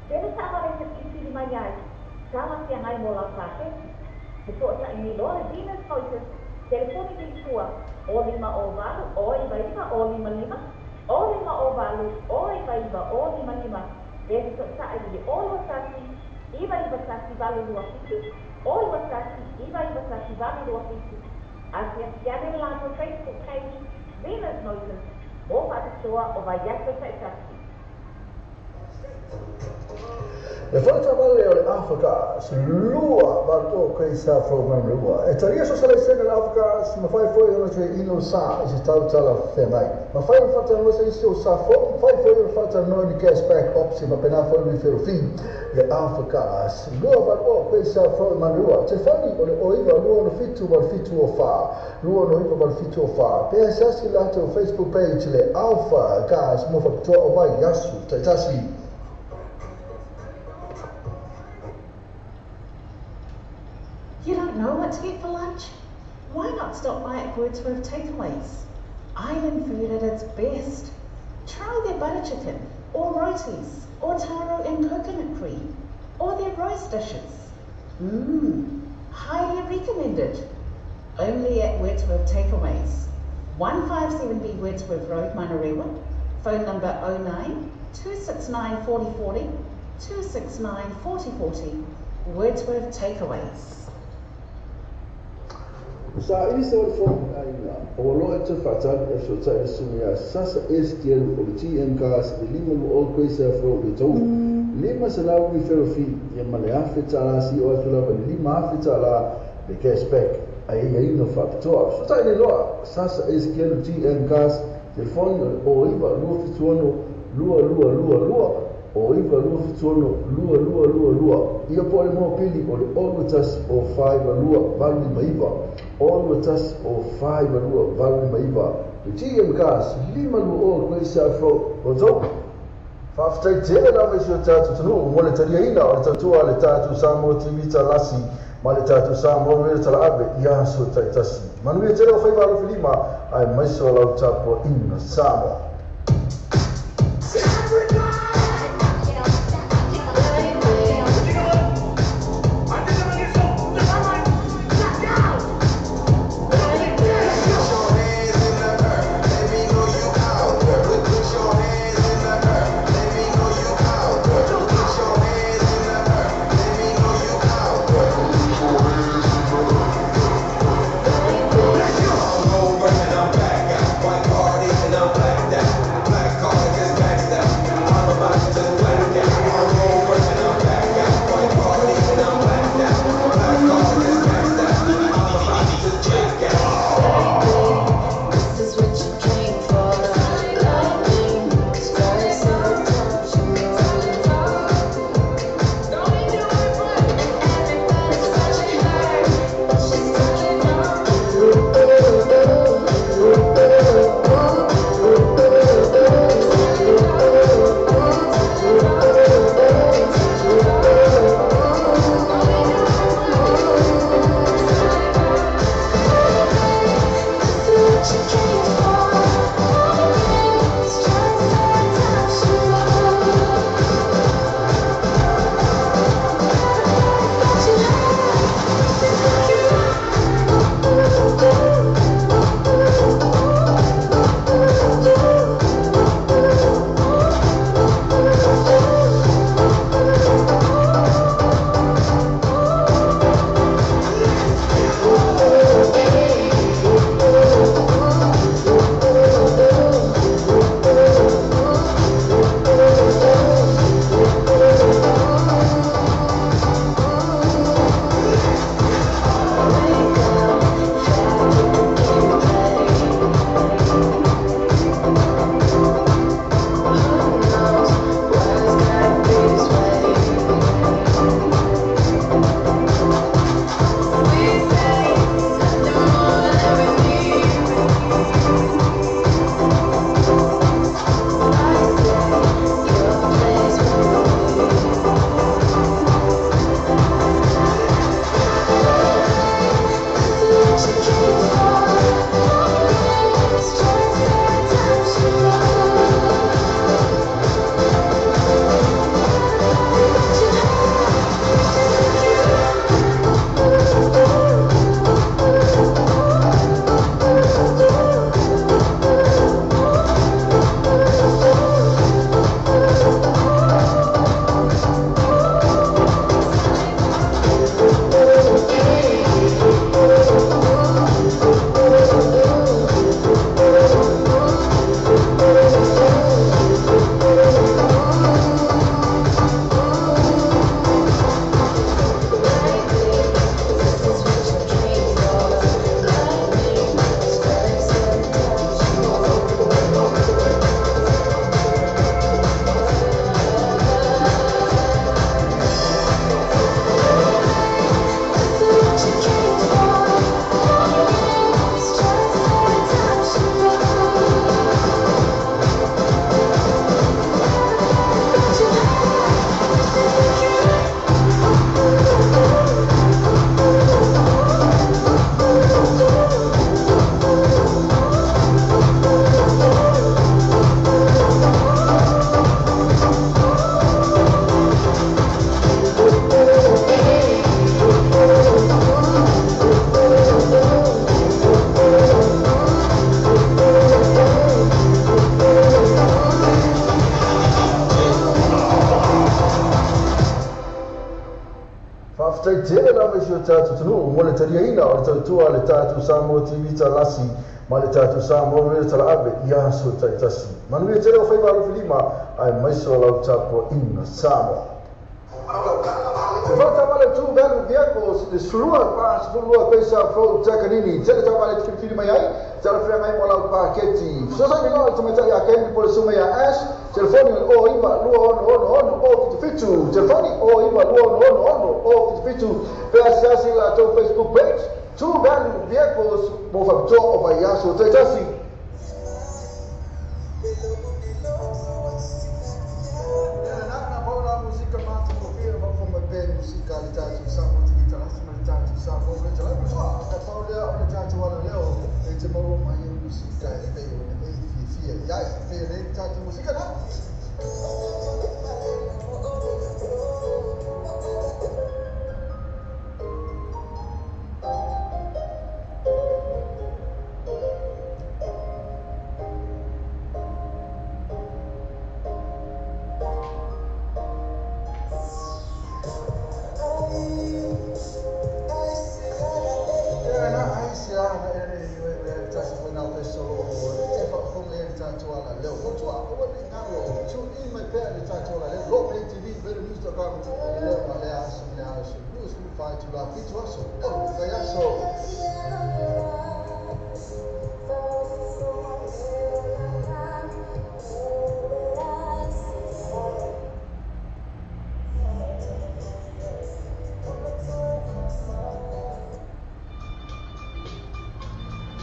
S11: Tele taavale e te filifili mai ai, talafeagai mo lau paketi. Fesootai nei loa le Venus Motors, telefoni tuitua o 5 o 8 o 9 9 o 5 5, o 5 o 8 o 9 9 o 5 5, pe fesootai i le o 2 1 9 9 1 8 2 7, o 2 1 9 9 1 8 2 7. Asiasi ane le latou Facebook page, Venus Motors, mo faapitoa o vaiaso taitasi.
S1: Le fale taavale o le Africa lua valu o Craig South Road Manurewa. E talia so salaisene le Africa mafai foi ona toe ino sa i se tau talafeagai. Mafai ona faatalanoa se isi o sa fou, mafai foi ona faatalanoa ni cashback option faapena foi le referral fee. Le Africa lua valu o Craig South Road Manurewa. Telefoni o le 09 267 8704, 269 8704. Pe asiasi latou Facebook page le Alpha Cars mo faapitoa o vaiaso taitasi.
S2: You don't know what to get for lunch? Why not stop by at Wordsworth Takeaways? Island food at its best. Try their butter chicken, or rotis, or taro and coconut cream, or their roast dishes. Mmm, highly recommended. Only at Wordsworth Takeaways. 157B Wordsworth Road, Manurewa. Phone number 09 269 4040, 269 4040. Wordsworth Takeaways.
S1: Sa ili se o le fono le aiga, o ua loa e toe faatali e fesootai le susuga ia Sasa Estielu o le TM Cars i le 520 Quay South Road i Otahuhu. $500 referral fee ia ma le $1,000 sio atu lava i le $5,000 le cash back a aiaiga faapitoa. Fesootai nei loa Sasa Estielu TM Cars, telefoni o le 09 276 2222, 09 276 2222. Ia po o le mopili o le 021 o 52 859, 021 o 52 859. Le TM Cars, 520 Quay South Road, Otahuhu. Faafetai tele lava i si o tatou atunuu mo le taliaina o le tautua a le tatou Samoa TV Talasi ma le tatou Samoa Radio Talaave i aso taitasi. Manuia tele o faiva alofilima aemaise o lau tapuaiga Samoa. tatou atunuu mo le taliaina o le tautua a le tatou Samoa TV Talasi ma le tatou Samoa Radio Talaave i aso taitasi. Manuia tele o faiva alofilima aemaise o lau tapuaiga Samoa. E faatavale tu valu vehicles le sulua 42 pesa flow takanini tele tavale filifili mai ai talafeagai mo lau paketi. Fesoasoani loa le tamaitai a Ken po le susuga ia Ash, telefoni o le 092666 077, telefoni 092666 077, pe asiasi i latou Facebook page True Value Vehicles mo faapitoa o vaiaso taitasi.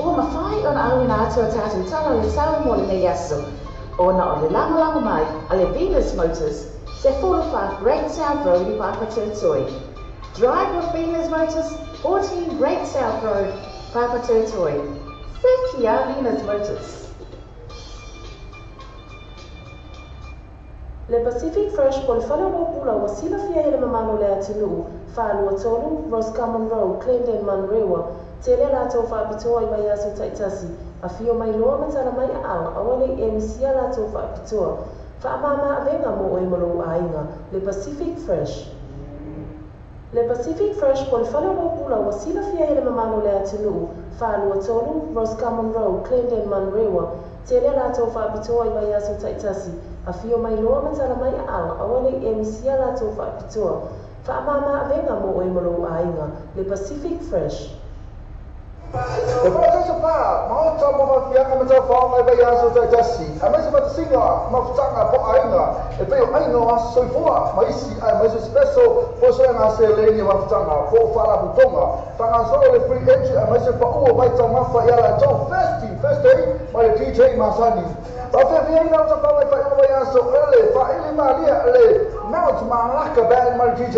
S2: Ua mafai ona auina atu a tatou tala o le tau mo lenei aso, ona o le lagolago mai a le Venus Motors, 14 Great South Road i Papatoetoe. Drive with Venus Motors, 14 Great South Road, Papatoetoe. Sekia Venus Motors.
S4: Le Pacific Fresh po le fale o Pula ua silafia e le mamalu o le atunuu, 423 Roscommon Road, Clendon, Manurewa, tele a latou faapitoa i vaiaso taitasi, afio mai loa ma tala mai aao, aua ne i e misia latou faapitoa. Faamama avega mo oe ma lou aiga, le Pacific Fresh. Le Pacific Fresh po le fale o Pula ua silafia e le mamalu o le atunuu, 423 Roscommon Road, Clendon, Manurewa, tele a latou faapitoa i vaiaso taitasi, afio mai loa ma tala mai aao, aua ne i e misia latou faapitoa. Faamama avega mo oe ma lou aiga, le Pacific Fresh.
S1: E whakataisa pā, maota mo mafianga ma tau whaonga e vai aso taitasi. Aemaise matasiga, mafutaga po aiga, e pei o aiga o aso soifua, ma isi aemaise special po soega se leni mafutaga, po whalaputonga. Whangasolo le free entry aemaise pa ua vai taumafa i a latou Thirsty Thursday ma le DJ Masani. Whawhiawhiaina o tawhanga i whainga vai aso ele, whaili malia le Mount Malaka Band ma le DJ.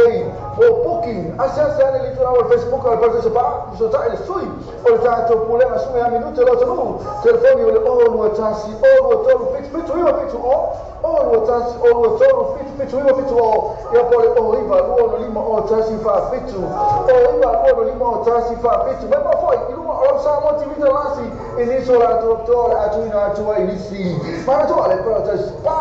S1: O booking, asiasi ane li tulaga o le Facebook a le Parataiso Pā, so ta'i le sui o le tatou pulega sui a minute lo atunuu, telefoni o le 021 023 77 9 70 021 023 77 9 70 ia po le 09 2 5 0 1 4 7 09 2 5 0 1 4 7 mai ma foi i luga o lau Samoa TV Talasi i nisi o latou apitoa o le atuina atu ai i nisi manatua le Parataiso Pā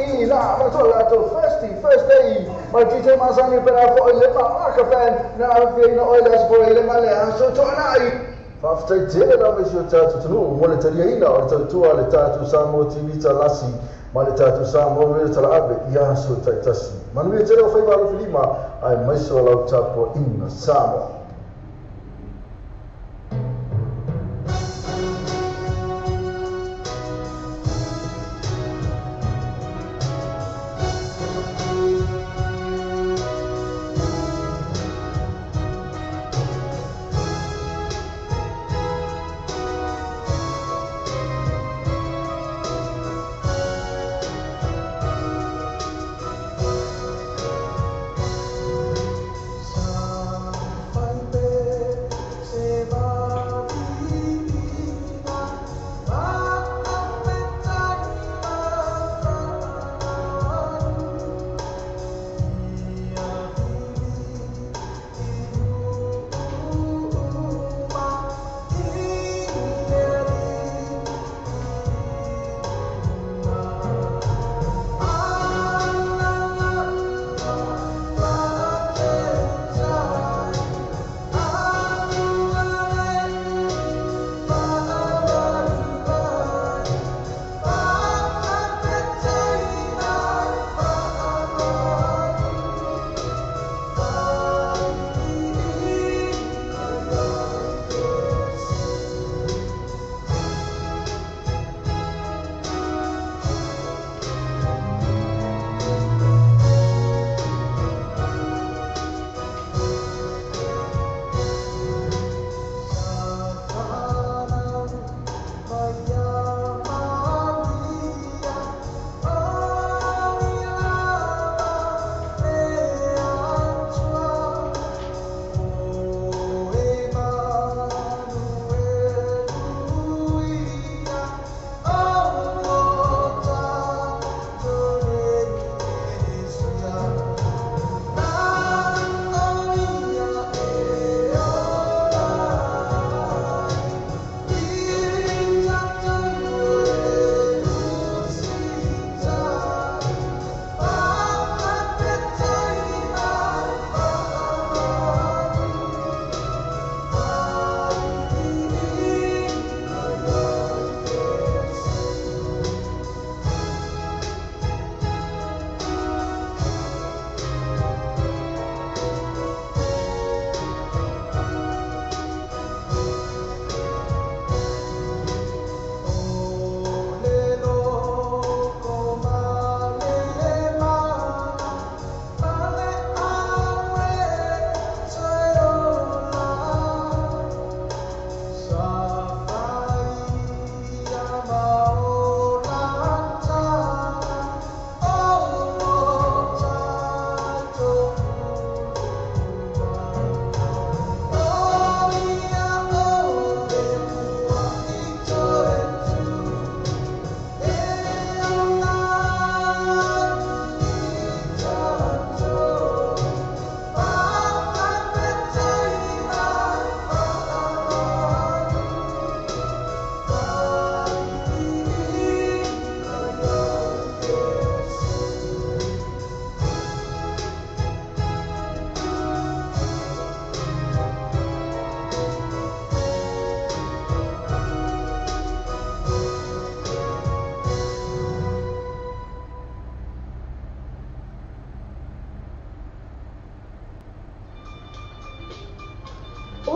S1: i la manatua le latou Thirsty Thursday ma le DJ Masani pena foi le Malaka Band na afiaina oe le aso foi le ma le aso toanai. Faafetai tele lava i si o tatou atunuu mo le taliaina o le tautua a le tatou Samoa TV Talasi ma le tatou Samoa Radio Talaave i aso taitasi. Manuia tele o faiva alofilima aemaise o lau tapuaiga Samoa.
S6: Sa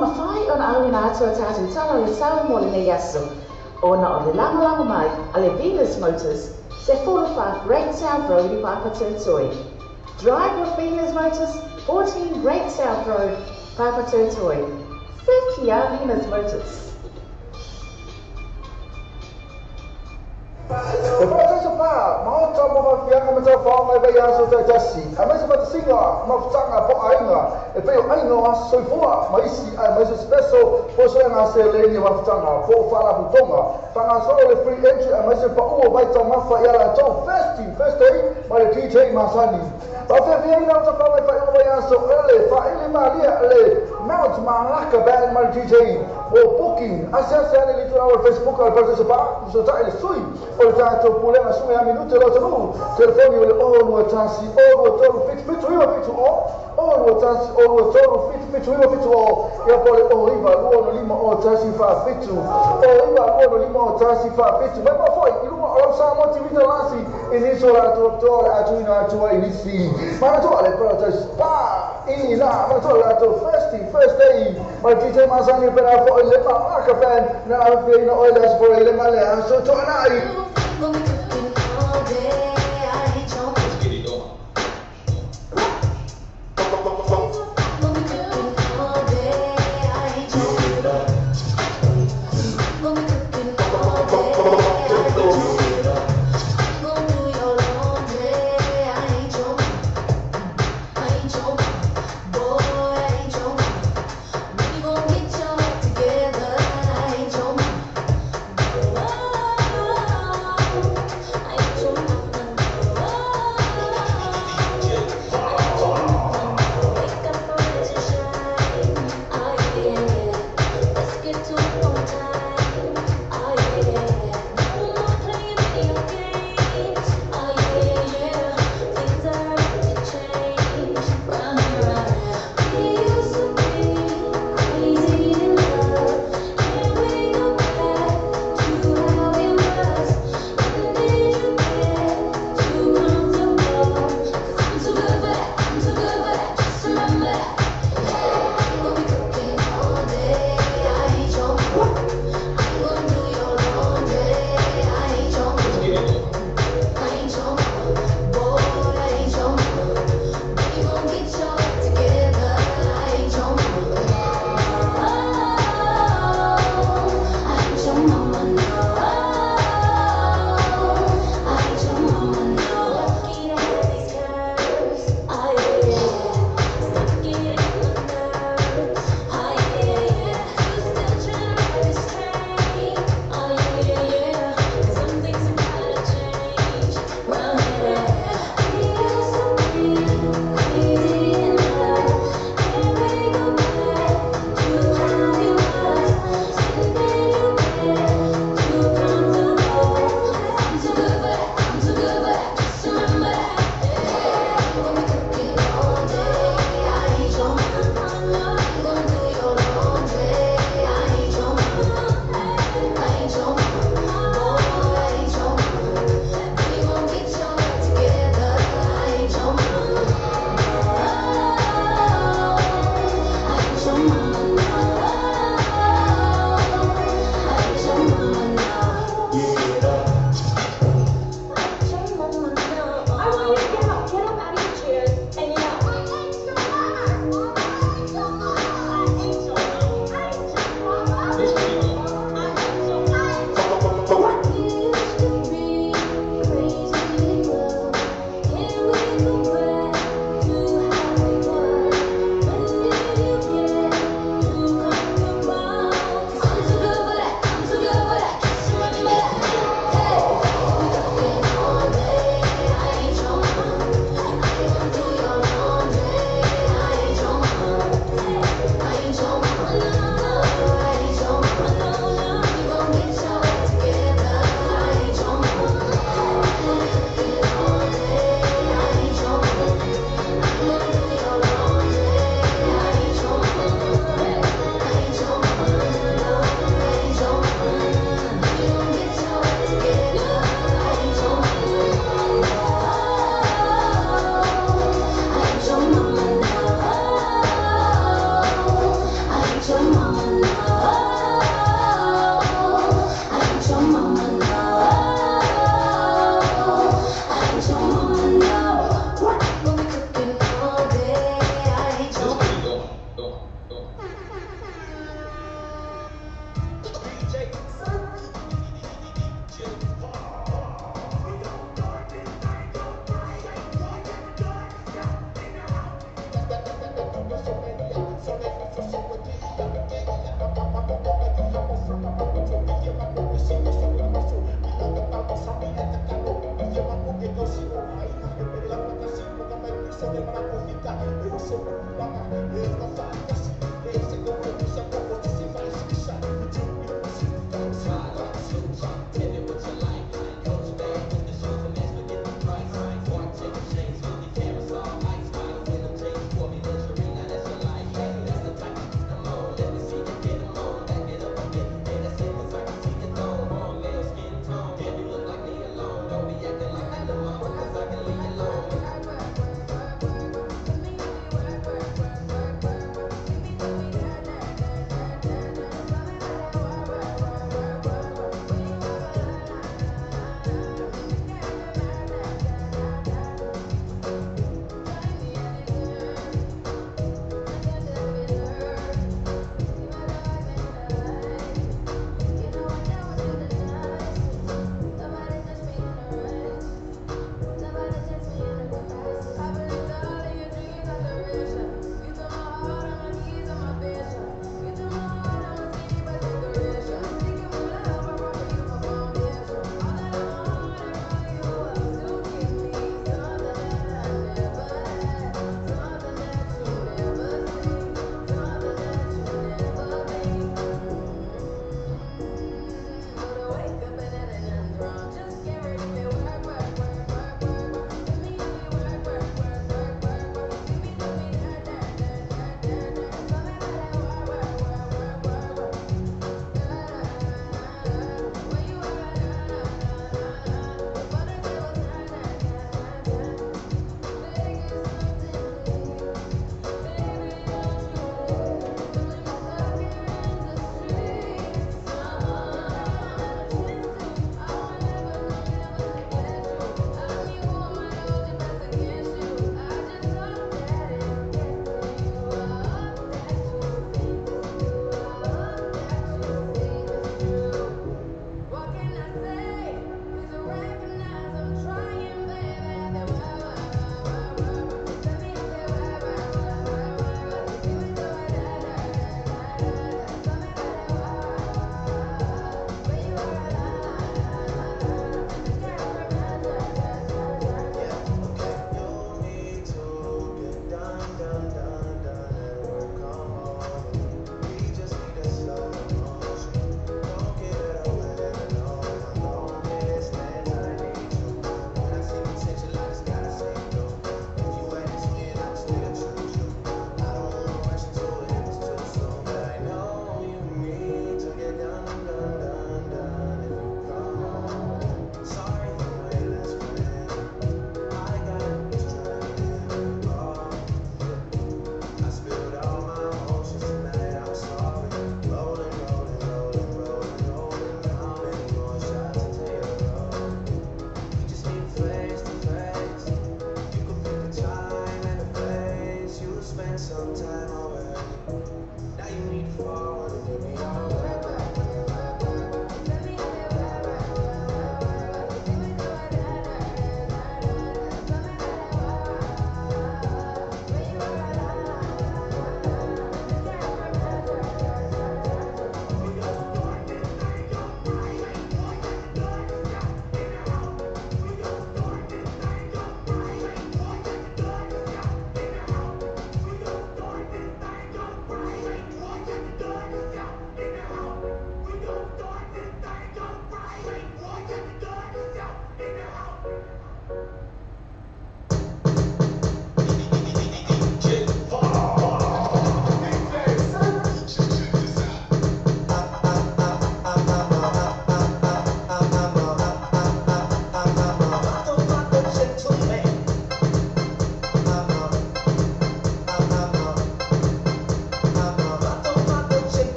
S2: mafai ona auina atu a tatou tala o le sao mo lenei aso, ona o le lagolago mai a le Venus Motors, 14 Great South Road i Papatoetoe. Drive with Venus Motors, 14 Great South Road, Papatoetoe. Sekia Venus Motors.
S1: E whaataisa pā, maota mo whafianga ma tau whaonga e vai aso tai tasi. A maisa whatasinga, mafutanga po ainga, e peo ainga o aso soifua, ma isi ai maisa special, po soe ngā se leni mafutanga, po whala putonga. Whanga solo le free entry a maisa pa ua vai tau mafa i ala tau first day, ma le DJ Masani. Whawhiawhia ina o tawha mai whai vai aso ele, whaili malia le Mount Malaka Band ma le DJ. O booking, ase ase ane li tuna o Facebook o le Paradise Pa, so ta ele sui, o le tātou pulega sunga ia minute lo tanu, telefoni o le 0 1 0 3 7 7 9 7 0, 0 1 0 3 7 7 9 7 0, ia po le 0 9 2 5 0 1 4 7, 0 9 2 5 0 1 4 7, mai pa foi, i lunga o lau Samoa TV talasi, i nisi o la atu aptoa le atu ina atua i nisi. Mana toa le Paradise Pa, i la, mana toa le atu first day, ma DJ Masani pera fo le Malaka Band, na awhia ina oe le aso fo le male aso toa nai.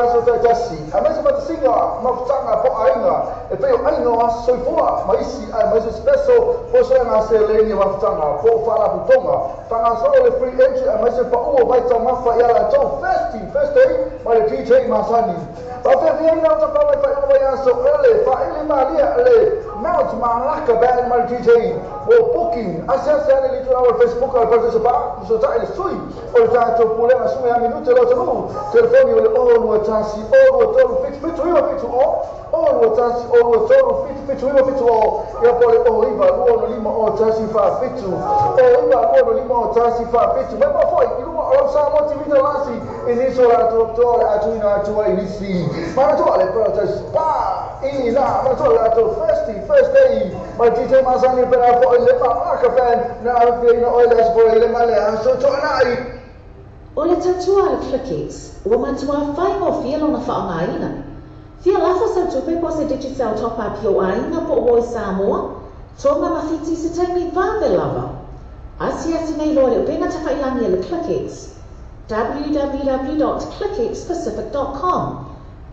S1: vaiaso taitasi. Aemaise faatasiga mafutaga po aiga e pei o aiga o aso soifua ma isi aemaise special fosolaga seleni mafutaga po o faalapotoga fagasolo le free entry aemaise paʻu o vaitaumafa iā latou festi first day ma le DJ masani. Faafeafiaina o tafala i faaiuga vaiaso ele faaili malia le Mount Malaka Band ma le DJ mo booking. Asiasi ane le itulau o le Facebook a le Parataiso Paa fesotaʻi le sui o le tatou pulega sui a minute lo atunuu. Telefoni o le 0 21 0 23 7 7 9 7 0 0 2 1 0 2 3 7 7 9 7 0 ia po le 0 9 2 5 0 1 4 7 0 9 2 5 0 1 4 7 mai ma foi i luga o lau Samoa TV talasi i nisi o latou toa le atuina atu ai nisi manatua le Paradise Spa i na manatua le latou First First Day ma le DJ masani pena foi le Malaka Fan na afiaina oe le aso foi le ma le aso toanai.
S2: O le tautua a le Clickex, ua matuā faigofie lona faaaogaina. Fia lafo sau tupe po o se Digicel top up i ou aiga po o uo i Samoa, Tonga ma Fiti i se taimi vave lava. Asiasi nei loa i le upega tafailagi a le Clickex, www.clickxpacific.com.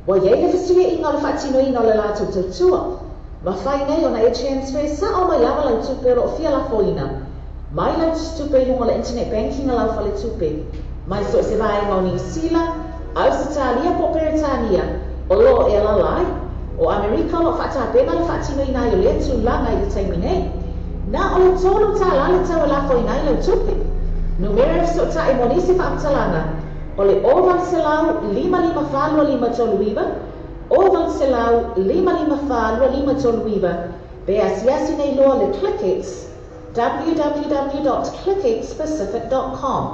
S2: Ua i ai le fesuiaiga o le faatinoina o le latou tautua. Mafai nei ona e transfer sao mai lava lau tupe o lo o fia lafoina mai lau tusitupe i luga o le internet banking a lau faletupe mai so o se vaega o Niu Sila, Ausetalia po o Peretania o lo o e alaala ai. O Amerika o lo o faatapena le faatinoina ai o lea tulaga i le taimi nei. Na o le $3 le tau e lafoina ai lau tupe. Numera e fesootai mo nisi faamatalaga o le 0 800 554 2539, 0 800 554 2539 pe asiasi nei loa le Clickex, www.clickxpacific.com.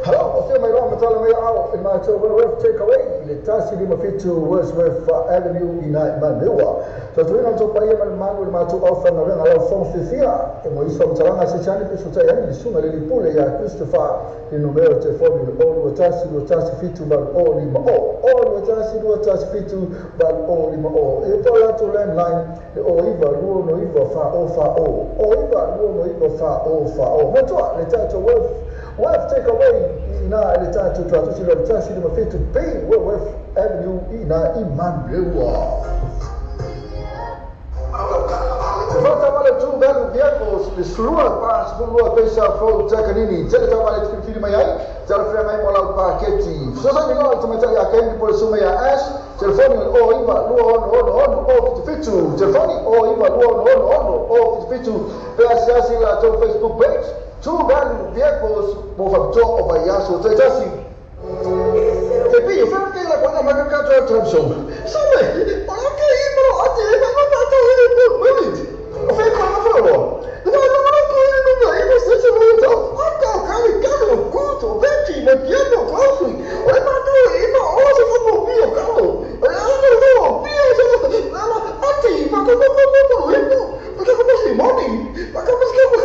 S1: Hello, afio mai loa matala mai ao i matou Wordsworth Takeaway i le 157 Wordsworth Avenue i nai Manurewa. Tautuina tou paia ma le mamalu i le matou aufaigaluega lau fono fiafia e mo isi faamatalaga se tani pe fesotai ai le susuga le lipule ia Christopher i le numera o telefoni le 0 2 1 2 1 7 8 0 5 0 0 2 1 2 1 7 8 0 5 0 e po latou landline le 0 9 2 9 4 0 4 0 0 9 2 9 4 0 4 0. Matua le tatou Worth Takeaway i ina i le tatou tuatusi le 157 B Worth Avenue i ina i Manurewa. Fata tu valu vehicles le slua pa 12 pesa fou takanini tele tavale filifili mai ai talafeagai mo lau paketi. Fesoasoani loa le tamaitai ia Kendi po le susuga ia Ash. Telefoni o le 0 9 2 6 6 6 0 77 telefoni 0 9 2 6 6 6 0 77 pe asiasi i latou Facebook page Two Value Vehicles mo faapitoa o vaiaso taitasi. E pei e whanake la koena maka katoa Thompson. Same, o la ke i maro ate e maka mātou e mo minute. O whai koe ngā wharoa. Nā nā nā koe i nā i mo sese mo tau. Aka o kare kare o kuto, veti, mo piano kausi. O le mātou e ima o se whanau pio karo. O le ana no pio se nā ate i maka maka maka o ipo. Maka maka si moni. Maka maka maka maka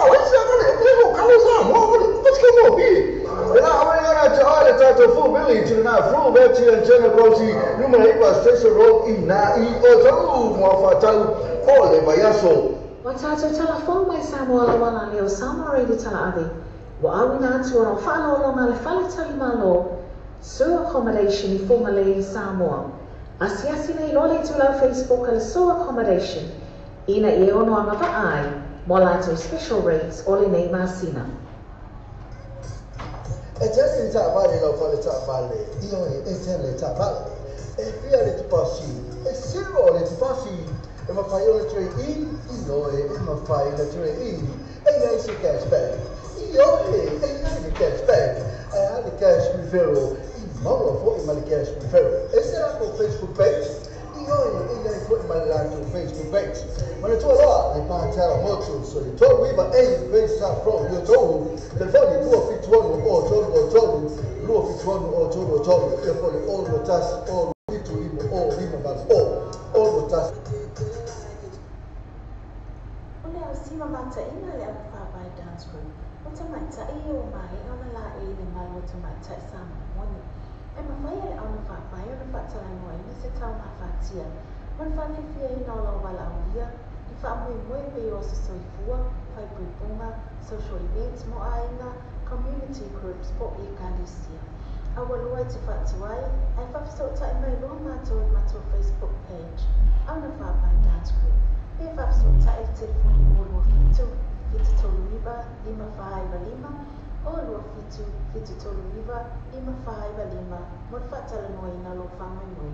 S1: o isi akale o karo sa mo maka mo pi. E la awai ngana te ai le tātou full village i nā full veti and general roti numera 9 Station Road i nā i o tau mua whātau o le vaiaso.
S2: Ua tātou tala fou mai Samoa laua la leo Samoa Radio Tala Ave. Ua auina atu ona o faaloaloga le fale talimalo Sue Accommodation i Fugalei i Samoa. Asiasi nei loa le itulau Facebook a le Sue Accommodation ina ia e ono agavaa ai mo latou special rates o lenei masina.
S7: E tele le taavale lau fale taavale, ioe, e tele le taavale. E fia le tupasi, e zero le tupasi. E mawhai o le trade in, ioe, e mawhai le trade in. E iai se cash back, ioe, e iai le cash back. E a le cash referral, i maua fo'i ma le cash referral. E se latou Facebook page, ioe, e iai fo'i ma le latou Facebook page. Manatua loa le Pātara Motors o le 39A Bayside Road i Otahuhu, telefoni 276 o 3 3 276 o 3 3 ia po le 0 1 0 7 5 0 5 8 0 0 1.
S9: O le ausima mataʻiga le Alafavae Dance Group o tamaitai ua maea ona laei i le malu o tamaitai Samoa moni. E mafai e le augafaapae ona faatalanoaina se taumafatia ma le faafiafiaina o lau valaaulia i faamoemoe pei o aso soifua, faaipoipoga, social events mo aiga, community groups po o ekalesia. Aualoa e te faatuai, ae faafesootai mai loa matou i le matou Facebook page, Auna Faapai Dance Group, pe faafesootai i le telefoni 027 739 5495, 027 739 5495 mo le faatalanoaina o lou faamoemoe.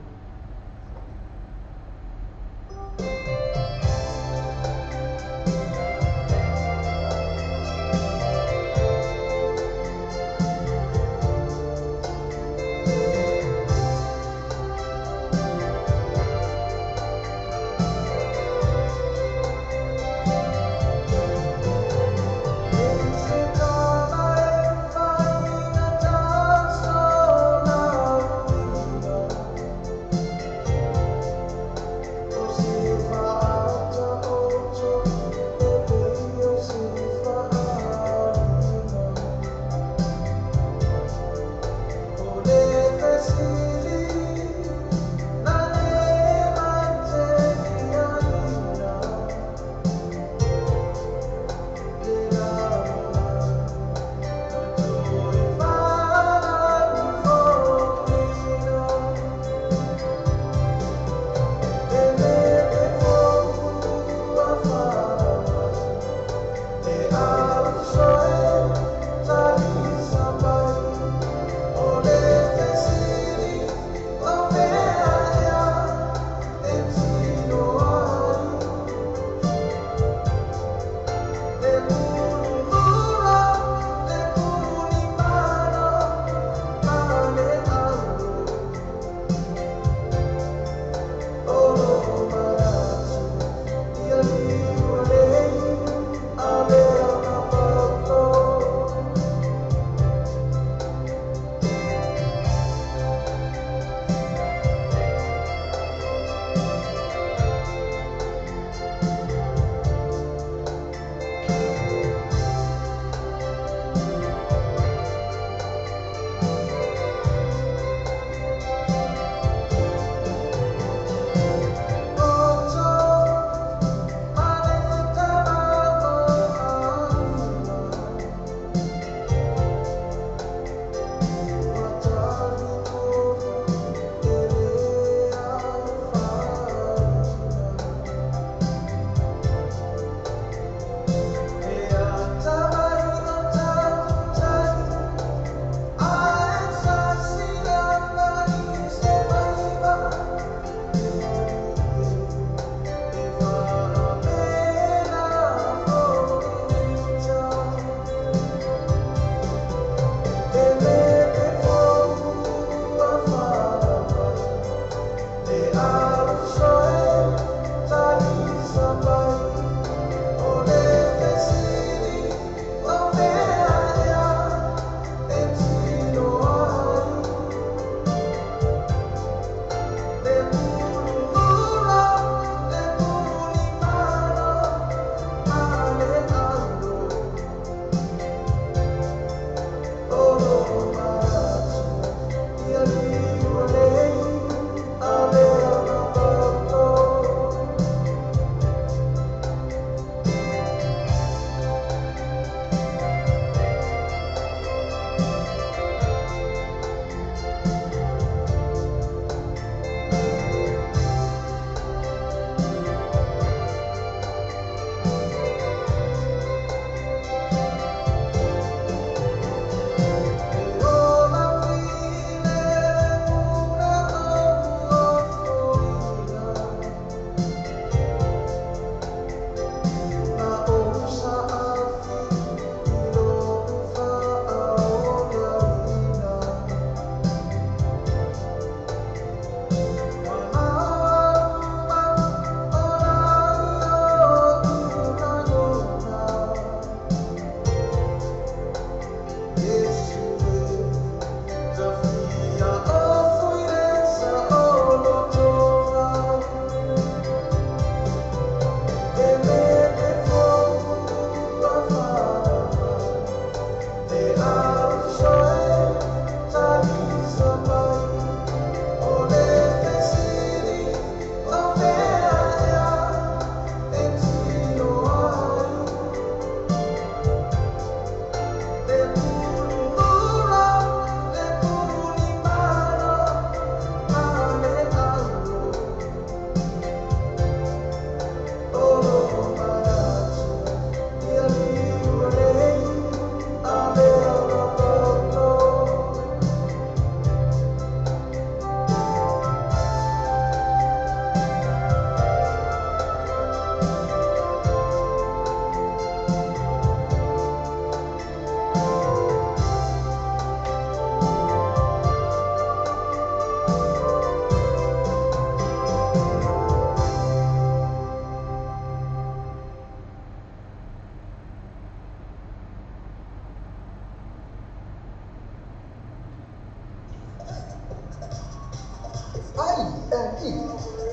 S1: I&E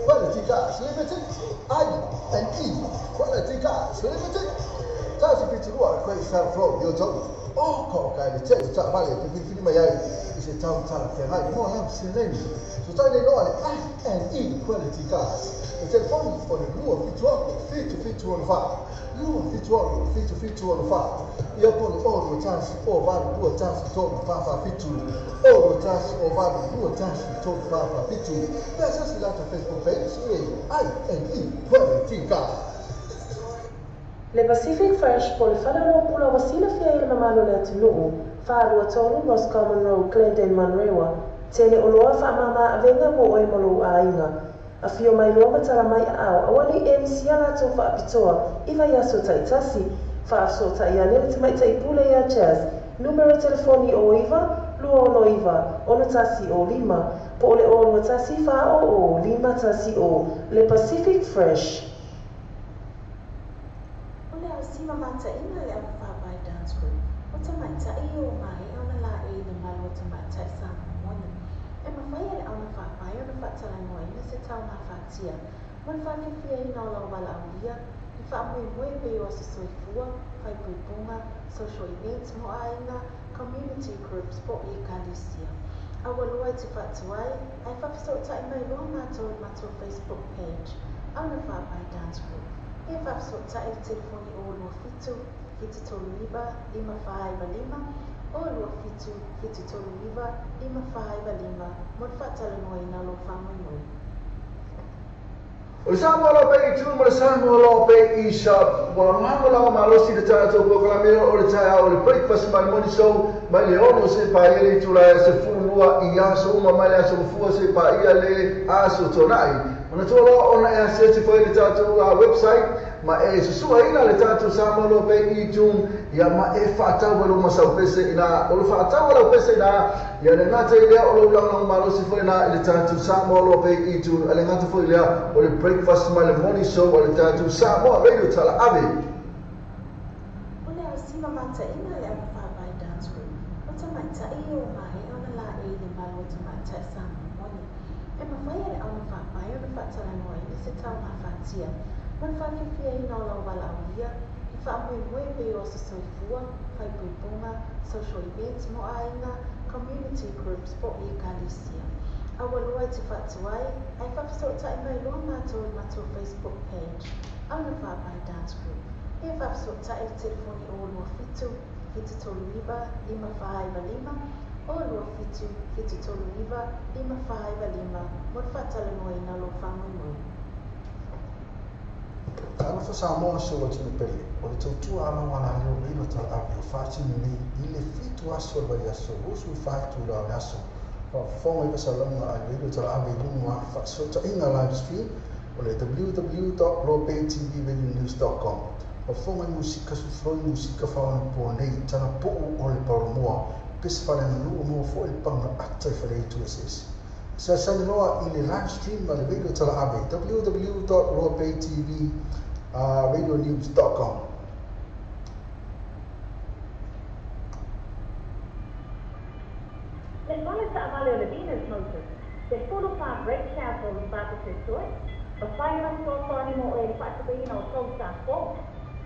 S1: Quality Cars Limited. I&E Quality Cars Limited. Tasi fitu lua Great South Road i Otahuhu. O ka o ka le tele taavale e te filifili mai ai i se tau talafeagai mo lau seleni. Fesoatai nei loa le I&E Quality Cars. Le telefoni o le 276 7764, 276 7764. Ia po le 021 082 1347, 021 082 1347. Pe asiasi latou Facebook page le I&E Quality Cars.
S4: Le Pacific Fresh po le faleoloa pula ua silafia i le mamalu o le atunuu, 423 Roscommon Road, Glendale, Manurewa. Tele oloa faamama avega mo oe ma lou aiga. Afio mai loa ma tala mai aao, aua nei e misia latou faapitoa i vaiaso taitasi. Faafesootai ane le tamaitai pule ia Jazz, numera telefoni 09 269 6105 po o le 021 400 510. Le Pacific Fresh.
S9: O le aosi mamataʻiga le Augafaapae Dance Group o tamaitai ua maea ona laei i le malu o tamaitai Samoa moni. E mafai e le augafaapae ona faatalanoaina se taugafatia mo le faafiafiaina o lau valaaulia i faamoemoe pei o aso soifua, faaipoipoga, social events mo aiga, community groups po o ekalesia. Aua lua e te faatuai ae faafesootai mai loa matou i le matou Facebook page Augafaapae Dance Group. Pe faafesootai i le telefoni 027 739 5495, 027 739 5495 mo le faatalanoaina o lou faamoemoe.
S1: O le Samoa Loa Pei i tu ma le Samoa Loa Pei i Shop. Ua lagolago malosi le tatou polokalame o le taeao o le Breakfast ma le Morning Show mai le 6 seia paia le itula e 12 i aso uma mai le aso Gafua seia paia le aso Toonai. Manatua loa ona e asiasi foi le tatou website ma e susuaina le tatou Samoa Loa Pei iTunes ia ma e faatau ai lou masaupese ina o le faatau lau pese ina ia le gata i lea o lou lagolago malosi foi na i le tatou Samoa Loa Pei iTunes a le gata foi lea o le Breakfast ma le Morning Show o le tatou Samoa Radio Talaave.
S9: O le aosi mamataʻiga le Augafaapae Dance Group o tamaitai ua maea ona laei i le malu o tamaitai Samoa moni. E mafai e le augafaapae ona faatalanoaina se taugafatia mo le faafiafiaina o lau valaaulia i faamoemoe pei o aso soifua, faaipoipoga, social events mo aiga, community groups po o ekalesia. Aua lua e te faatuai ae faafesootai mai loa matou i le matou Facebook page Augafaapae Dance Group. Pe faafesootai i le telefoni 027 739 5495, 027 739 5495 mo le faatalanoaina o lou faamoemoe.
S6: Talofa Samoa si ou atunuu pele, o le tautua alaualaleo leilo talaave o faatino nei i le 7 aso o le vaiaso 24 itula o le aso. Faafofoga i faasalasalauga a le leilo talaave i luga o ana faasootaiga live stream o le www.lobaytvradionews.com. Faafofoga i musika sufuloi, musika faaonapo nei, talapuu o le paolomoa, pese faaleaganuu mo foi le paga ata i faleaitu eseese. Asiasi loa i le live stream a le radio talaave www.lobaytv radionews.com.
S11: Le fale taavale o le Venus Motors, 14 Great South Road i Papatoetoe, mafai ona fesoasoani mo oe i le faatupeina o tou sa fou.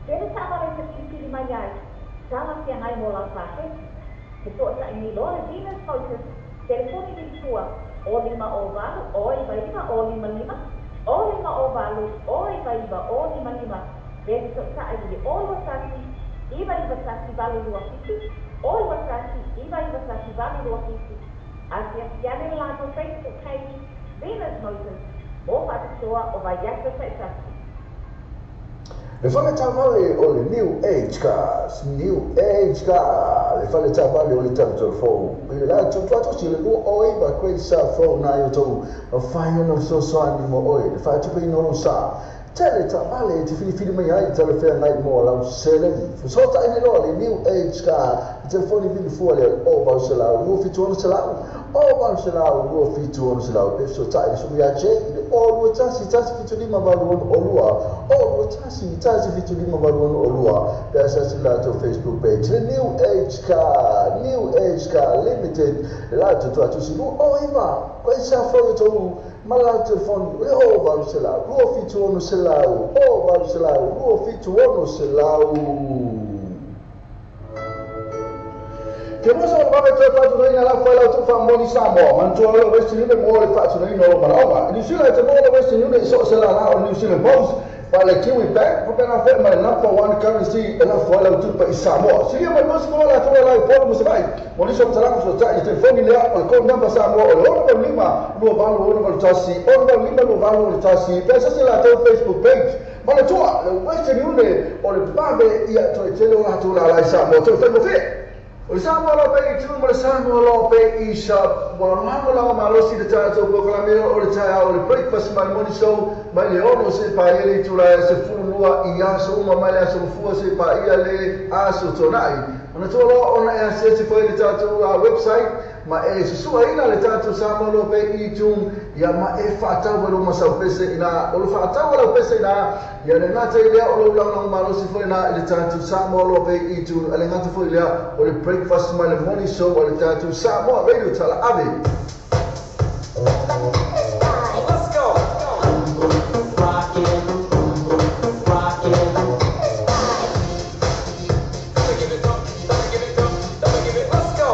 S11: Tele taavale e te filifili mai ai, talafeagai mo lau paketi. Fesootai nei loa le Venus Motors, telefoni vili fua, 0 5 0 8 0 9 9 0 5 5, 0 5 0 8 0 9 9 0 5 5, pe fesootai i le 0 21 991 827, 0 21 991 827. Asiasi ane le latou Facebook page, Venus Motors, mo faapitoa o vaiaso taitasi.
S7: Le fale taavale o le New Age Cars, New Age Car, le fale taavale o le tatou fou. I le latou tuatosi le 209 Great South Road na i Otahuhu, mafai ona fesoasoani mo oe le faatupeina o lou sa. Tele taavale e te filifili mai ai talafeagai mo lau seleni. Fesoatai nei loa le New Age Car, le telefoni vili fua le 0800 27 600, 0800 27 600. Pe fesoatai le susu ia J i le 021 175 8602, 021 175 8602. Pe asiasi le latou Facebook page, le New Age Car, New Age Car Limited, le latou tuatusi 209 Great South Road Otahuhu. Ma le latou telefoni o le 0800 276 0800 276. Te mosa o le vave toe faatunoina la fai lau tufa moni Samoa, manatua o le Western Union mo le faatunoina o manaoga. I New Zealand te mo le Western Union i so o se lala o New Zealand Post, pa le Kiwi Bank, faapena foi ma le number one currency e lafo ai lau tupe i Samoa. Silia mai mosi mo la tua lai polu musavai. Mo nisi o matalaga fesoatai i telefoni lea o le code number Samoa o le 685 2861 685 2861 pe asasi latou Facebook page. Manatua le Western Union o le vave ia toe tele o latou lala i Samoa. Toe faigofie. O le Samoa Law Pay i tune ma le Samoa Law Pay i shop. Ua lagolago malosi le tatou polokalame o le taeao o le Breakfast ma le Morning Show mai le 6 seia paia le itula e 12 i aso uma mai le aso Gafua seia paia le aso Toonai. Manatua loa ona e asiasi foi i le tatou website ma e susuaina le tatou Samoa Law Pay i tune ia ma e faatau ai lou masau pese ina o le faatau a lau pese ina ia le gata i lea o lou lagolago malosi foi lena i le tatou Samoa Law Pay i tune a le gata foi i lea o le breakfast ma le morning show a le tatou Samoa Radio Tala Ave.
S5: Let's go. Rockin', rockin'. Give it up, give it up, give it. Let's go.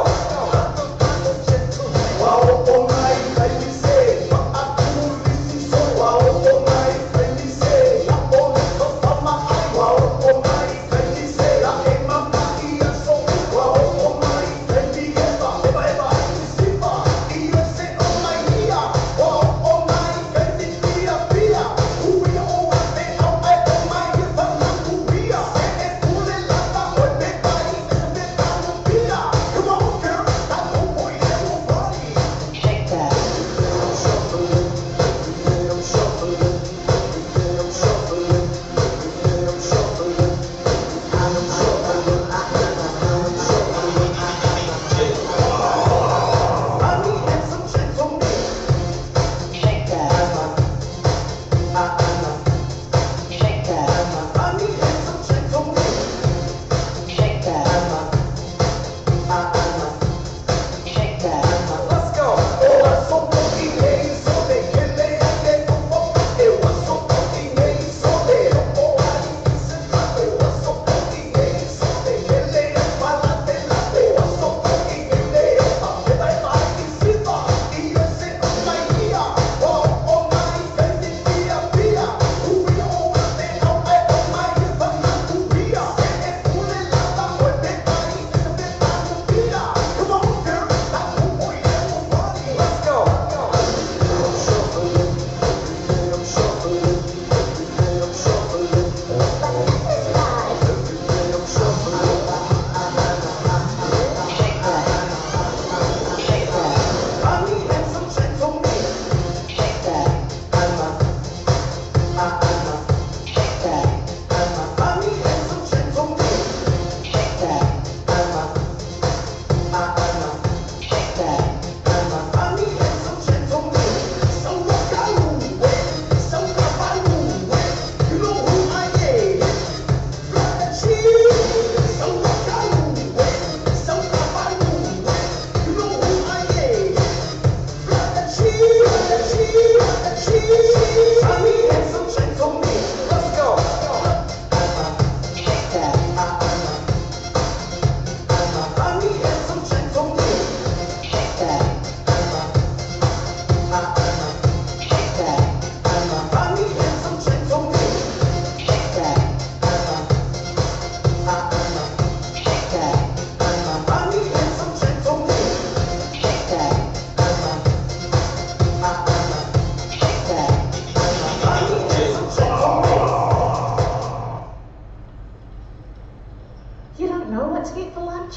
S2: You don't know what to get for lunch?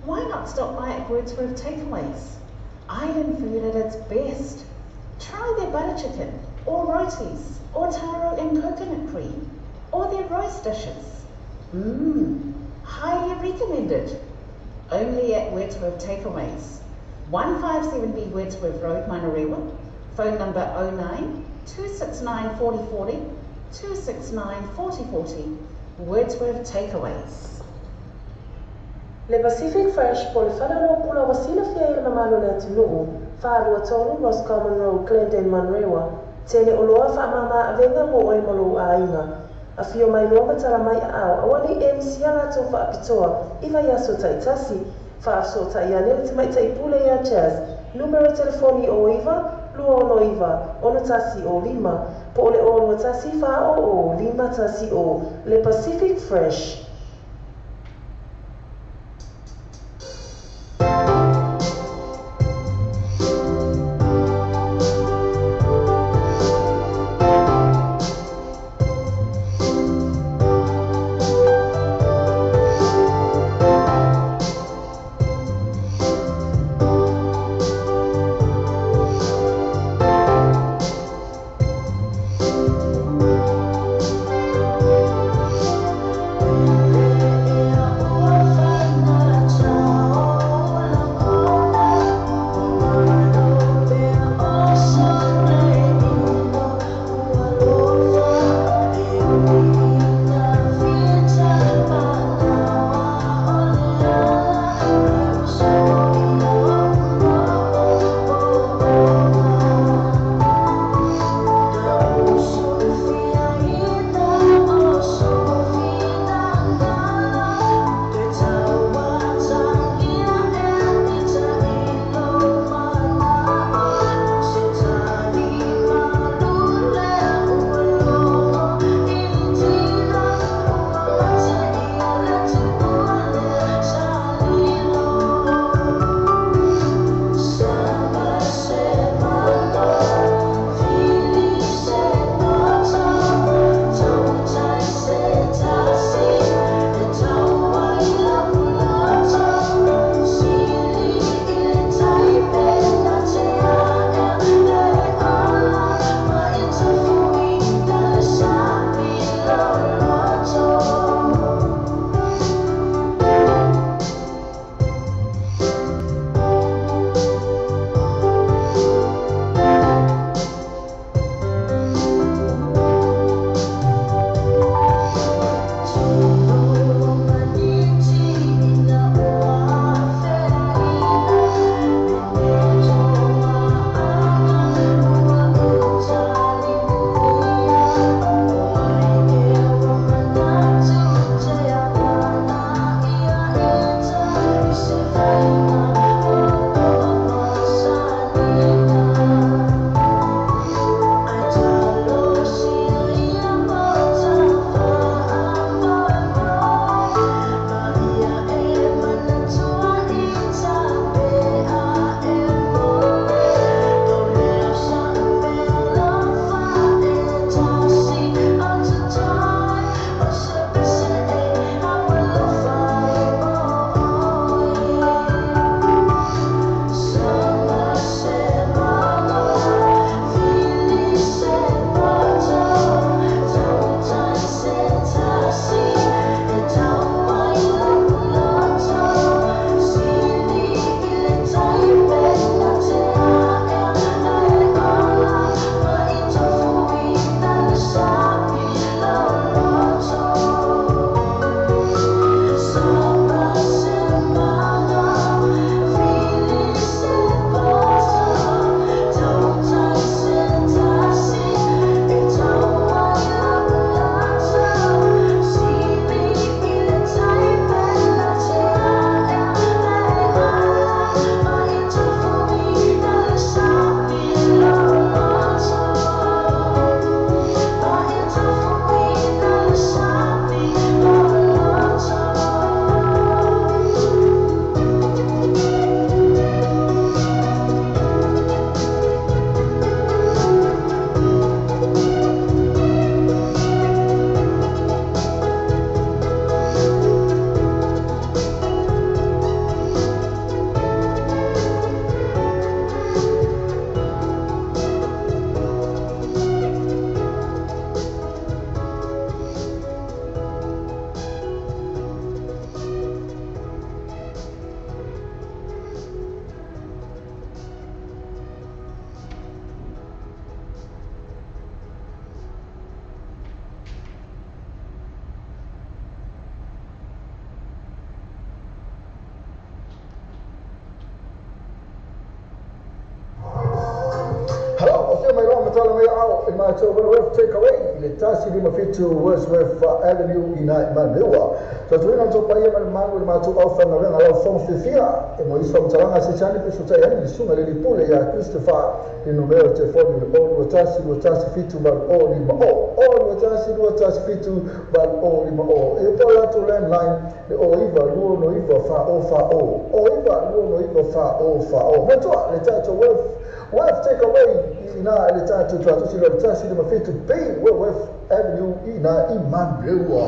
S2: Why not stop by at Wordsworth Takeaways? Island food at its best. Try their butter chicken, or rotis, or taro and coconut cream, or their roast dishes. Highly recommended. Only at Wordsworth Takeaways. 157B Wordsworth Road, Manurewa. Phone number 09 269 4040 269 4040. Wordsworth Takeaways.
S4: Le Pacific Fresh po le faleoloa pula ua silafia e le mamalu o le atunuu 423 Roscommon Road, Glendale, Manurewa. Tele oloa faamama avega mo oe ma lou aiga. Afio mai loa ma tala mai aao, aua nei e misia latou faapitoa i vaiaso taitasi. Faafesootai ane le tamaitai pule ia Jazz, numera telefoni o 9 269 6105 po o le 0 21 400 510. Le Pacific Fresh.
S1: ao i matou Wentworth Takeaway i le 157 Wordsworth Avenue i nai Manurewa. Tautuaina le tou paia ma le mamalu i le matou aufaigaluega laufofoga fiafia e mo nisi faamatalaga se tani pe fesootai ai le susuga i le alii pule ia Christopher i le numera o le telefoni o le 0 2 1 2 1 7 8 0 5 0 0 2 1 2 1 7 8 0 5 0. E po o le latou landline le 09 2 9 4 0 4 0 09 2 9 4 0 4 0. Matua le tatou Wealth Takeaway i ina i le tatou Tuatosi le 157 B Wentworth Avenue i ina i Manurewa.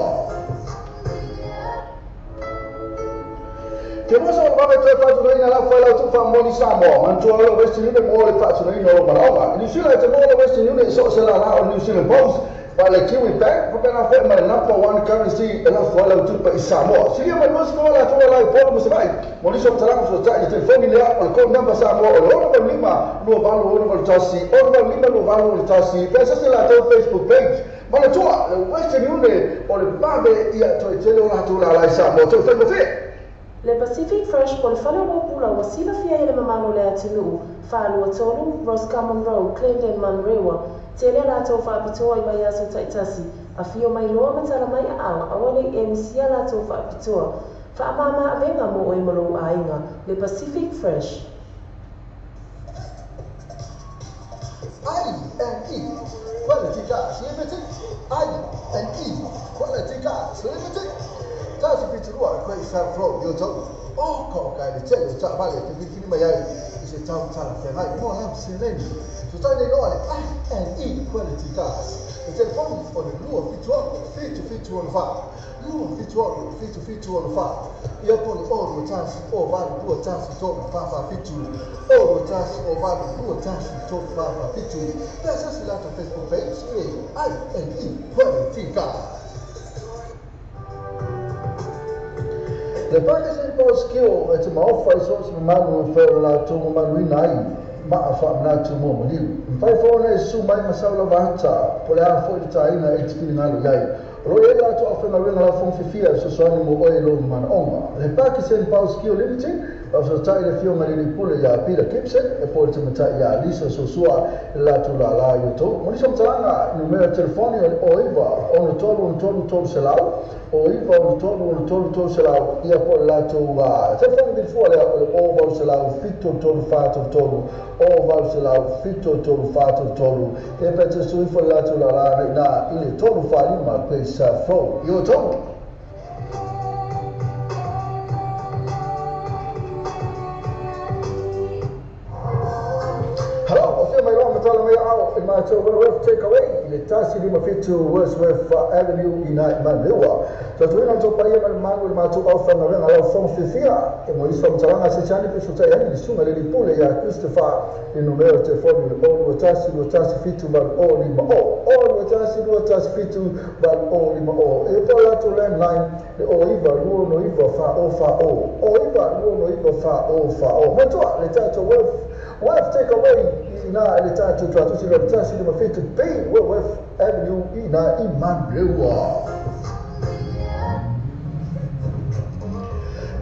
S1: Ke mosa o vave toe faatunaina la foe lau tufa moni Samoa, manatua o le Western Union mo le faatunaina o manaoga. I New Zealand te mo le Western Union i so o se lala o New Zealand Post, ma le Kiwi Bank, faapena foi ma le number one currency e lafo ai lau tupe i Samoa. Silia mai 20 la tua la i Upolu ma Savaii, mo nisi o matalaga fesootai i le telefoni lea o le code number Samoa o le 685 2861 685 2861 pe asasi latou Facebook page. Manatua, le Western Union o le vave ia toe tele o latou lala i Samoa. Toe faigofie.
S4: Le Pacific Fresh po o le fale o pula ua silafia ai e le mamalu o le atunuu, 423 Roscommon Road, Clenden, Manurewa, tele a latou faapitoa i vaiaso taitasi, afio mai loa ma tala mai aao, aua ne i e misia a latou faapitoa. Faamama avega mo oe ma lou aiga, le Pacific Fresh.
S1: I N E Quality Cars Limited I N E Quality Cars Limited 172 Great South Road i Otahuhu. O ka o ka le tele o taavale e te filifili mai ai i se tau talafeagai mo lau seleni. Sotai nei loa le I N E Quality Cars. Le telefoni o le 276 7764 276 7764. Ia po le 0 1 0 8 2 1 3 4 4 7 0 1 0 8 2 1 3 4 4 7. Pe asasi latou Facebook page e I N E Quality Cars. Le Pakistan Post Skill e te maofa i so o se mamalu e fai o le latou mamaluina ai maa faamanatu mo maliu. Mafai foi ona e susu mai ma sau lava ata, po o le a foi le taina e te finagalo i ai. O lo o i ai le latou aufaigaluega laufofoga fiafia e fesoasoani mo oe i lou manaoga. Le Pakistan Power Skill Limited, faafesootai le Afioga i le Alii Pule ia Peter Gibson e po le Tamatai ia Lisa Sosua i le latou lala i outou. Mo nisi o matalaga, numera telefoni o le 09 63 63 300, 09 63 63 300, ia po o le latou telefoni vilifua lea o le 0800 73 43 0800 73 43. Ia pe te susu ifo le latou lala i ina i le 345 Great South Road i outou. Hello, afio mai loa ma tala mai ao i matou Wentworth Takeaway i le 157 Wordsworth Avenue i nai Manurewa. Tautuaina le tou paia ma le mamalu i le matou aufaigaluega laufofoga fiafia e mo nisi faamatalaga se tani pe fesootai ai le susuga i le alii pule ia Christopher i le numera o le telefoni o le 0 2 1 2 1 7 8 0 5 0 0 2 1 2 1 7 8 0 5 0. E po o le latou landline le 09 2 9 4 0 4 0 09 2 9 4 0 4 0. Matua le tatou Wealth Takeaway i ina i le tatou Tuatosi le 157 B Wentworth Avenue i ina i Manurewa.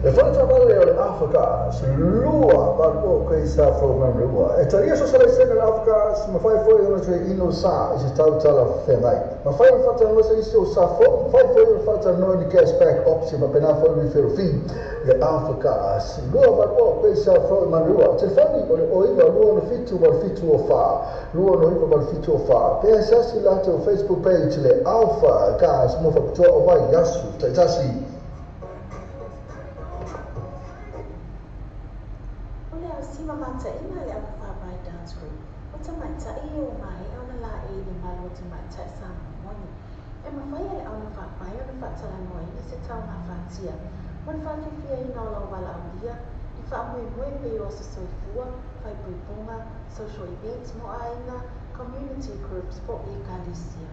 S1: Le fale taavale o le Africa lua valu o Great South Road Manurewa. E talia so se laisene le Africa mafai foi ona toe inu sa i se tau talafeagai. Mafai ona faatalanoa se isi o sa fou, mafai foi ona faatalanoa ni cashback option faapena foi referral fee. Le Africa lua valu o Great South Road Manurewa. Telefoni o le 09 267 8704 269 8704. Pe asasi latou Facebook page le Alpha Cars mo faapitoa o vaiaso taitasi.
S9: O le ausima mataina le Augafaapae Dance Group o tamaitai e ua maea ona laei i le malu o tamaitai Samoa moni. E mafai e le augafaapae ona faatalanoaina se taugafatia mo le faafiafiaina o lau valaaulia i faamoemoe pei o aso soifua, faaipoipoga, social events mo aiga, community groups po o ekalesia.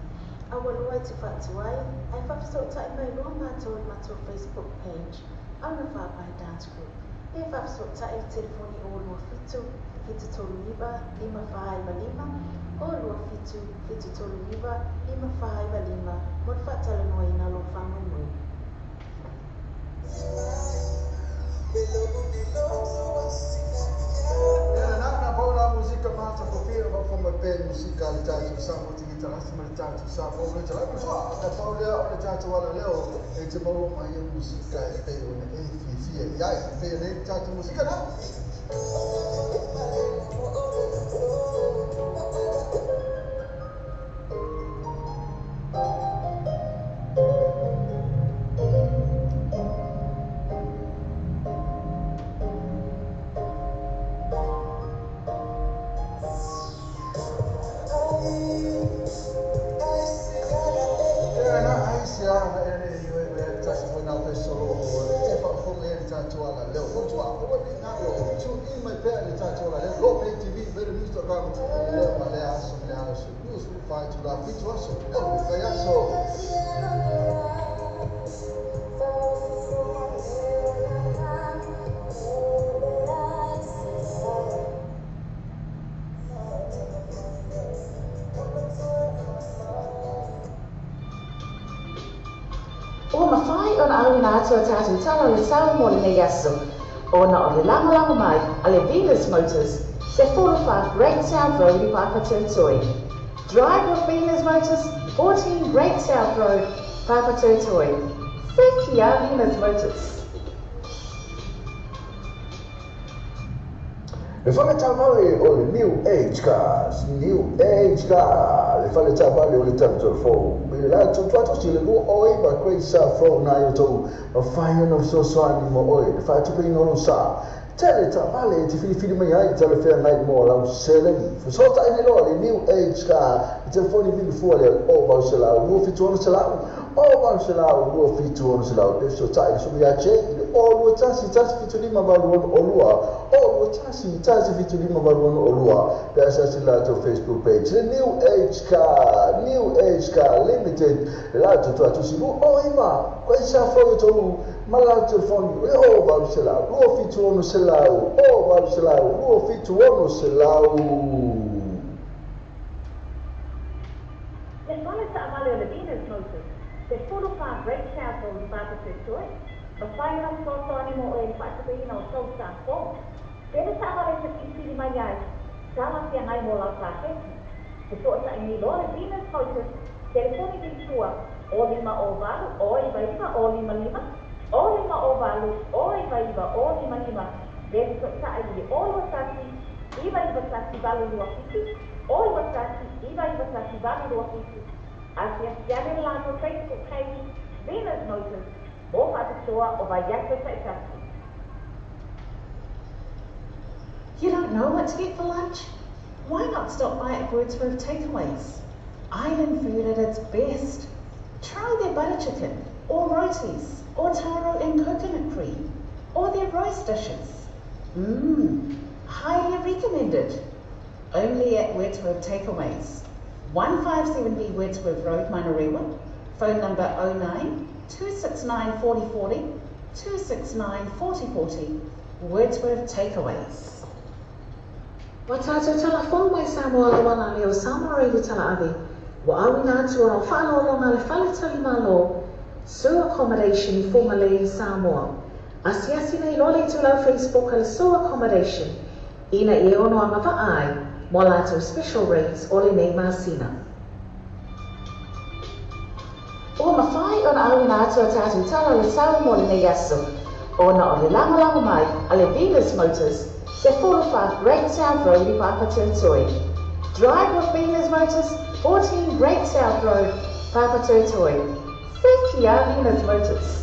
S9: Aua loa e te faatuai ae faafesootai mai loa matou i le matou Facebook page Augafaapae Dance Group pe faafesootai i le telefoni 027 739 5495 027 739 5495 mo le faatalanoaina o lou faamoemoe.
S6: Musika le tatou Samoa TV talasi ma le tatou Samoa le talasi soa na pau lea o le tatou ala leo e te maua mai ai musika e pei ona e fiafia i ai e pei ona e tatou musika na.
S2: Atu a tātou tala le sao mo le nei aso. Ona o le lagolago mai a le Venus Motors, se 45 Great South Road i Papatoetoe. Drive with Venus Motors, 14 Great South Road, Papatoetoe. Whitia Venus Motors.
S7: Le fale tavale o le New Age Cars, New Age Car, le fale tavale o le tatou fou. Le la tuatu si le lua oi ma Great South Road na i tou mawhai ona fesoasoani mo oe, le faatupeina o lou sa. Tele tavale e te filifili mai ai tale whea ngai mo lau seleni. Fesoatai nei loa le New Age Car, le telefoni vilifua le o vau se lau, 276, o vau se lau, 276, le fesoatai le sumi ia che, le o 2 1 1 7 5 8 6 2, o 2 1 1 7 5 8 6 2, pe asasi latou Facebook page, le New Age Car, New Age Car Limited, le latou tuatusi lu o iva, koe sa fo tolu, ma la telefoni, le o vau se lau, 2 7 6 selau, o valu selau, 2 7 6 selau.
S11: Le fale ta'avale o le Venus Motors, se 45 Great South Road i Papatoetoe, mawhai ona fesoasoani mo oe le faatupeina o tou sa fou. Tele ta'avale te filifili mai ai, tala feagai mo lau paketi. Fesoatai nei loa le Venus Motors, telefoni vilifua, o 5 o 8 o 9 9 o 5 5, o 5 o 8 o 9 9 o 5 5, pe fesoatai i o 2 1 9 9 1 8 2 7, o 2 1 9 9 1 8 2 7. Asiasi ane le latou Facebook page, Venus Motors, mo Faapitoa o Vaiaso Taitasi.
S2: You don't know what to get for lunch? Why not stop by at Wordsworth Takeaways? Island food at its best. Try their butter chicken, or rotis, or taro and coconut cream, or their roast dishes. Mmm, highly recommended. Only at Wordsworth Takeaways. 157B Wordsworth Road, Manurewa. Phone number 09 269 4040, 269 4040. Wordsworth Takeaways.
S9: Wa tātou tala fou mai Samoa la wala leo Samoa Radio tala ave. Wa au ina atu ona o whaalolonga le fale tali malo, Su Accommodation i Whangalei, Samoa. Asiasi nei loa le itulau Facebook a le Su Accommodation. Ina i e ono anga vaai, mo lātou special rates o le nei masina.
S2: Ua mawhai ona au ina atu a tātou tala le sao mo le nei aso. Ona o le lagolago mai a le Venus Motors, se 45 Great South Road i Papatoetoe. Drive with Venus Motors, 14 Great South Road, Papatoetoe. Whitia Venus Motors.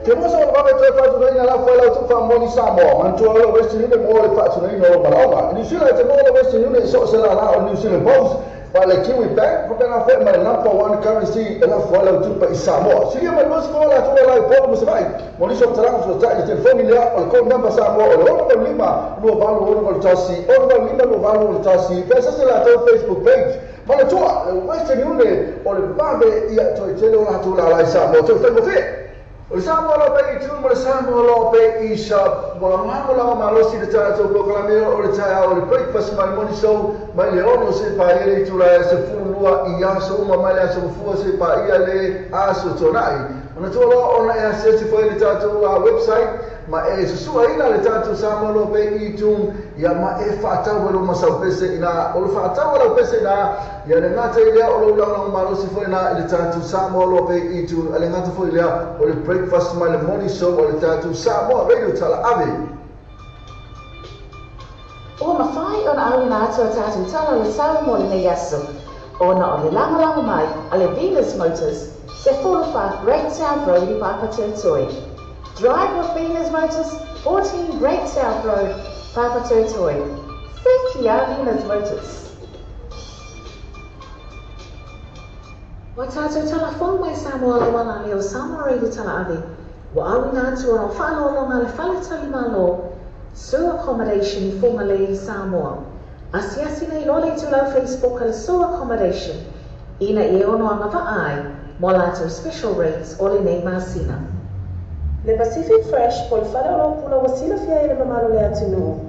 S7: Te mosa o le vave toe whaatunaina la whaela o tufa moni Samoa. Mantua o le Western Union mo le whaatunaina o malaoga. New Zealand te mo le Western Union i so se la la o New Zealand Post. Pa le Kiwi Bank, ko pena whae ma le number one currency e la whaela o tupa i Samoa. Siria mai lusi mo la tua la i polo musawai. Mo niso o talanga fesoatai le telefoni lea o le code number Samoa o le 6 5 2 8 6 1 6 5 2 8 1. Pea sase la tau Facebook page. Mana tua, le Western Union o le vave ia toe tele o la tua la la i Samoa. Toe whae mo whae. O le Samoa lo pe i tū mo le Samoa lo pe i sa walango langa malosi le tātou prokalame o le taia o le breakfast mai le morning show mai le ono se pa ia le itula e se fulu lua i aso uma mai le aso mafua se pa ia le aso tonai. Manatua loa ona e asiasi foi i le tatou website ma e susuaina le tatou Samoa Loa Pay iTunes ia ma e faatau ai lou masaupese ina o le faatau a lau pese ina ia le gata i lea o lou lagolago malosi foi ina i le tatou Samoa Loa Pay iTunes a le gata foi lea o le breakfast ma le morning show o le tatou Samoa Radio Talaave.
S2: Ua mafai ona auina atu a tatou tala o le sao mo lenei aso, ona o le lagolago mai a le Venus Motors, 14 Great South Road i Papatoetoe. Drive with Venus Motors, 14 Great South Road, Papatoetoe. Thank you, Venus Motors. Ua tatou tala fou mai Samoa le uala lea o Samoa Radio Talaave, ua auina atu ona o faaaloaloga a le Fale Tali Malo, Sue Accommodation i Fugalei, Samoa. Asiasi nei loa le itulau Facebook a le Sue Accommodation ina ia ono agavaa ai mo a latou special rates o lenei masina.
S4: Le Pacific Fresh po o le fale o lau pula ua silafia ai e le mamalu o le atunuu.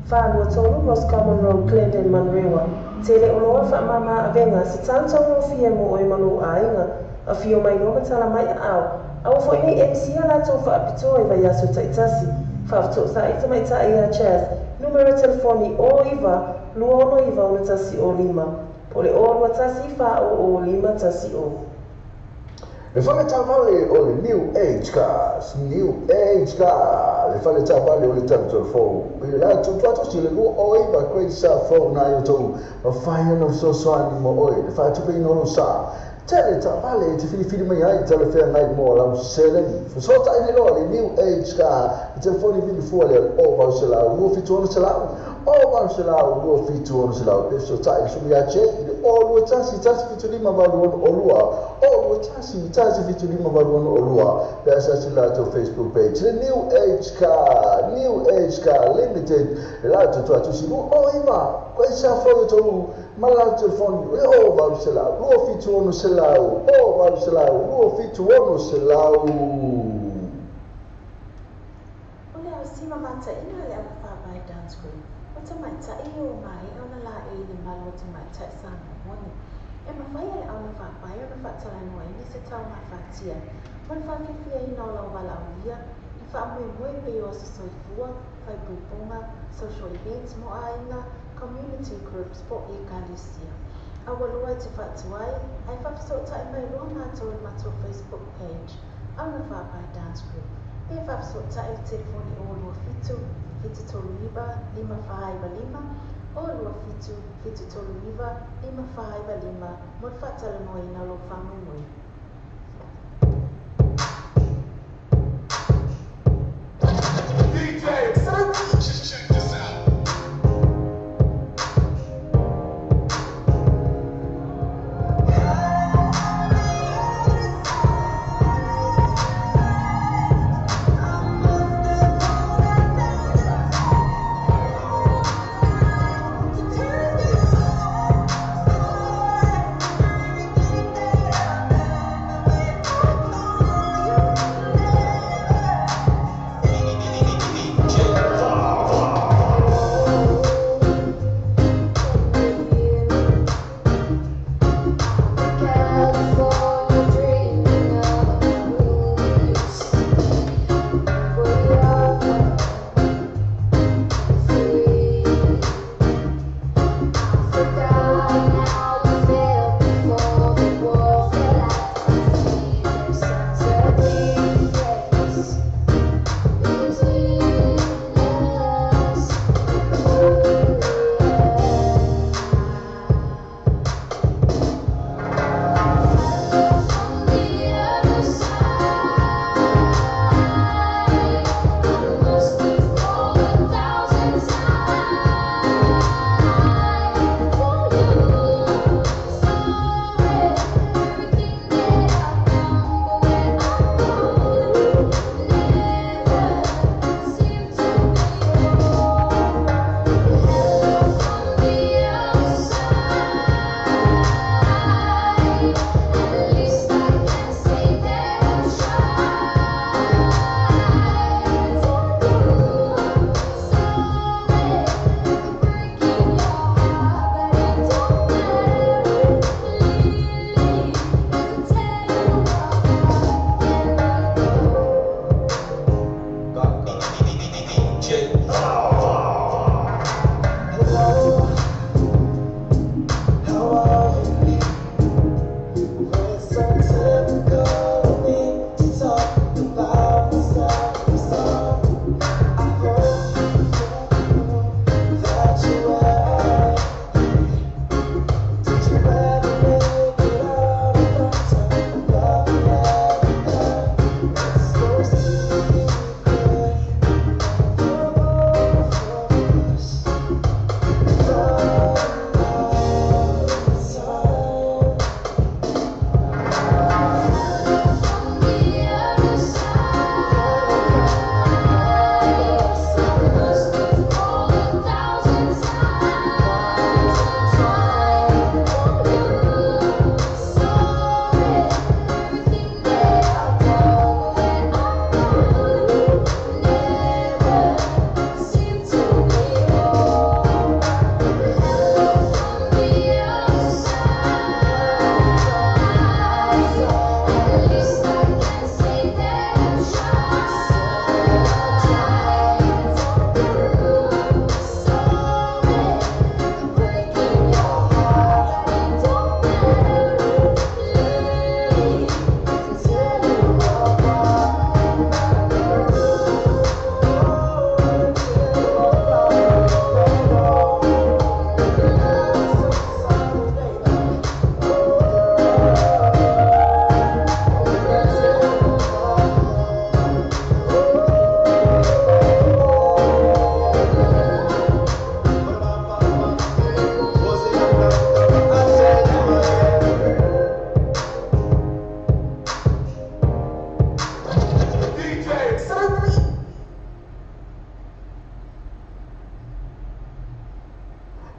S4: 423 Roscommon Road, Glendon, Manurewa. Tele oloa faamama avega, se tautaugofie mo oe ma lou aiga. Afio mai loa ma tala mai aao. Aua foi nei MC a latou faapitoa i vaiaso taitasi. Faafetosaai tamaitai ia Chas, numera telefoni 09 269 105, po o le 021 400 510.
S7: Le fale taavale o le New Age Cars, New Age Car, le fale taavale o le tatou fou. I le latou tuatosi le 29 Great South Road na i outou mafai ona fesoasoani mo oe le faatupeina o lou sa. Tele taavale e te filifili mai ai talafeagai mo lau seleni. Fesootai nei loa le New Age Car i telefoni vili fua lea 0800 276 0800 276 pe fesootai le sulu ia Jay i le 021 175 86 021 175 86 pe asiasi i le latou Facebook page le New Age Car, New Age Car Limited le latou tuatusi 29 Koe sa foi outou ma le latou telefoni le 0800 276 0800 276.
S9: O le ausima mataina le Augafavae Dance Group o tamaitai ua maea ona laei i le malu o tamaitai Samoa moni. E mafai e le augafavae ona faatalanoaina se taugafatia mo le faafiafiaina o lau valaaulia i faamoemoe pei o aso soifua, faaipoipoga, social events mo aiga, community groups po o ekalesia. Aua loa e te faatuai ae faafesootai mai loa matou i le matou Facebook page Augafavae Dance Group pe faafesootai i le telefoni 027 739 5495 027 739 5495 mo le faatalanoaina o lou faamoemoe.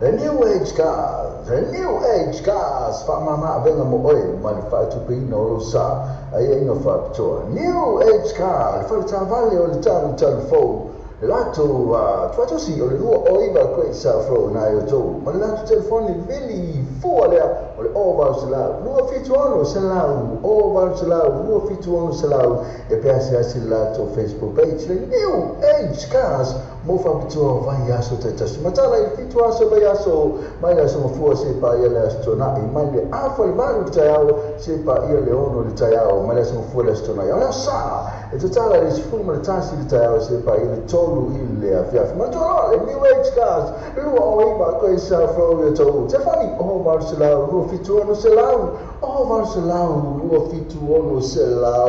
S7: The New Age Cars, The New Age Cars, faamama avega mo oe ma le faatupeina o lou sā aiaiga faapitoa. New Age Car, le faletavale o le talutalu fou, le latou tuatosi o le 29 Great South Road na e outou, ma le latou telefoni vili fua lea o le 0800 276 0800 276 e pe asiasi le latou Facebook page, le New Age Cars mo faapitoa vaiaso taitasi. Matala i le 7 aso vaiaso, mai le aso mafua se paia le aso tuanai, mai le 7:30 i le taeao se paia le 6 i le taeao, mai le aso mafua le aso tuanai. O le aso Sa, e tatala i le 11 i le taeao se paia le 3 i le afiafi. Manatua loa le New Age Cars, 29 Great South Road i outou. Telefoni 0800 276 0800 276.
S5: La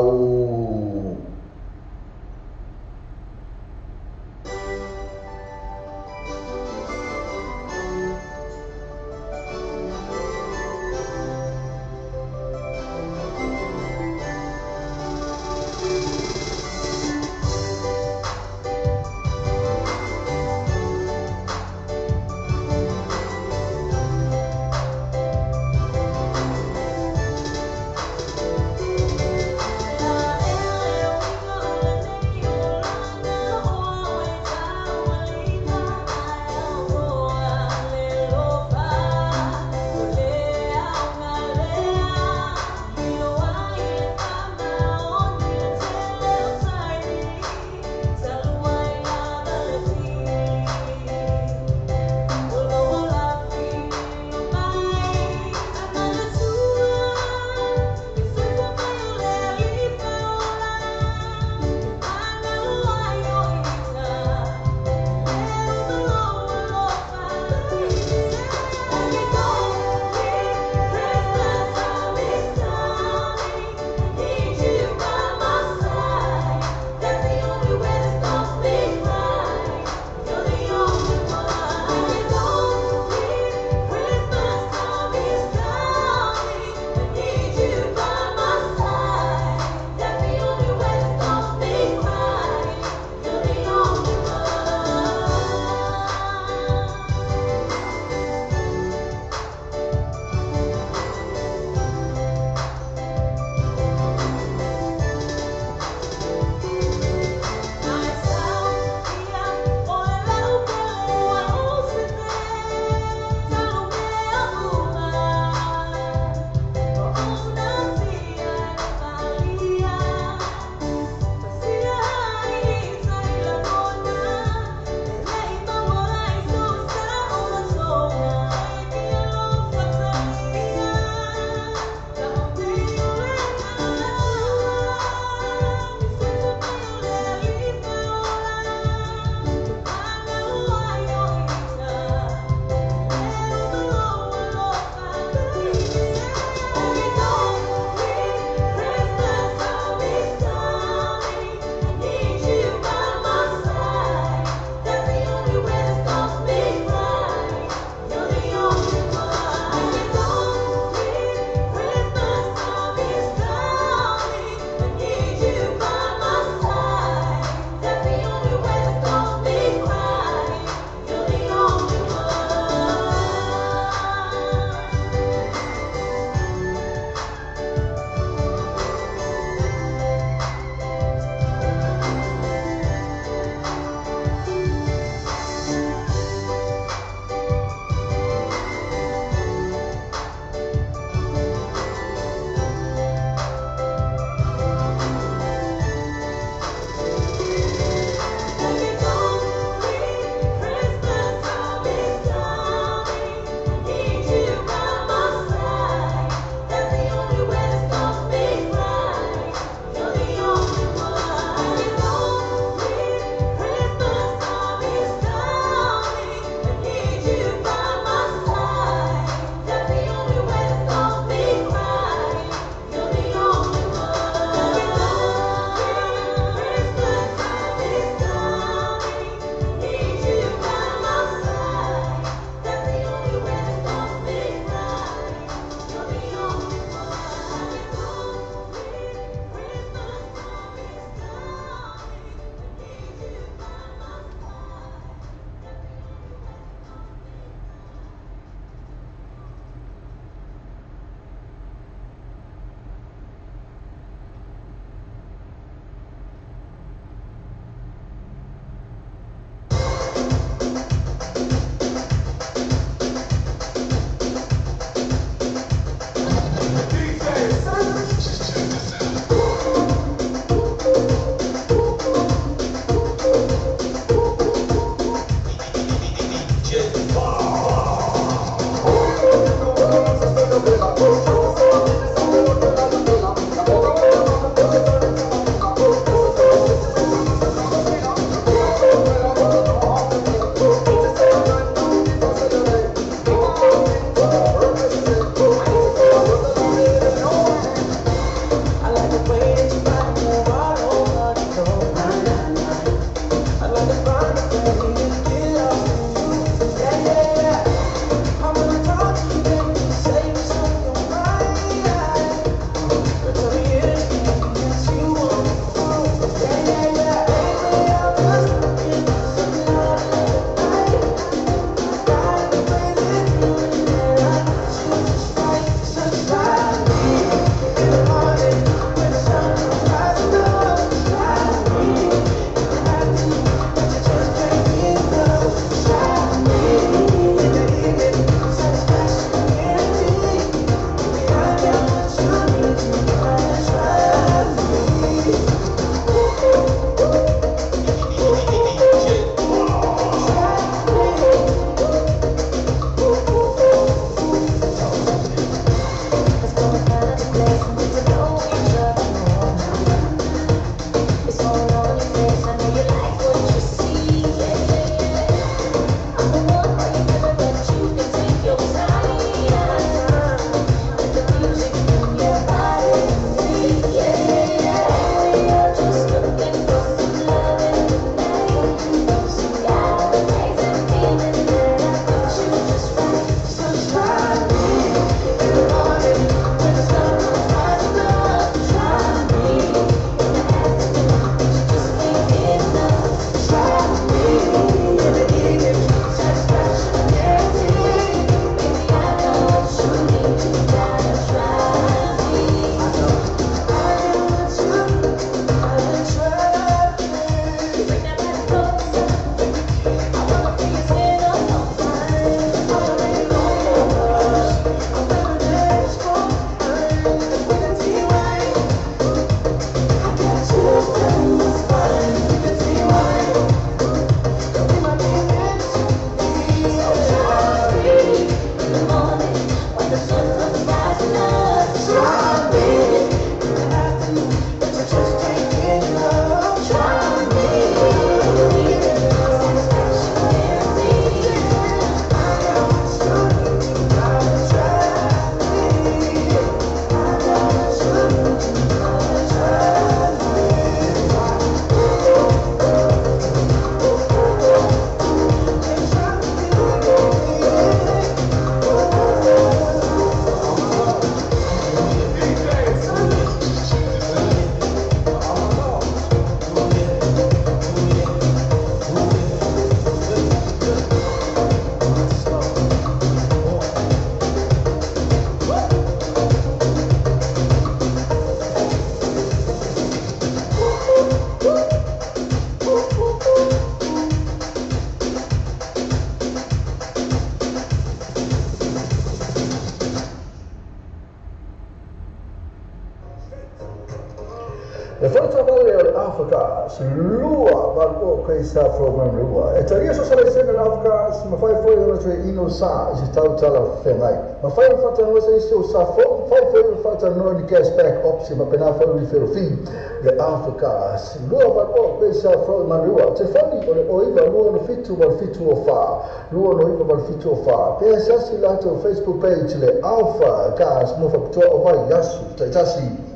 S1: Le fale o le Afrika lua valu kai sa fro manua. E taria so sala sene Afrika ma fai foi ona tue ino sa i tau tala whengai. Ma fai o whata noa se isi o sa fo, fai foi o whata noa ni cashback option ma pena fai o whiro fi. Le Afrika lua valu kai sa fro manua. Te whani o le oiva lua no fitu wal fitu o wha. Lua no iwa wal fitu o wha. Pea sasi lato Facebook page le Alpha Gas mo whaputoa o vai yasu. Taitasi.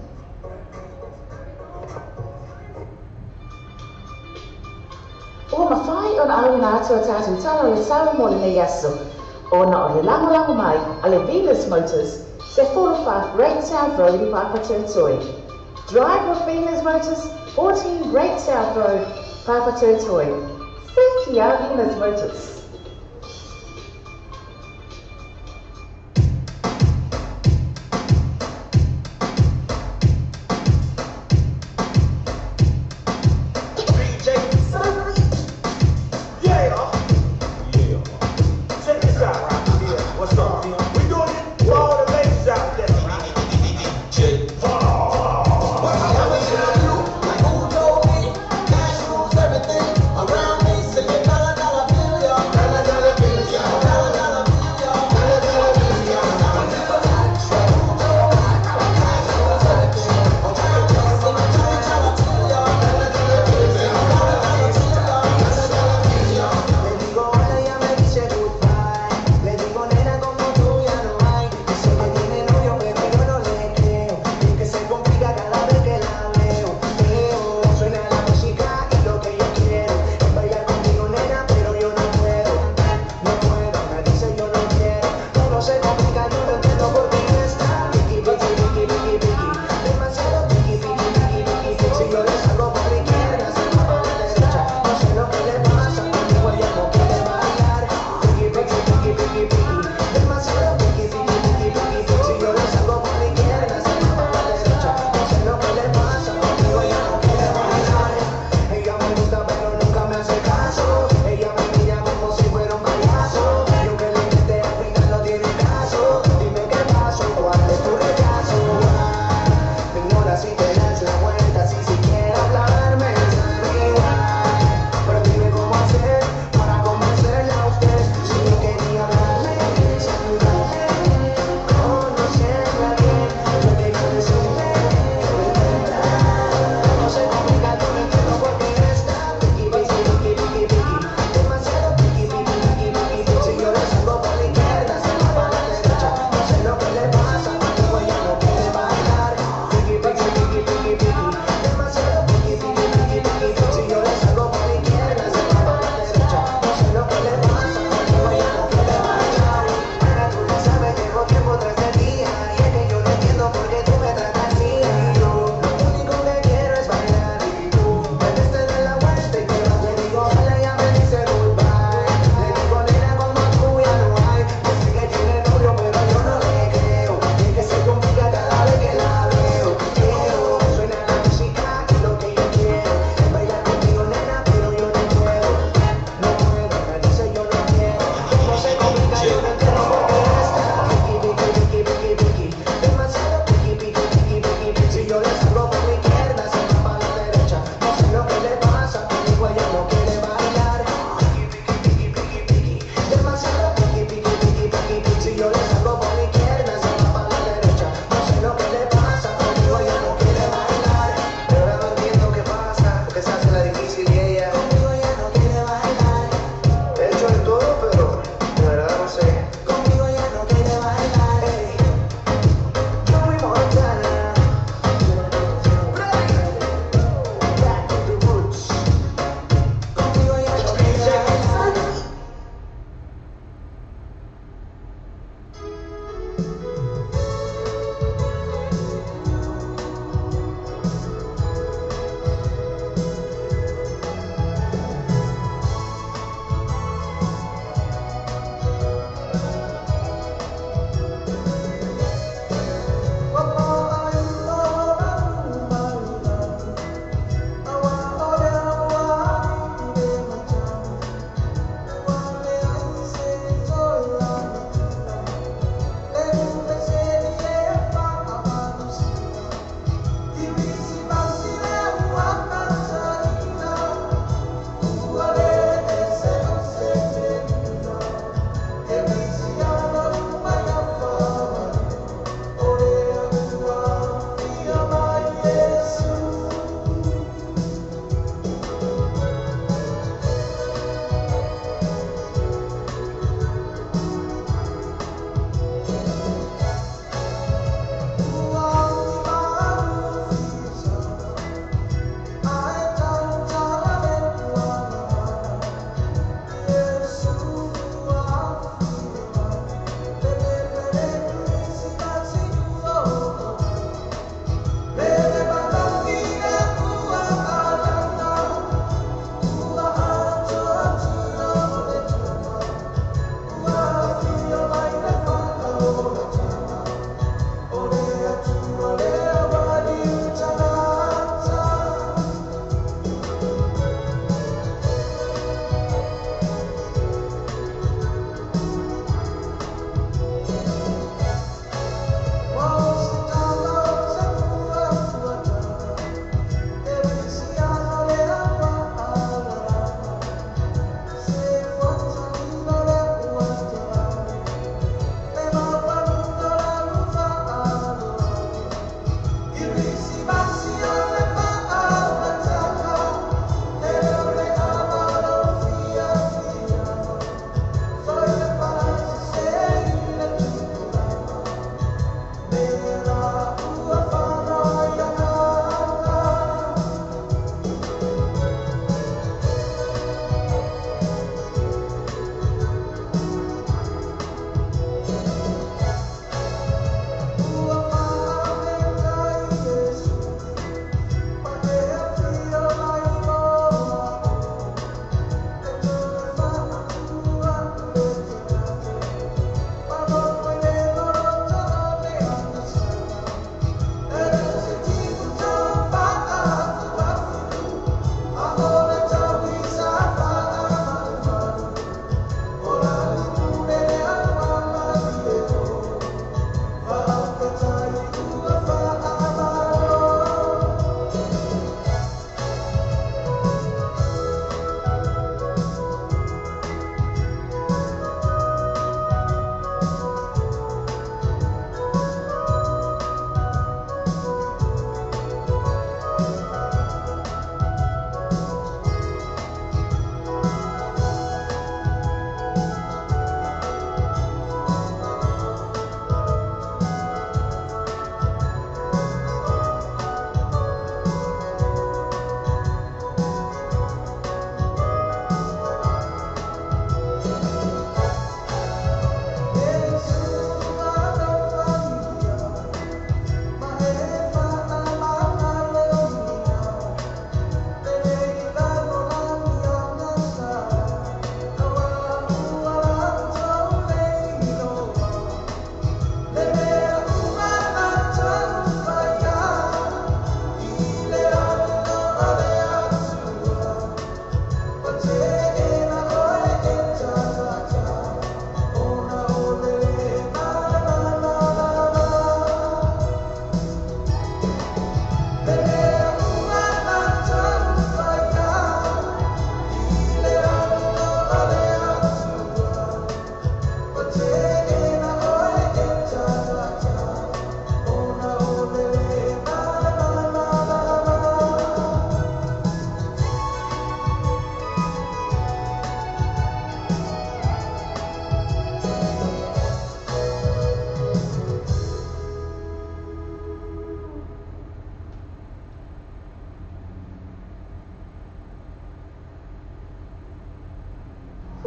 S2: O mawhai o na au nā atua tātou tala le sawa mo le nei aso. O na o le langolango mai a le Venus Motors, se 45 Great South Road i Papatoetoe. Drive with Venus Motors, 14 Great South Road, Papatoetoe. Whitia Venus Motors.
S5: Around me, say, dollar, dollar, bill, y'all.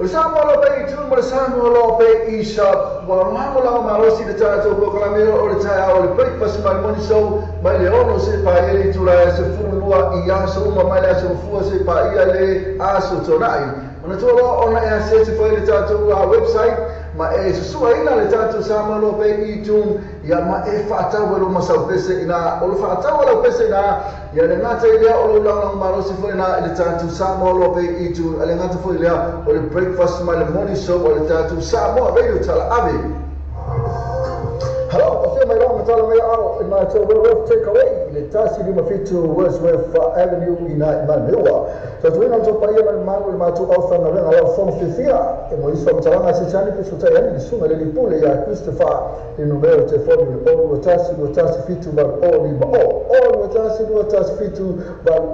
S1: Samoa Loa Pea iTunes ma le Samoa Loa Pea eShop. Ua lagolago malosi le tatou polokalame o le taeao o le breakfast ma le morning show mai le 6 seia paia le itula e 12 i aso uma mai le aso Gafua seia paia le aso Tona'i. Manatua loa ona e asiasi foi i le tatou website ma e susu'aina le tatou Samoa Loa Pea iTunes ia ma e fa'atau ai lou masaupese ina o le fa'atau a lau pese ina ia le gata i lea o lou lagolago malosi foi lena i le tatou Samoa Loa Pea iTunes a le gata foi lea o le breakfast ma le morning show a le tatou Samoa Radio Tala'ave. Hello, afio mai loa ma tala mai ao i matou Wordsworth Takeaway i le 157 Wordsworth Avenue i na i Manurewa. Tautuaina le tou paia ma le mamalu o le matou aufaigaluega lau fono fiafia e mo isi faamatalaga se tani pe sutai ani le susuga i le alii pule ia Christopher i le numera o le telefoni o le 0 2 1 2 1 7 8 0 5 0 0 2 1 2 1 7 8 0 5 0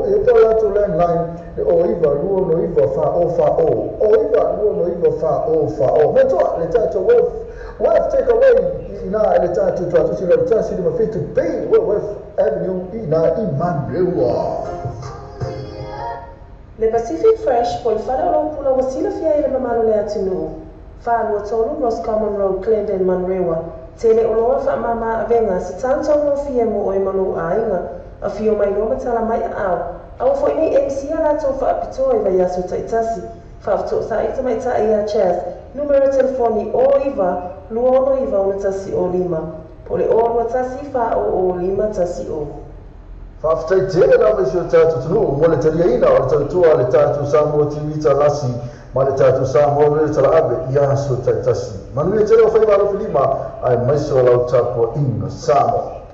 S1: e po latou landline le 0 9 2 9 4 0 4 0 0 9 2 9 4 0 4 0. Manatua le tatou Wealth Wealth Takeaway i ina i le tatou Tuatusi le 157 B Wentworth Avenue i ina i Manurewa.
S4: Le Pacific Fresh po o le fale o lau pula ua silafia e le mamalu o le atunuu. 23 Roscommon Road, Clendon, Manurewa. Tele oloa faamama avega se tautaugofie mo oe ma lou aiga. Afio mai loa ma tala mai aao. Aua foi nei MC a latou faapitoa i vaiaso taitasi. Faafetoosai tamaitai ia Chas, numera telefoni 09 269 105, po o le 0 21 400 510.
S1: Faafetai tele lava i si o tatou atunuu mo le taliaina o le tautua a le tatou Samoa TV Talasi ma le tatou Samoa Radio Talaave i aso taitasi. Manuia tele o faiva alofi lima aemaise o lau tapuaiga Samoa.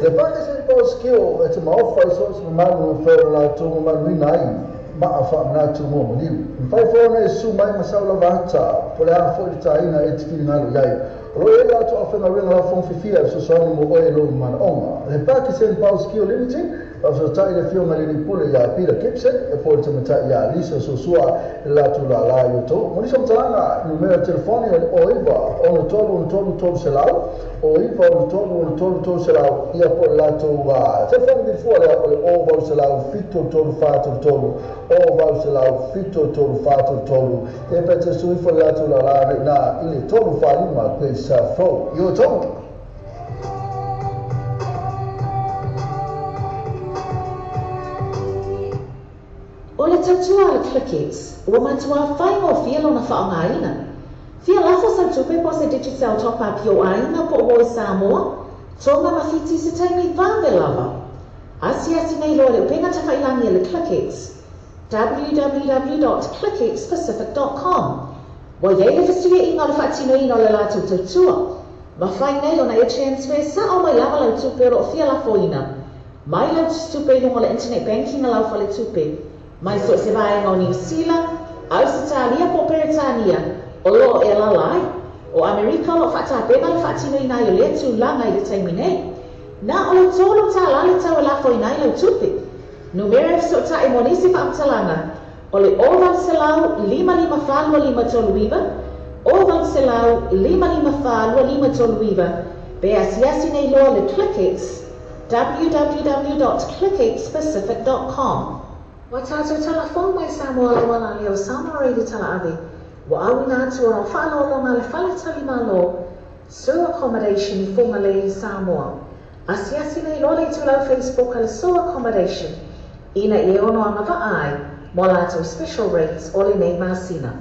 S1: Le Pakistan Power Skill e te maofa i so se mamalu o la latou mamaluina ai maa faamanatu mo maliu. Mafai foi ona e susu mai ma sau lava ata po o le a foi le tāina e te finagalo i ai. O lo o i ai le latou aufaigaluega laufogafifia e fesoasoani mo oe i lou manaoga. Le Pakistan Power Skill Limited, faafesootai le afioga i le alii pule ia Peter Gibson e po o le tamatai ia Lisa Suasua i le latou lālā i outou. Mo nisi o faamatalaga, numera telefoni o le 09 63 63 300, o 9 63 63 300, ia po o le latou telefoni vilifua lea o le 0800 73 43, 0800 73 43. Ia pe te susu ifo le latou lālā i ina i le 345 Great South Road. I outou.
S2: O le tautua a le ClickX, ua matuā faigofie lona faaaogaina. Fia lafo sau tupe po o se Digicel top up i ou aiga po o uo i Samoa, Tonga ma Fiti i se taimi vave lava. Asiasi nei loa i le upega tafailagi a le ClickX, www.clickxpacific.com. Ua i ai le fesuiaiga o le faatinoina o le latou tautua. Mafai nei ona e transfer sao mai lava lau tupe o lo o fia lafoina mai lau tupe i luga o le internet banking a lau faletupe, mai so o se vaega o Niu Sila, Ausetalia po o Peretania o lo o e alaala ai. O Amerika o lo o faatapena le faatinoina ai o lea tulaga i le taimi nei. Na o le $3 le tau e lafoina ai lau tupe. Numera e fesootai mo nisi faamatalaga o le 0800 554 2539, 0800 554 2539, pe asiasi nei loa le ClickX, www.clickxpacific.com. Ua tatou tala fou mai Samoa le uala lea o Samoa Radio Talaave ua auina atu ona o faaaloaloga a le Fale Tali Malo Sur Accommodation i Fugalei, Samoa. Asiasi nei loa le itulau Facebook a le Sur Accommodation ina ia e ono agavaa ai mo a latou special rates o lenei masina.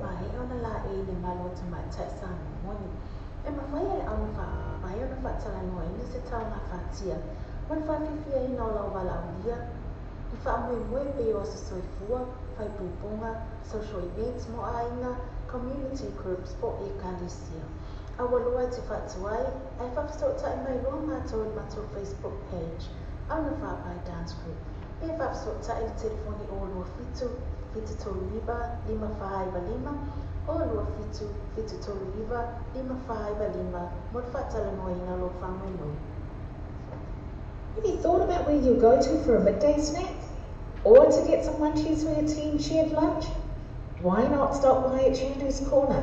S9: maea ona laei le malu o tamaitai Samoa moni. E mafai e le aunafaapae ona faatalanoaina se taugafatia mo le faafiafiaina o lau valaaulia i faamoemoe pei o aso soifua, faaipoipoga, social events mo aiga, community groups po o ekalesia. Aua loa e te faatuai ae faafesootai mai loa matou i le matou Facebook page, Aunafaapae Dance Group, pe faafesootai i le telefoni 027 739 5495, 027 739 5495 mo le faatalanoaina o lou faamoemoe.
S2: Have you thought about where you'll go to for a midday snack? Or to get some munchies for your team shared lunch? Why not stop by at Chandu's Corner?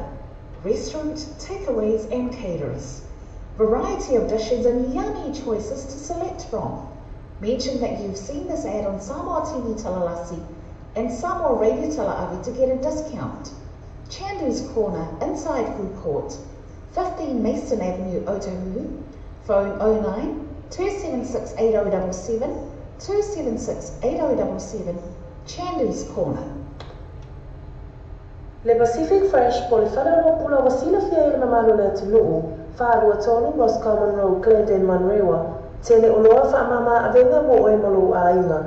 S2: Restaurant, takeaways and caterers. Variety of dishes and yummy choices to select from. Mention that you've seen this ad on Samoa TV Talalasi and Samoa Radio Talaavi to get a discount. Chandu's Corner, inside Food Court, 15 Mason Avenue, Otahuhu. Phone 09 276 8077, 276 8077, Chandu's Corner.
S4: Le Pacific Fresh po o le faleoloa pula ua silafia e le mamalu o le atunuu, 423 Roscommon Road, Glendale, Manurewa. Tele oloa faamama avega mo oe ma lou aiga.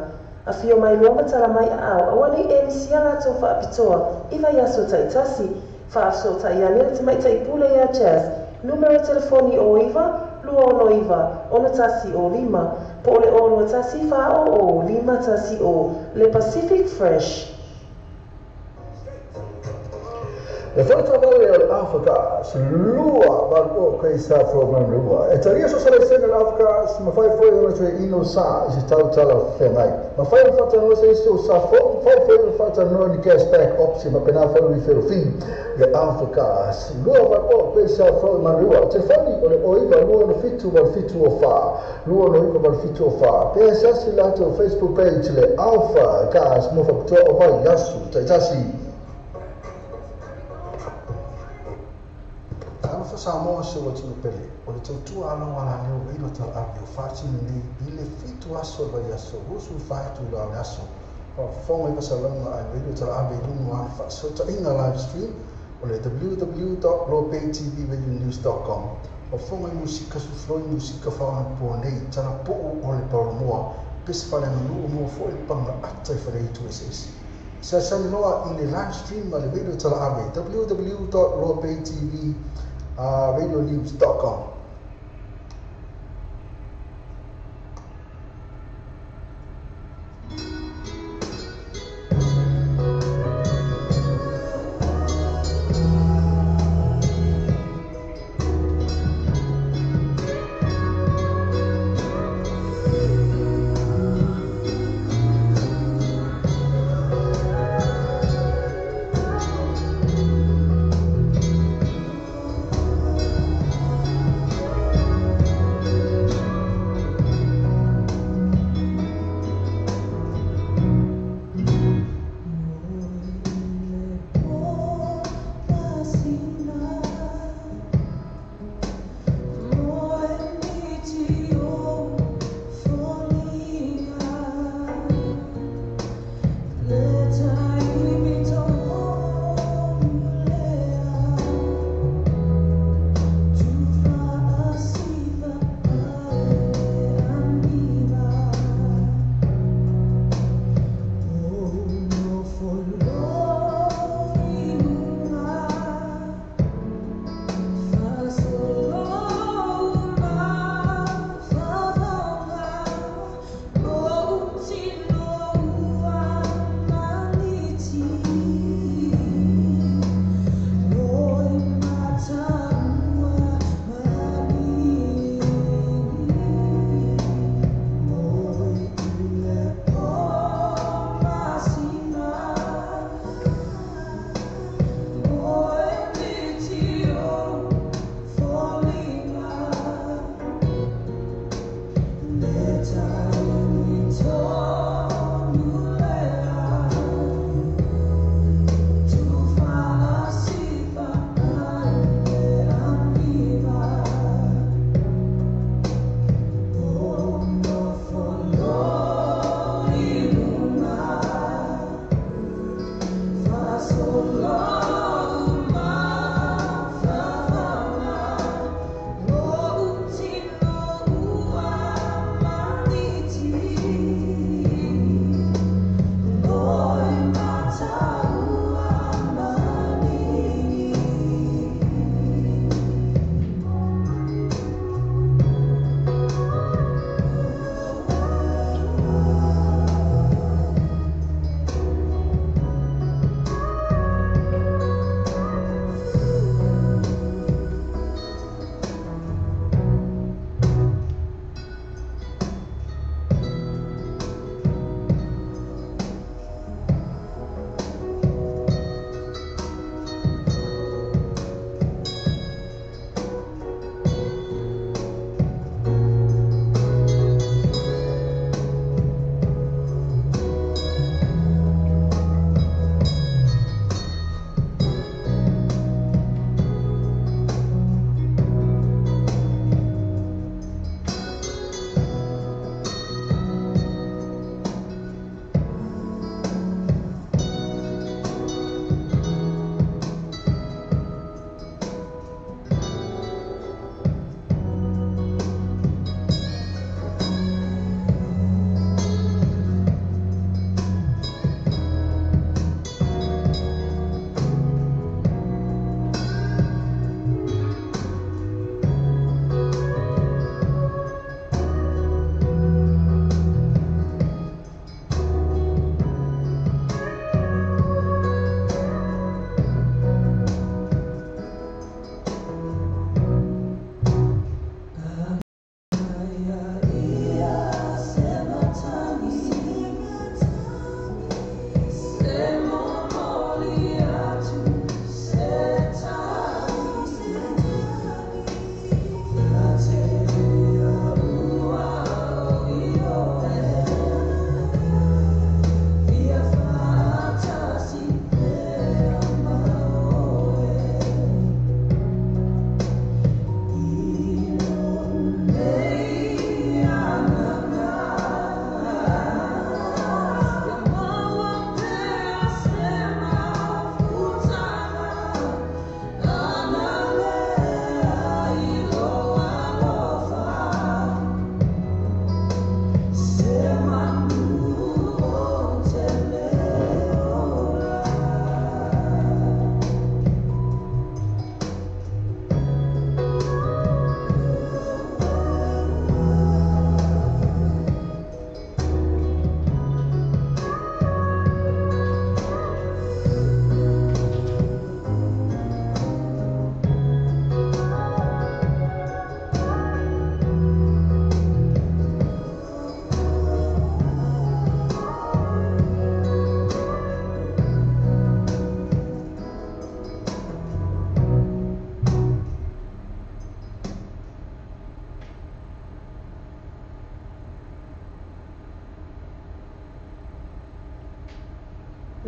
S4: Afio mai loa ma tala mai aao, aua ne i e misia latou faapitoa i vaiaso taitasi. Faafesootai ane le tamaitai pule iā Jazz, numera telefoni 09 269 6105, po o le 021 400 510. Le Pacific Fresh.
S1: Le fale taavale o le Africa lua valu o kai sa fro manua. E talia so sala sene le Africa mafai foi ona toe ino sa i se tautala whengai. Mafai ona whatanoa se isi o sa fo, mafai foi ona whatanoa ni cashback option ma pena foi refill fee. Le Africa lua valu o kai sa fro manua. Te fani o le oiva lua no fitu wal fitu o wha. Lua no iwa wal fitu o wha. Pe sasi lato Facebook page le Alpha Gas mo whakutoa o vai yasu. Taitasi.
S6: Talofa Samoa si o atunuu pele, o le tautua alaualagi o ilo talaavi o faatino nei i le 7 aso o le vaiaso 24 itula o le aso. Faafofoga i faasalaga a le ilo talaavi i luga o ana faasootaiga live stream o le www.lopaytvradionews.com. Faafofoga i musika sufuloi musika faaonapoa nei talapuu o le paolomoa pese faaleaganuu mo foi le pagaata i faleitu eseese. Sasani loa i le live stream a le radio talaavi www.lopaytvradionews.com.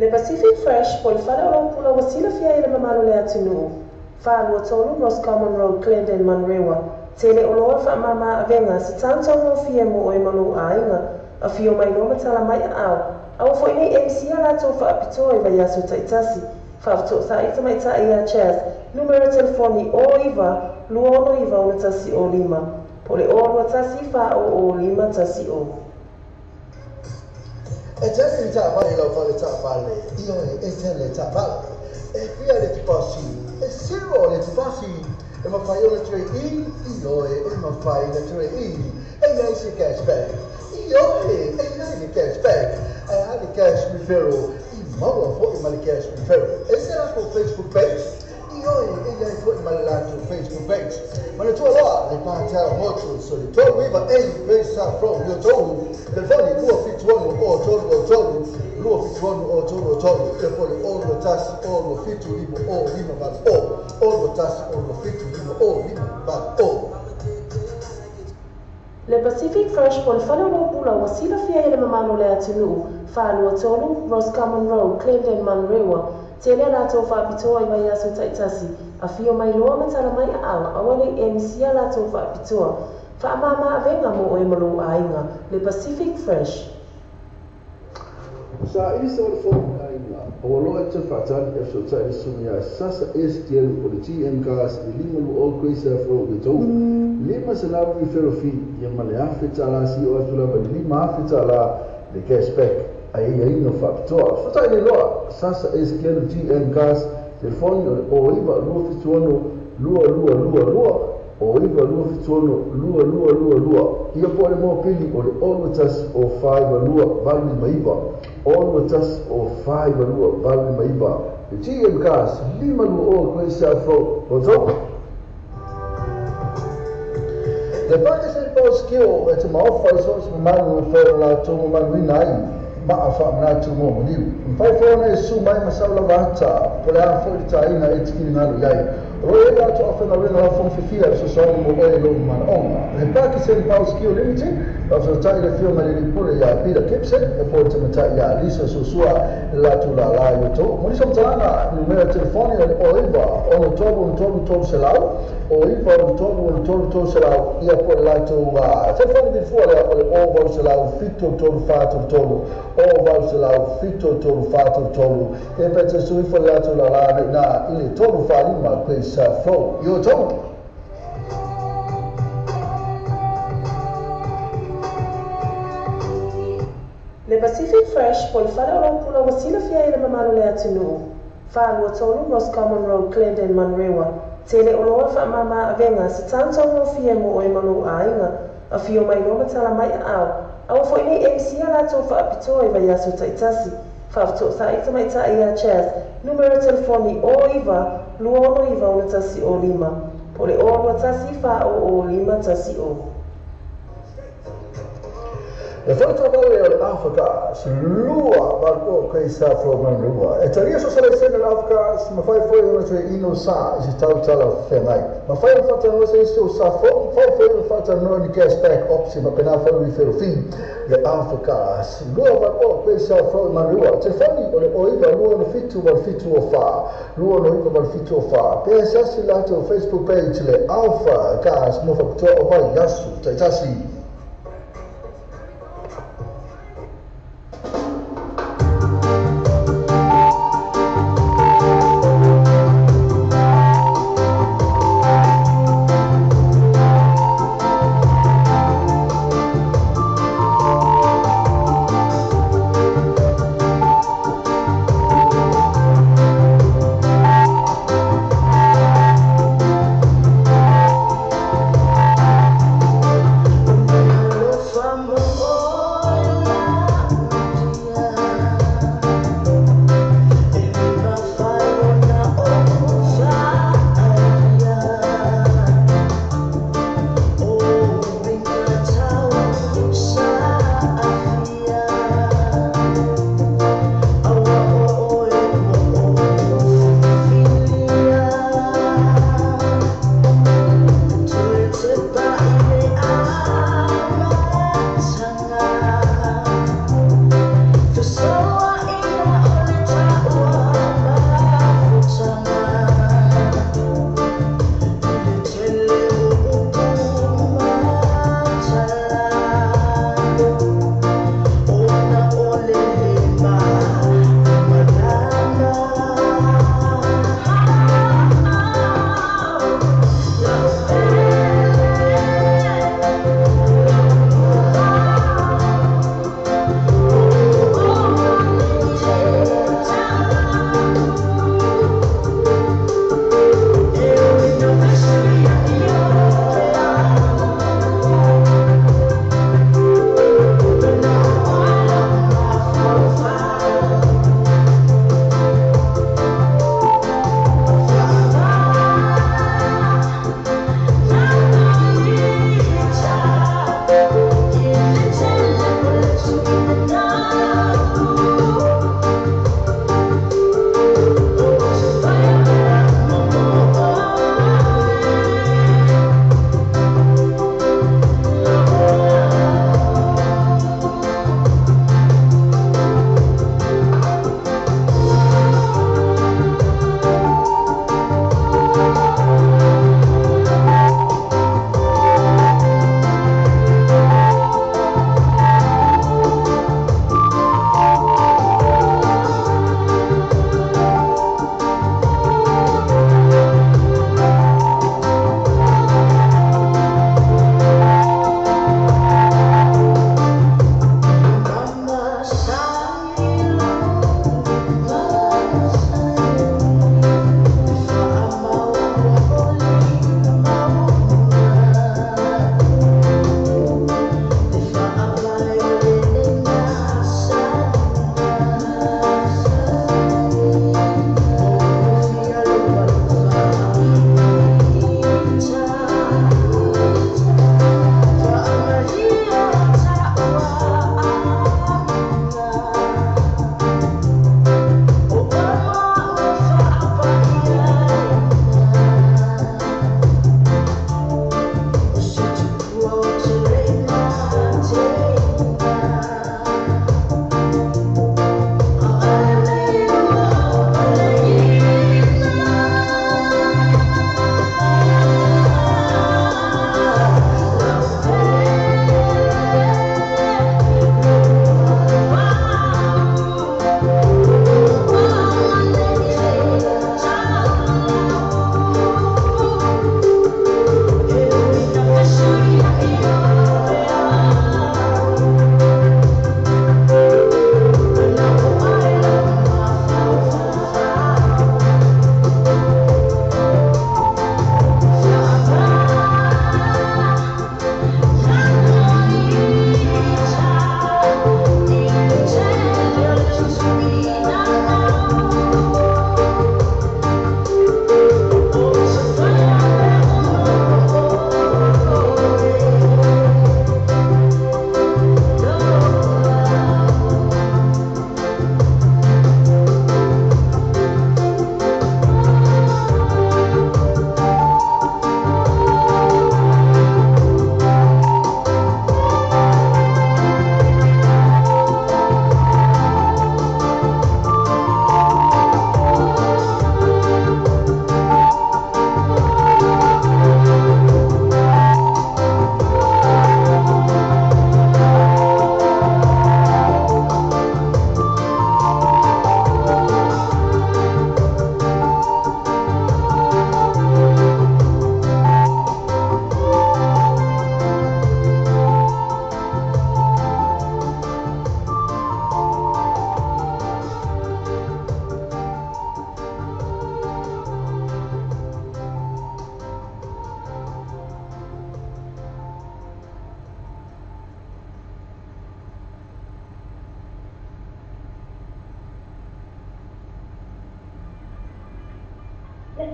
S4: Le Pacific Fresh po le fale o lau pula ua silafia e le mamalu le atunuu. 423 Roscommon Road, Clendon, Manurewa. Tele oloa faamama avega se tautaugofie mo oe ma lou aiga. Afio mai loa ma tala mai aao. Aua foi nei e misia latou faapitoa i vaiaso taitasi. Faafetosaai tamaitai ia Chas, numera telefoni 09 269 105, po o le 021 400 510.
S7: E tele le taavale lau fale taavale, ioe, e tele le taavale. E fia le tupasi, e zero le tupasi. E mafai ona toe i, ioe, e mafai ona toe i. E iai se cashback, ioe, e iai le cashback. Ae a le cash referral, i maua foi ma le cash referral. E se latou Facebook page, ioe, e iai foi ma le latou Facebook page. Manatua loa le Patara Motors o le 39A Grace Road, i Otahuhu. Telefoni 276 o 3 3, 276 o 3 3, ia po o le 61 6 7 5 o 5 8 o, 61 6 7 5 o 5 8 o.
S4: Le Pacific Fresh po o le fale o lau pula ua silafia e le mamalu o le atunuu, 423 Roscommon Road, Clendon, Manurewa. Tele a latou faapitoa i vaiaso taitasi, afio mai loa ma tala mai aao, aua nei e misia latou faapitoa. Faamama avega mo oe ma lou aiga, le Pacific Fresh.
S7: Sa isa o le fono aiga, ua loa e te faatali e fesootai le susuga ia Sasa Estielu o le GM Cars i 520 Grace Ave Road i Otahuhu, 500 referral fee ia ma le $1,000 sio atu lava i le $5,000 le cashback a iaiga faapitoa. Fesootai nei loa Sasa Estielu GM Cars, telefoni o le 09 276 2222, 09 276 2222, ia po o le mopili o le 61 o 42 859, 61 o 42 859. Le GM Cars, 520 Grace Ave Road, Otahuhu. Le Pakistan Post Skill e te maofa i so se mamalu e fai o latou mamaluina ai maa faamanatu mo maliu. Mafai foi ona e susu mai ma sau lava ata, po o le a foi le taina e te finagalo i ai. O lo o i ai latou afaigaluega lafoga fifia e fesoasoani mo oe i lou manaoga. Le Pakistan Power Skill Limited, e fesoatai le afioga i le alii pule ia Peter Gibson, e po o le tamaitai ia Lisa Suasua i le latou lala i outou. Mo nisi o matalaga, numera telefoni o le 09 63 63 300, 09 63 63 300, ia po o le latou telefoni vilifua lea o le 0800 73 433, 0800 73 433. E pe te sui ifo le latou lala nei na i le 345 Grace Road i outou.
S4: Le Pacific Fresh po o le fale o lau pula ua silafia e le mamalu o le atunuu. 423 Roscommon Road, Clendon, Manurewa. Tele oloa faamama avega se tautaugofie mo oe ma lou aiga. Afio mai loa ma tala mai aao. Aua foi nei e misia latou faapitoa i vaiaso taitasi. Faafetosaai tamaitai ia Chas, numera telefoni 09 269 105, po o le 021 400 510.
S7: E fai taavale o le Africa lua valu o Grace Afro Manua. E talia so sa laisene le Africa mafai foi ona toe ino sa i se tautala feagai. Mafai ona faatanoa se isi o sa fou, mafai foi ona faatanoa ni cashback option faapena foi referral fee. Le Africa lua valu o Grace Afro Manua. Telefoni o le 09 267 8704, 269 8704. Pe asiasi latou Facebook page le Alpha Cars mo faapitoa o vaiaso taitasi.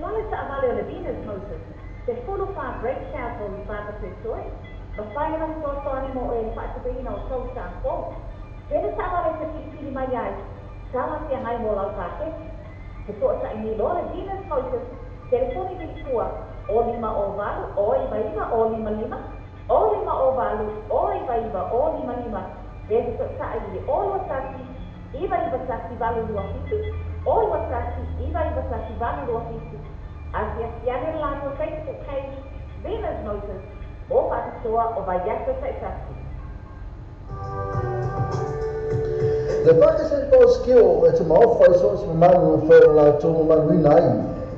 S11: Fale Taavale o le Venus Motors, 14 Great South Road, Papatoetoe, mafai ona fesoasoani mo oe i le faatupeina o tou sa fou. Tele taavale e te filifili mai ai, talafeagai mo lau paketi. Fesootai nei loa le Venus Motors, telefoni vilifua o 5 o 8 o 99 o 55, o 5 o 8 o 99 o 55, pe fesootai i le o 21 991 827, o 21 991 827. Asiasi ane le latou Facebook page, Venus Motors, o faapitoa o vaiaso taitasi.
S7: Le Pakistan Skill e te maofa i so se mamalu e whae la tō mamalu ina ai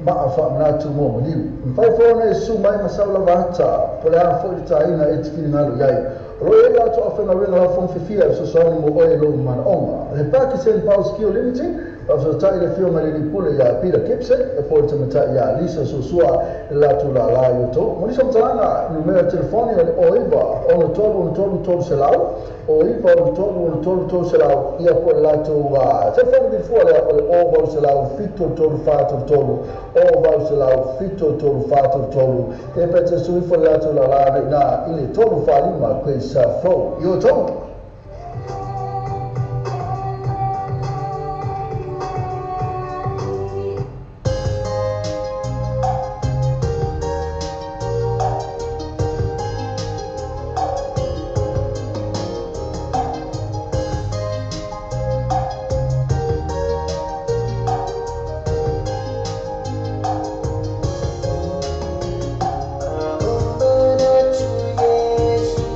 S7: maa wha manatu mo maliu. Mwhai fōna e su mai masau lava ata, po le a fo i tāina e te whiringalu iai. Ro e la tō awhenga renga la fong whiwhia e sosoani mo oe lo mana onga. Le Pakistan Power Skill Limited, a so tai le fio mai le pule ia Peter Gibson, e po te mata ia Lisa Susua e la tu la la yo to. Mo nisa mtalanga numero telefoni o le o iwa, ono tolu, ono tolu, tolu selau, o iwa, ono tolu, ono tolu, tolu selau, ia po le latou telefoni vilifua lea o le o valu selau 7 3 4 3, o valu selau 7 3 4 3, e pe te sui fo le latou la la na i le 3 4 5 koe sa fou. Yo tau.
S5: Yesu.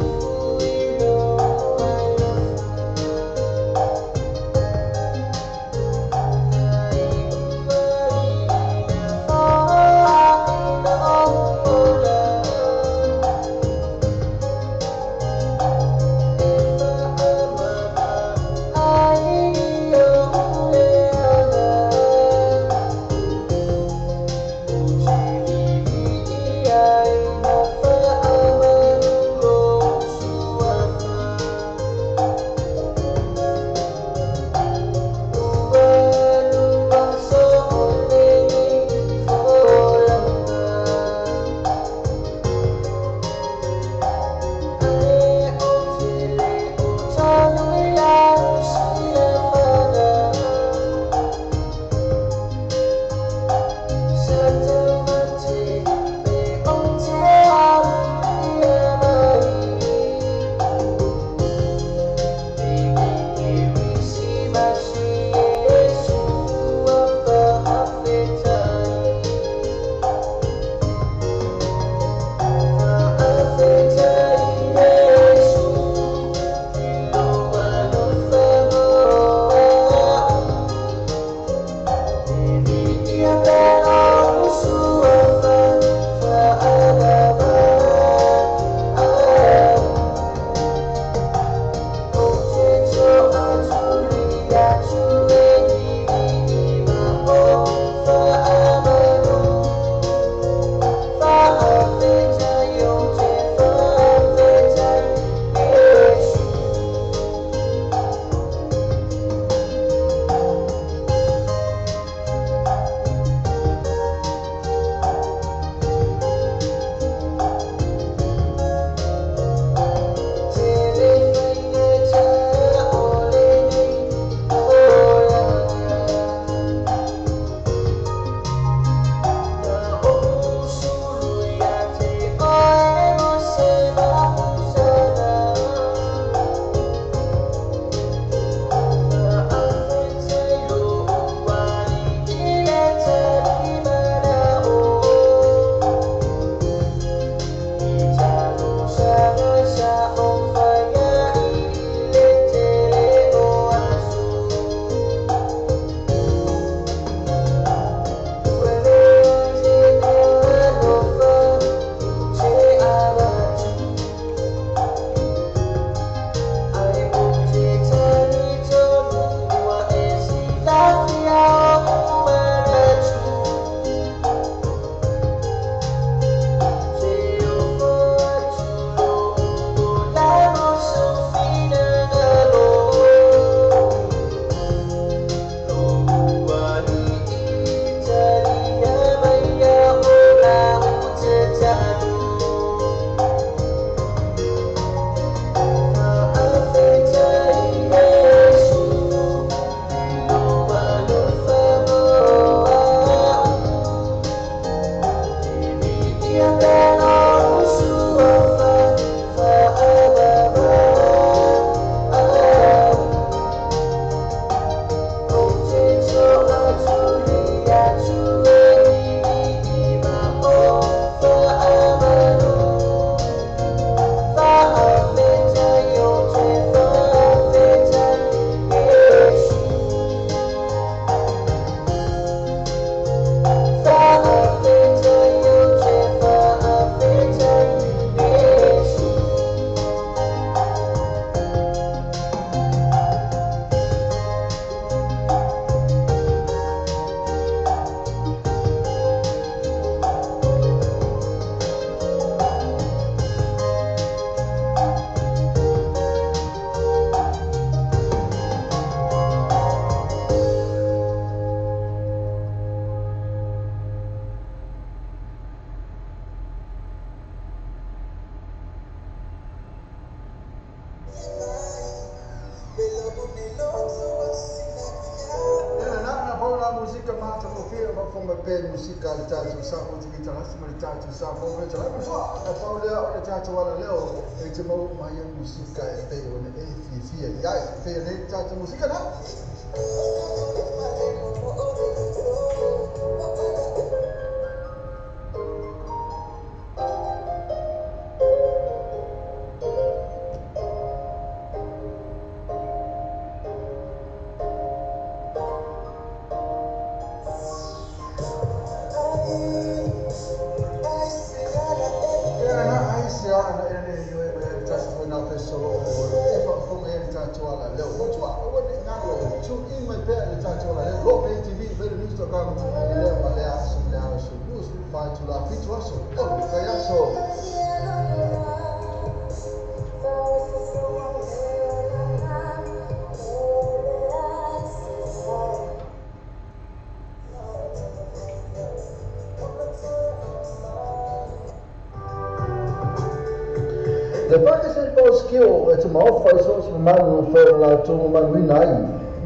S1: Le Pakistan Skill e te maofa i so se manu whae la tō manu ina ai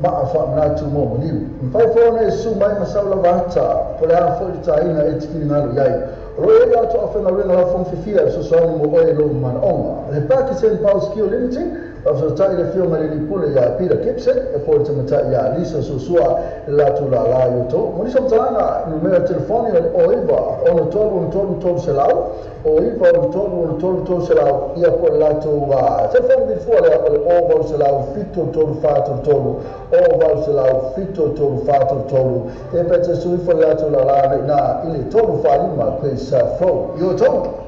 S1: maa wha mna tū mō maniu. Mwhai whona e su mai masau la vata po le a whoi ta ina e tikini ngalu iai. Ro e la tō awhenga renga la whongwhiwhia e sosoani mo oe lo mana onga. Le Pakistan Power Skill Limited whafsatai le fio mai le pule ia Peter Gibson e po te matai ia Lisa Susua le latu la la yoto. Monisa mtalanga numera telefoni o iwa ono tolu ono tolu tolu selau o iwa ono tolu ono tolu tolu selau ia po le latu telefoni bifua le o vau selau fito tolu fa tolu tolu o vau selau fito tolu fa tolu tolu e pete suifo le latu la la na ile tolu fa lima kwesa fo yoto.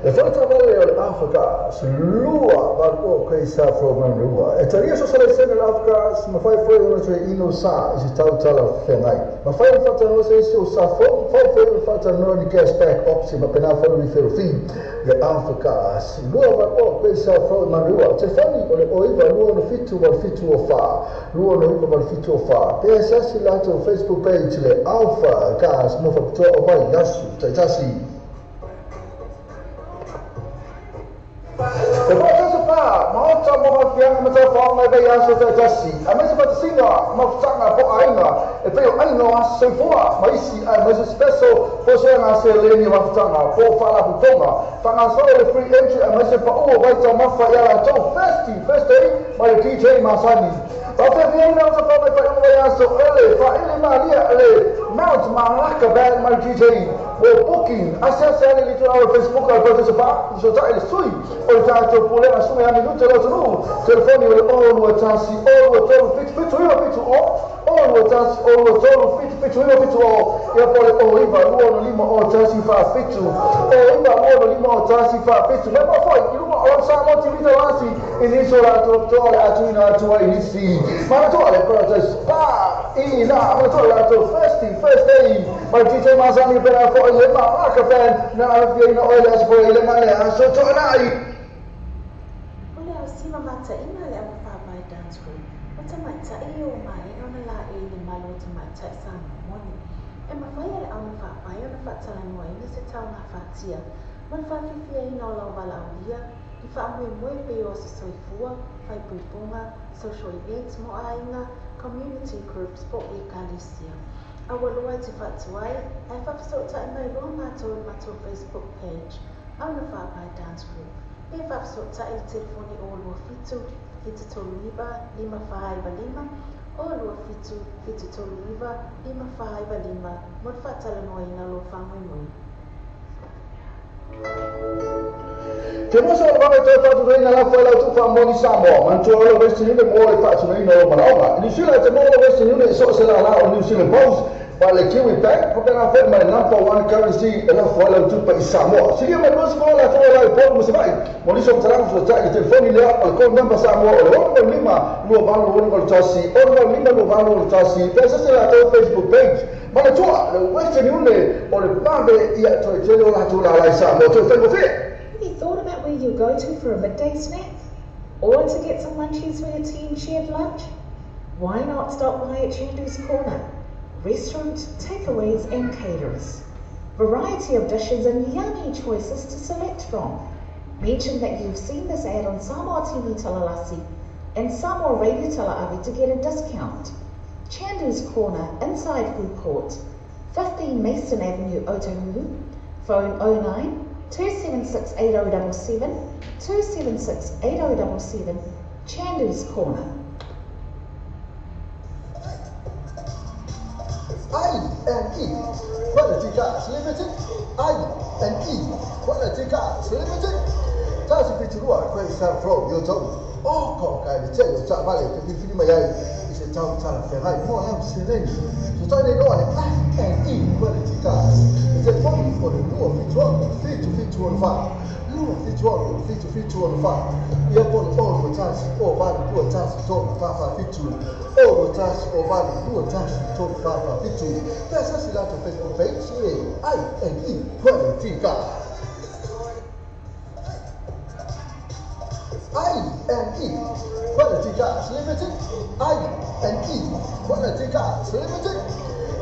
S1: Le whaatavale o le Afrika, lua valuo kei sa fo manua. E taria so sala sene le Afrika, mawhai foi ona tue ino sa i se tautala whengai. Mawhai o whatanoa se isi o sa fo, mawhai foi o whatanoa ni cashback opsi, mapena foi ni whiro Le Afrika, lua valuo kei sa fo manua. Te whani o le oiva lua no fitu wal fitu o wha, lua no iwa wal fitu o wha. PSS lato Facebook page le Alpha Gas mo whaputoa o vai yasu, taitasi. Te whakatasa pā, maota mo mafianga matawhaonga e vei aso taitasi. A mesa whatasinga, mafutanga po ainga, e peo ainga o aso soifua, maisi a mesa speso, po se ngā se leni mafutanga, po whala putonga. Whangasoro le free entry a mesa paua waita mafa i ala tau festi, first day, mai DJ Masani. Whawhiawhiaina o te whamai whainga vai aso ele, whaele malia ele, Mount Malaka Band mai DJ. Mo booking, ase ase ale litu na Facebook al pata pa, so ta ele sui, o ta to pule na sui ami nuta lo tunu, telefoni o o no tasi o no tolu fit fit o fit o, o no tasi o no tolu fit fit o fit o, ia pole o iva no no lima o tasi fa fit o iva no no lima o tasi fa fit, me ma foi iluma o sa mo ti vita lasi, iniso la to to le atuina atua inisi, ma to le protest pa ina ma to la to first day, ma DJ Masani pera fo le ma ka fan na a fi na oil as for le ma le so to na i
S9: o le au sima mata ina le au fa bai dance group o ta mata i o mai ona la e le malo ta mata sa moni e ma fai le au fa bai ona fa tala no ina se tau na fa tia mo fa fi fi ina o la wala ia i fa mo mo pe o se soifua faaipoipoga, social events mo aiga, community groups po o ekalesia. Aua loa e te faatuai, ae faafesootai mai loa matou i le matou Facebook page, Auna Faapae Dance Group, pe faafesootai i le telefoni 027 739 5495, 027 739 5495 mo le faatalanoaina o lou faamoemoe.
S1: Te moso o le vave toe faatutoina lafo e lau tuu faamoni Samoa, manatua o le Western Union mo le faatinoina o lou manaoga. I New Zealand, te maua le Western Union i so o se lālā o New Zealand Post, ma le Kiwi Bank, faapena foi ma le Number One Currency e lafo ai lau tupe i Samoa. Silia mai 20 latou o la i Upolu ma Savaii mo nisi o matalaga fesootai i le telefoni lea o le code number Samoa o le 685 2861, 685 2861, pe asese latou Facebook page. Manatua, le Western Union o le vave ia toe tele o latou lālā i Samoa. Toe faigofie!
S2: Have you thought about where you'll go to for a midday snack? Or to get some munchies for your team shared lunch? Why not stop by at Chandu's Corner? Restaurant, takeaways and caterers. Variety of dishes and yummy choices to select from. Mention that you've seen this ad on Samoa TV Talalasi and Samoa Radio Tala'ave to get a discount. Chandu's Corner, inside Food Court, 15 Mason Avenue, Otahuhu. Phone 09 276 8077, 276 8077, Chandu's Corner.
S7: I and E Quality Cars Limited. I and E Quality Cars Limited. Tasi fiturua koe sa fro yo tau. O ko kai le tele o taavale te filifili mai ai i se tau talafeagai mo lau seleni. So tai nei loa le I and E Quality Cars. Le telefoni o le 276 7714. 276 7714. Ia po le 0 1 0 8 2 1 3 4 4 7. 0 1 0 8 2 1 3 4 4 7. Pe asasi latou Facebook page e I and E Quality Cars. I and E Quality Cars Limited. I and E Quality Cars Limited.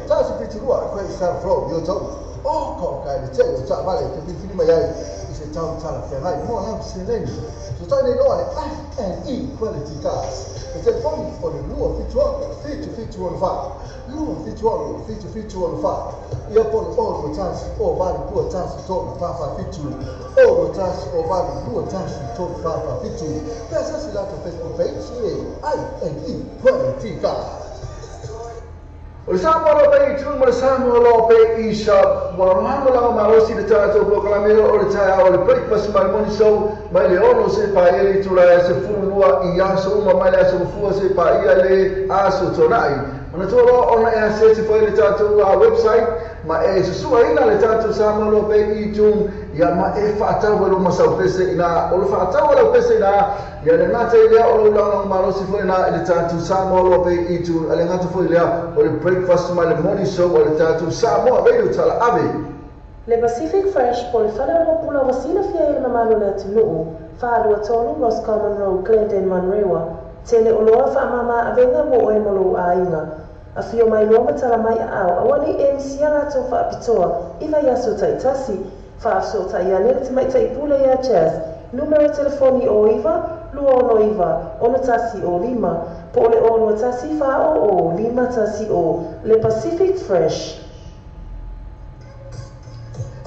S7: Tasi fiturua koe sa fro yo tau. O ko kai le tele o taavale te filifili mai ai i se tau talafeagai mo lau seleni. So tai nei loa le I and E Quality Cars. Le telefoni o le 276 7714. 276 7714. Ia po le 0 1 0 8 2 1 3 4 4 7. 0 1 0 8 2 1 3 4 4 7. Pe asasi latou Facebook page e I and E Quality Cars.
S1: O le Samoa loa pe i tu ma le Samoa loa pe i sa ua lagolago malosi le tatou polokalame o le taeao o le breakfast ma le morning show mai le 6 seia paia le itula e 12 i aso uma mai le aso Gafua seia paia le aso Toanai. Manatua loa ona e asiasi foi i le tatou website ma e susuaina le tatou Samoa loa pe i iTunes ia ma e faatau ai lou masau pese ina o le faatau a lau pese ina ia le gata i lea o lou lagolago malosi foi ina i le tatou Samoa loa pe i iTunes a le gata foi lea o le breakfast ma le morning show a le tatou Samoa Radio Talaave.
S4: Le Pacific Fresh po o le fale oloa pula ua silafia ai e le mamalu o le atunuu, 423 Roscommon Road, Glendale, Manurewa. Tele oloa faamama avega mo oe mo lou aiga. Afio mai loa ma tala mai aao aua nei e misia latou faapitoa i vaiaso taitasi. Faafesootai ane le tamaitai pule ia Jazz, numera telefoni o 9 269 61 o 5, po o le 0 21 4 0 5 1 0, le Pacific Fresh.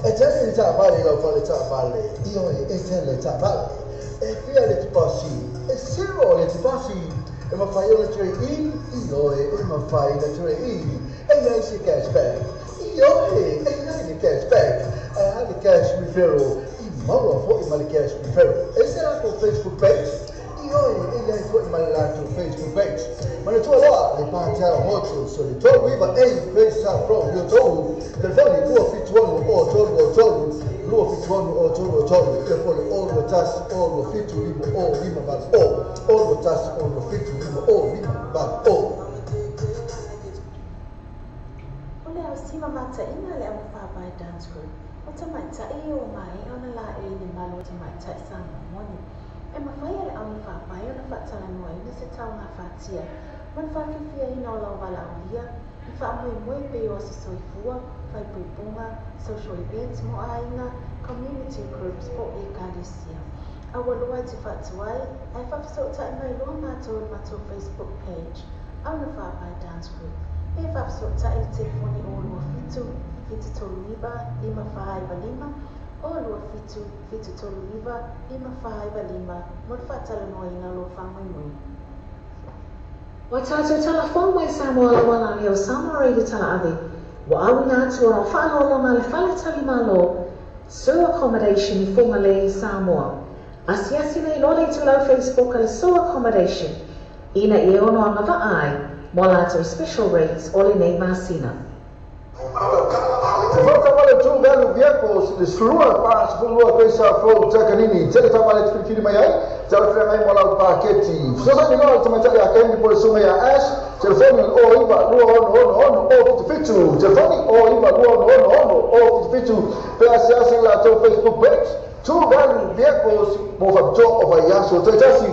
S7: E tele le taavale i lau fale taavale, ioe, e tele le taavale. E fia le tipasi, e zero le tipasi. E mafai ona toe i, ioe, e mafai ona toe i. E i ai se cash back, ioe, e i ai le cash back. Ae a le cash referral, i maua foi ma le cash referral. E se latou Facebook page, ioe, e i ai foi ma le latou Facebook page. Manatua loa le Patara Motors o le 39A Grace South Road i Otahuhu, telefoni 276 o 3 3, 276 o 3 3, ia po le 0 1 0 7 5 0 5 8 0, 0 1 0 7 5 0 5 8 0.
S9: O le ausi mamataʻiga a le Augafaapae Dance Group, o tamaitai o maea ona laei i le malu o tamaitai Samoa moni. E mafai e le augafaapae ona faatalanoaina se taugafatia ma le faafiafiaina o lau valaaulia i faamoemoe pei o aso soifua, faaipoipoga, social events mo aiga, community groups po o ekalesia. A ua lua e te faatuai, ae faafesootai mai loa matou i le matou Facebook page, Aoga Faapae Dance Group, pe faafesootai i le telefoni 027 739 5495, 027 739 5495 mo le faatalanoaina o lou faamoemoe.
S2: Ua tatou talafou mai Samoa Laualage o Samoa Radio Talaave, ua auina atu ona o faaaloaloga a le Fale Tali Malo, Sue Accommodation i Fugalei, Samoa. Asiasi nei loa le itulau Facebook a le Sue Accommodation ina ia ono agavaa ai mo a latou special rates o lenei masina.
S1: Te whakawale True Value Vehicles, le slua pa 12 pesa flow takanini, tele tawale te whiriwhiri mai ai, te ala whirangai mo lau paketi. Fesoasoani loa le tamaitai a Candy po le susuga ia Ash, telefoni o 9 2 6 6 6 o 77, telefoni o 9 2 6 6 6 o 77, pe asiasi i latou Facebook page, True Value Vehicles mo faapitoa o vaiaso taitasi.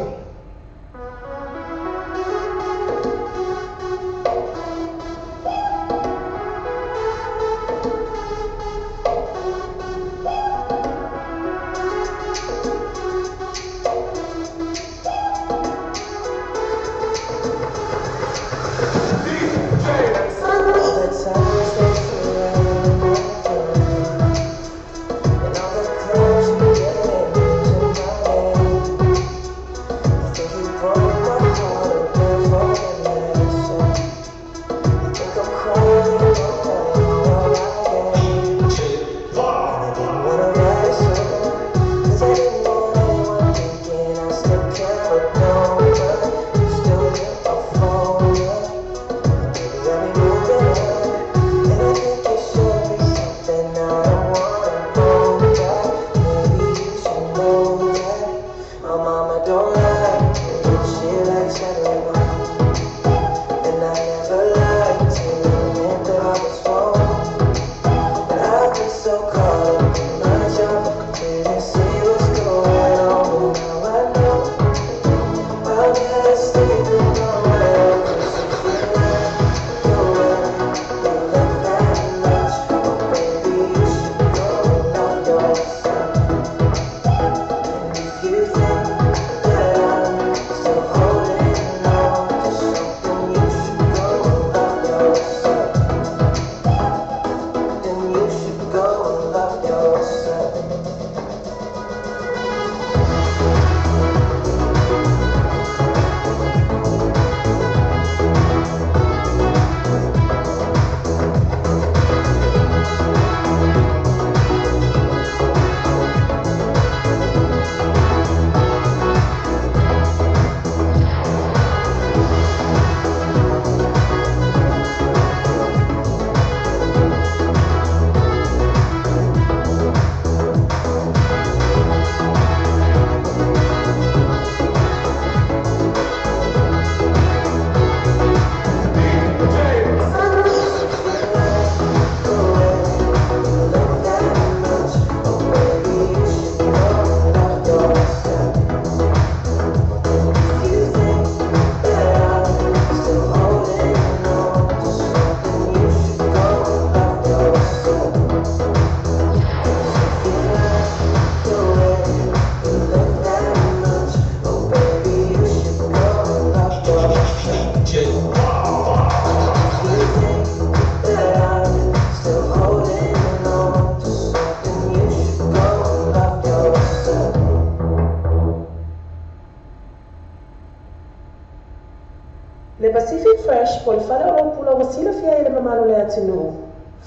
S4: Le Pacific Fresh po o le fale o lou pula ua silafia e le mamalu o le atunuu.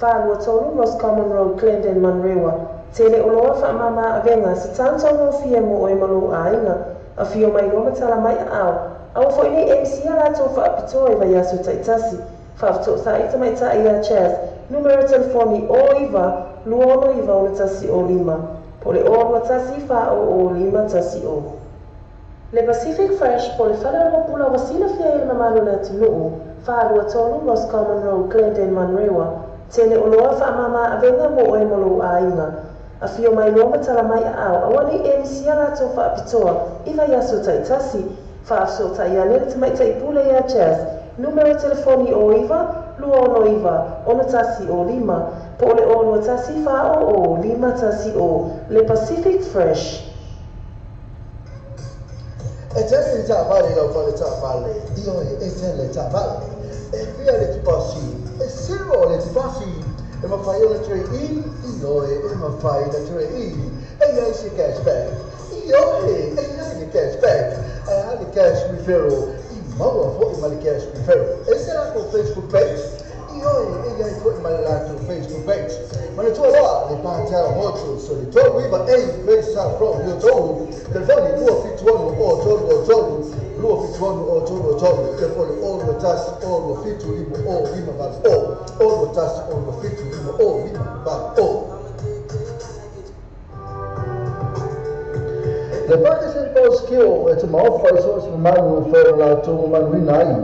S4: 43 Roscommon Road, Glendon, Manurewa. Tele oloa faamama avega se tautaugofie mo oe ma lou aiga. Afio mai loa ma tala mai aao. Aua foi nei e misia latou faapitoa i vaiaso taitasi. Faafetoosai tamaitai ia Chas, numera telefoni 09 269 6105 po o le 021 400 510. Le Pacific Fresh po o le fale o pula ua silafia e le mamalu o le atunuu, 423 Roscommon Road, Glendon, Manurewa. Tele oloa faamama avega mo oe ma lou aiga. Afio mai loa ma tala mai aao, aua nei e misia latou faapitoa i vaiaso taitasi. Faafesootai ane le tamaitai pule ia Jazz, numera telefoni 09 269 6105 po o le 021 400 510. Le Pacific Fresh.
S7: E tele le taavale lau fale taavale, ioe e tele taavale. E fia le tupasi, e zero le tupasi. E mafai ona trade-in, ioe e mafai ona trade-in. E iai se cashback, ioe e iai le cashback. Ae a le cash referral, i maua fo'i ma le cash referral. E se latou Facebook page, ioe e iai fo'i ma le latou Facebook page. Manatua loa le Patel Motors o le 39A Great South Road i Otahuhu. Telefoni 276 03 03, 276 03 03, telefoni 021 075 058 021 075 058. Le Pakistan Post Skill e te maofa i so se mamalu e whae o latou mamaluina ai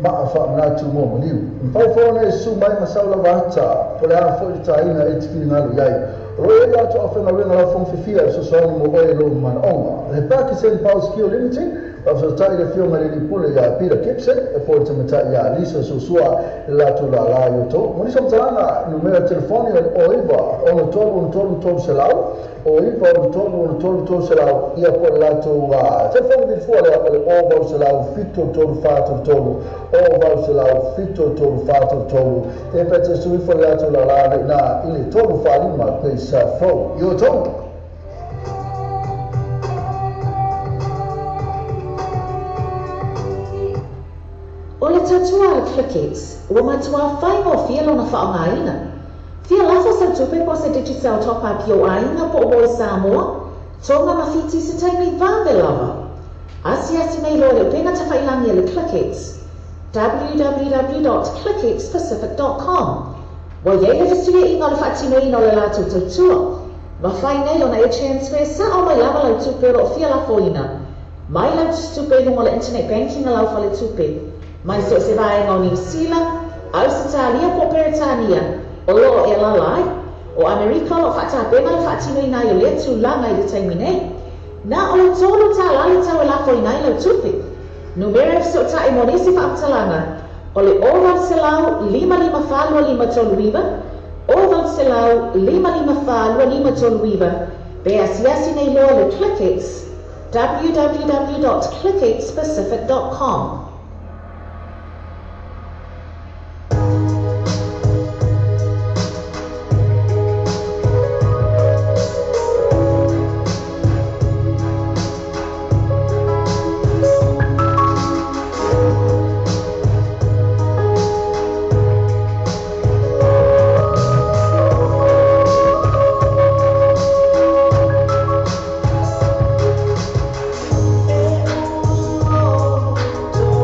S7: maa whaamanatu mo maliu. Mawhai fōna e su mai masau lava ata, po le a foi le tāina e te whiringalu iai. O lo e latou awhenga lau whong whiwhia e sosoani mo oe lo manaonga. Le Pakistan Power Skill Limited, whafasautai le whionga le lipule ia Peter Gibson, e fō le tamatai ia Lisa Sosua le latou la la i o tō. Mo nisa mtalanga, numera telefoni o iwa, ono tolu, ono tolu, tolu selau, o iwa, ono tolu, ono tolu, tolu selau, ia po le latou telefoni vilifua lea o le o valu selau, fito tolu, wha tolu tolu, o valu selau, fito tolu, wha tolu tolu. Te pete suifo le latou la la na i le tolu wha lima, Great South Road i o tō.
S2: O le tautua a le ClickX, ua matua whaingofie lona whaongaina. Fia lafo sa tupe po se Digicel top-up i o aiga po o Voi Samoa, Tonga ma Fiti se taimi vave lava. Asiasi nei loa le upenga tawhailangi a le ClickX, www.clickxpacific.com. Ua iai le fesuiaiga o le faatinoina o le latou tautua. Mafai nei ona e transfer sa'o mai lava lau tupe o loo fia lafoina. Mai lau tupe i luga o le internet banking a lau faletupe. Mai so se vaega o Niu Sila, Ausetalia po o Peretania, o loo e alala ai. O Amerika o loo faatapena le faatinoina ai o lea tulaga i le taimi nei. Na o le $3 le tau e lafoina ai lau tupe. Numera e feso'ota'i mo nisi faamatalaga o le 800 554 2539, 800 554 2539, pe asiasi nei loa le ClickX, www.clickxpacific.com.
S5: E uso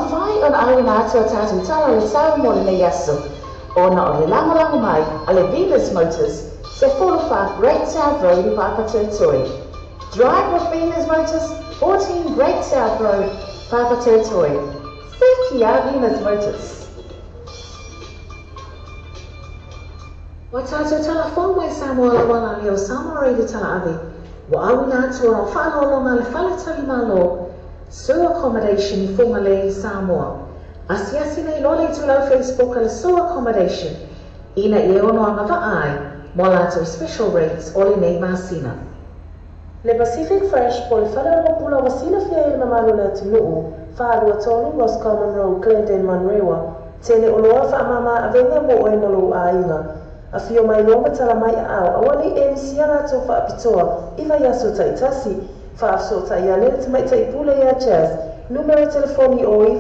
S2: mafai ona auina atu a tatou tala o le sao mo lenei aso, ona o le lagolago mai a le Venus Motors, 14 Great South Road i Papatoetoe. Drive with Venus Motors, 14 Great South Road, Papatoetoe. Sekia Venus Motors. Ua tatou talafou mai Samoa lau ala leo Samoa Radio Talaave, ua auina atu ona o faaaloaloga a le Faletalimalo, Sue Accommodation i Fugalei, Samoa. Asiasi nei loa le itulau Facebook a le Sue Accommodation ina ia ono agavaa ai mo a latou special rates o lenei masina.
S4: Le Pacific Fresh po o le fale olo pula ua silafia e le mamalu o le atunuu, 423 Roscommon Road, Glendale, Manurewa, tele oloa faamama avega mo oe ma lou aiga. Afio mai loa ma tala mai aao, aua ne i e misia latou faapitoa i vaiaso taitasi. Faafesootai ane le tamaitai pule iā Jazz, numera telefoni o 9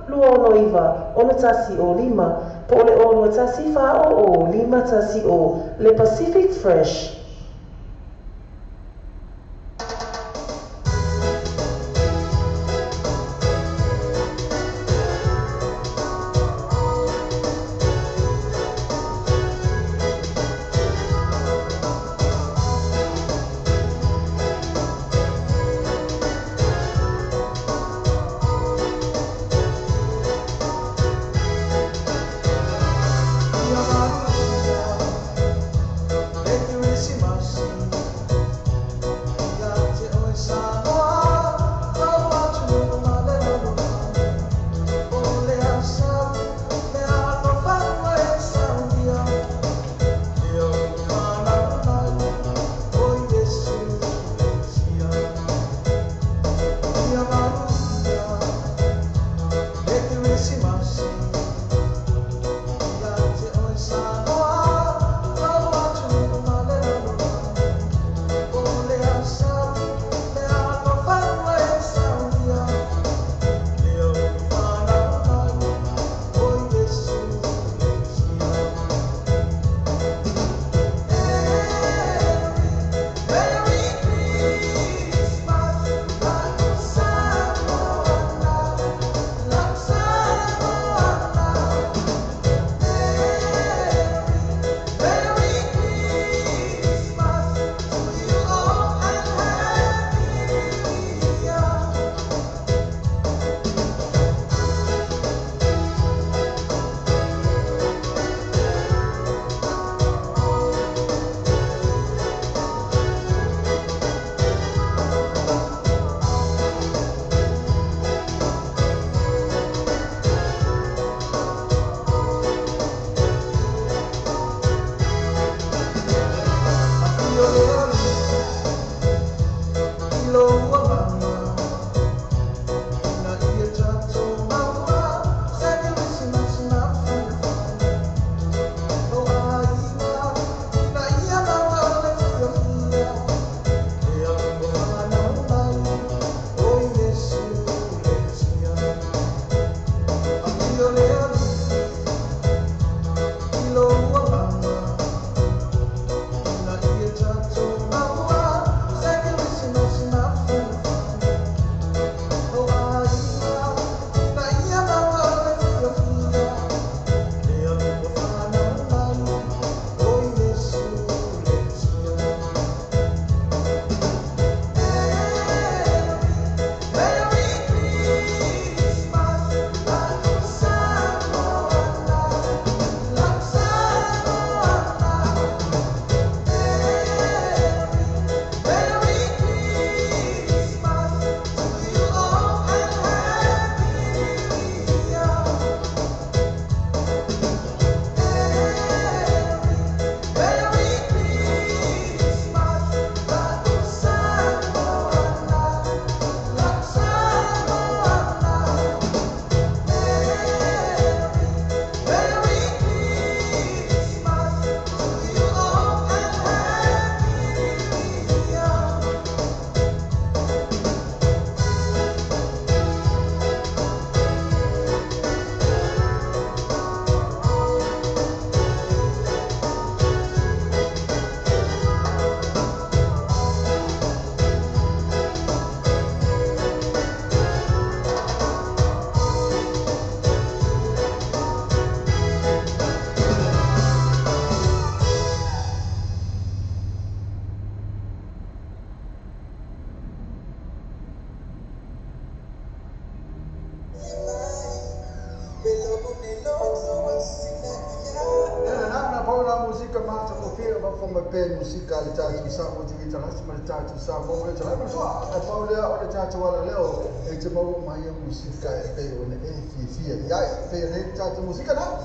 S4: 269 61 05, po o le o 21 400 510, le Pacific Fresh.
S6: Musika mata ko fia va fo mai pe musika le tatou Samoa TV talasi ma le tatou Samoa le talai ma soa e pau lea o le tatou ala leo e te maua mai e musika e pe o ne e fia fia i ai pe nei tatou musika na.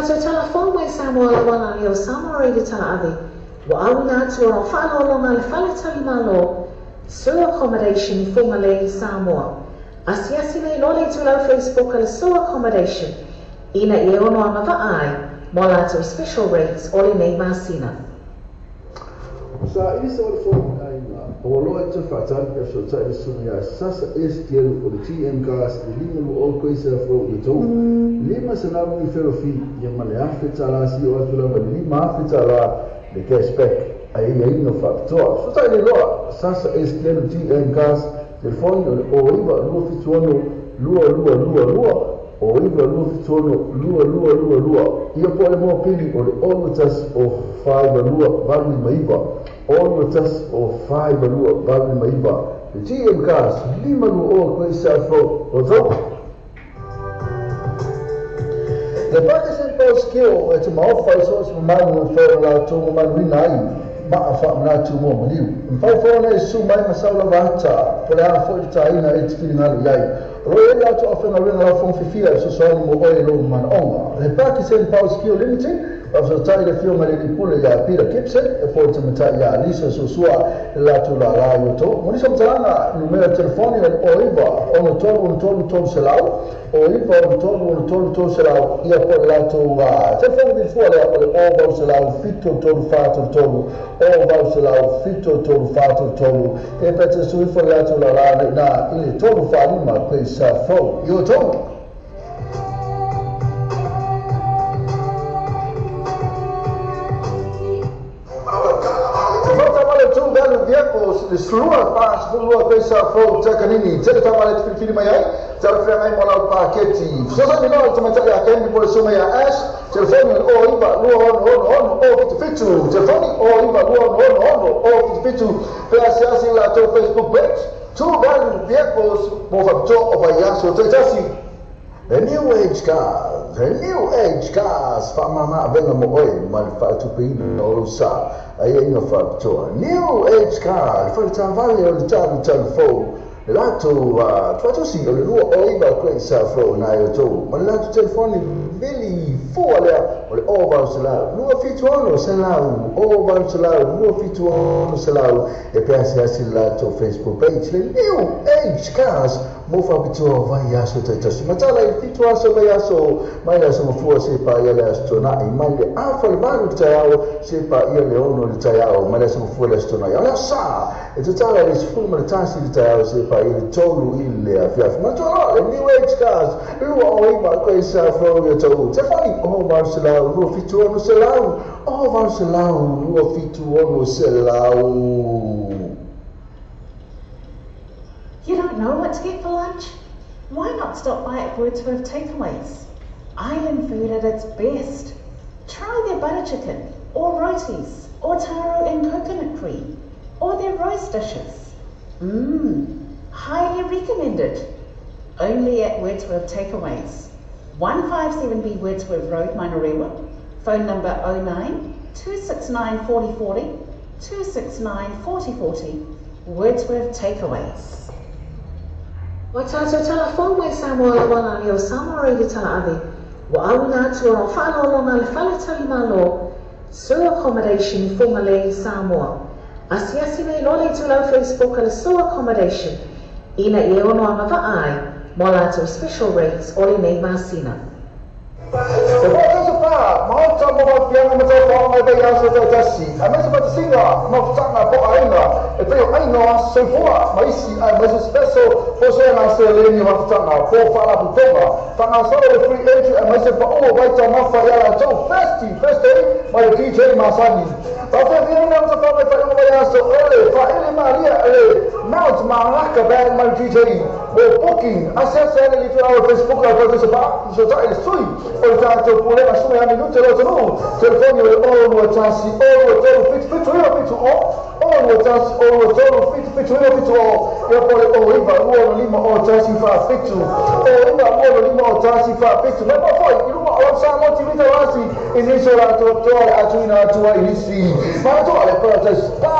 S2: tātou talafou mai Samoa lauala o Samoa Radio Talaave, ua auina atu ona o fa'aloaloga le fale talimālō Sue Accommodation i Fugalei i Samoa. Asiasi nei loa le itulau Facebook a le Sue Accommodation ina ia ono agava'a ai mo a latou special rates o lenei masina.
S7: Sa ili se o le fono aiga, ua loa i te faatali pe fesootai le susuga ia Sasa Estielu o le TM Gas i le 5 20 koise afo i le tou 500 i felofi ia ma le $1,000 sio atu lava i le $5,000 le cashback a iaiga faapitoa. Fesootai le loa Sasa Estielu TM Gas, telefoni o le 09 276 2222 o 9 2 7 6 2 2 2 2. Ia po o le mopili o le 6 1 o 5 2 8 5 9 6 1 o 5 2 8 5 9. Le GM Cars 5 2 o koe sa fo o tau. Le Pakistan Post Skill e te maofa i so se mamalu o fo la tō mamalu ina ai maa wha mo maliu. Mwhai fōna e su mai masau lava ata, po le a fo i te tāina e te whiringalu iai. Ro e la to awhenga renga lau fong fifia e sosoani mo oe lo manaonga. Le Pakistan Power Skill Limited, wa so le fio ma le pule ia Peter Gibson e po te mata ia Lisa Sosua le latu la la yo to. Mo nisa mtalanga numero telefoni o iwa ono tolu ono tolu tolu selau o iwa ono tolu ono tolu tolu selau ia po le latu telefoni vi fua lea o le o vau selau fito tolu fa tolu tolu o vau selau fito tolu fa tolu tolu e pete suifo le latu la la na ile tolu fa lima koe sa fo yo to. Le slua pa slua koe sa fo takanini tele tamale te filifili mai ai tele fea mai mo lau paketi fesoasoani loa le tamaitai ia Kendi po le susuga ia Ash telefoni o 9 2 6 6 6 7 7 telefoni o 9 2 6 6 6 7 7 pe asiasi latou Facebook page Two Value Vehicles mo faapitoa o vaiaso taitasi. The New Age Cars, The New Age Cars, whaamama avenga mo oe ma le whaatupeina o lou sa ai inga faapitoa. New Age Cars, le whaletavale o le talu talu fou, le latou tuatosi o le lua o iwa koe sa fou nai o tou. Ma le latou telefoni vili fua lea o le o vau selau, 276 selau, o vau selau, 276 selau, e pe asiasi le latou Facebook page, le New Age Cars, mo faapitoa vai aso taitasi. Matala i fitu aso vai aso, mai le aso mafua se pa ia le aso tonai, mai le afa le valu le taiao, se pa ia le ono le taiao, mai le aso mafua le aso tonai. O le asa, e tatala i le sefulu ma le tasi le taiao, se pa ia le tolu i le afiafi. Matua le New Age Cars, lua o iwa koe sa fo ia tau. Telefoni, o valu selau, 276 selau, o valu selau, 276 selau.
S2: You don't know what to get for lunch? Why not stop by at Wordsworth Takeaways? Island food at its best. Try their butter chicken, or rotis, or taro and coconut cream, or their roast dishes. Highly recommended. Only at Wordsworth Takeaways. 157B Wordsworth Road, Manurewa. Phone number 09 269 4040, 269 4040. Wordsworth Takeaways. Ua tātou talafou mai Samoa lauala o Samoa Radio Talaave, ua auina atu ona o fa'aloaloga le fale talimālō Sue Accommodation i Fugalei i Samoa. Asiasi nei loa le itulau Facebook a le Sue Accommodation ina ia ono agava'a ai mo a latou special rates o lenei masina.
S7: E whakatasa pā, maota mo mafianga ma tau whaonga mai vai aso taitasi. A maise whatasinga, mafutanga po ainga, e peo ainga o aso soifua, ma isi ai maise special, po se ngā se leni mafutanga, po whalaputonga. Whanga solo le free entry a maise pa o waita mafa i ala tau festi, first day, mai o DJ Masani. Whawhia whiringa mata wha mai whainga mai aso ole, whaele maria le Mount Malaka Band mai DJ. Mo booking, asiasi ale li whira o Facebook a koe pa, so tai le sui, o le tātou pule a sui a minute lo tanu, telefoni o le o lua tasi, o lua tolu fitu fitu iwa fitu o, o lua tasi, o lua tolu fitu fitu iwa fitu o, ia po le o iwa lua no lima o tasi wha fitu, o iwa lua no lima o tasi wha fitu, mai mo foi, i luma o lau sa mo ti vita lasi, i niso la toa toa le atuina atua i nisi, manatua le Paradise Pa,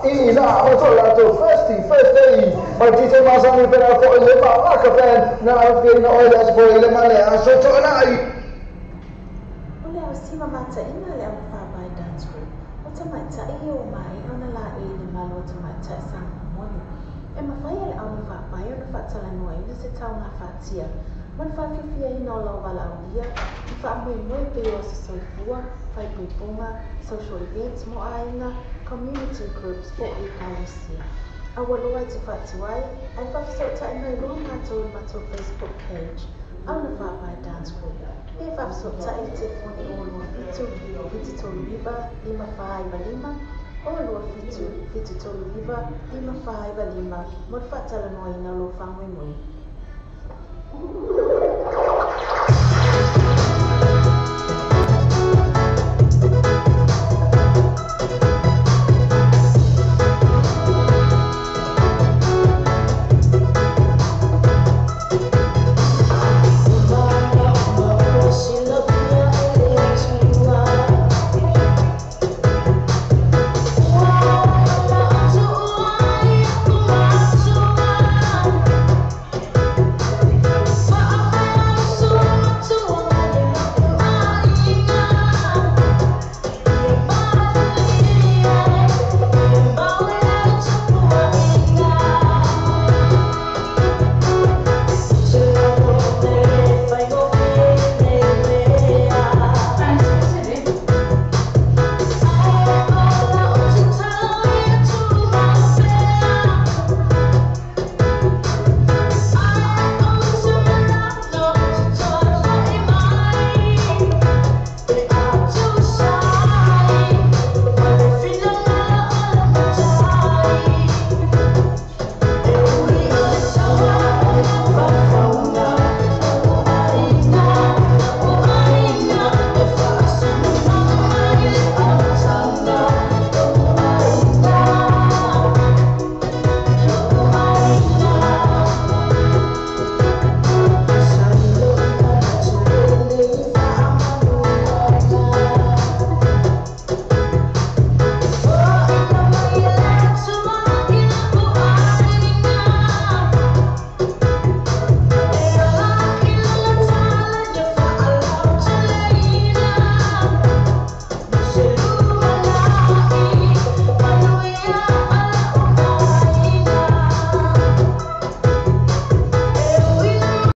S7: i na, manatua le atu first day, mai DJ Masani pena fo i le Malaka Band, na whirina oe le aso fo i le male aso to'anai.
S9: O le sima mataʻiga a le augafaapae Dance Group, o tamaitaʻi ia ua maea ona laei i le malu o tamaitai Samoa moni. E mafai e le augafaapae ona faatalanoaina se taugafatia mo le faafiafiaina o lau valaaulia i faamoemoe pei o aso soifua, faaipoipoga, social events mo aiga, community groups po o ekalesia. Aua loa e te faatuai, ae faafesootai mai loa matou i le matou Facebook page, Aunafaapae Dance Group, pe faafesootai i le telefoni 027 739 5495, 027 739 5495 mo le faatalanoaina o lou faamoemoe.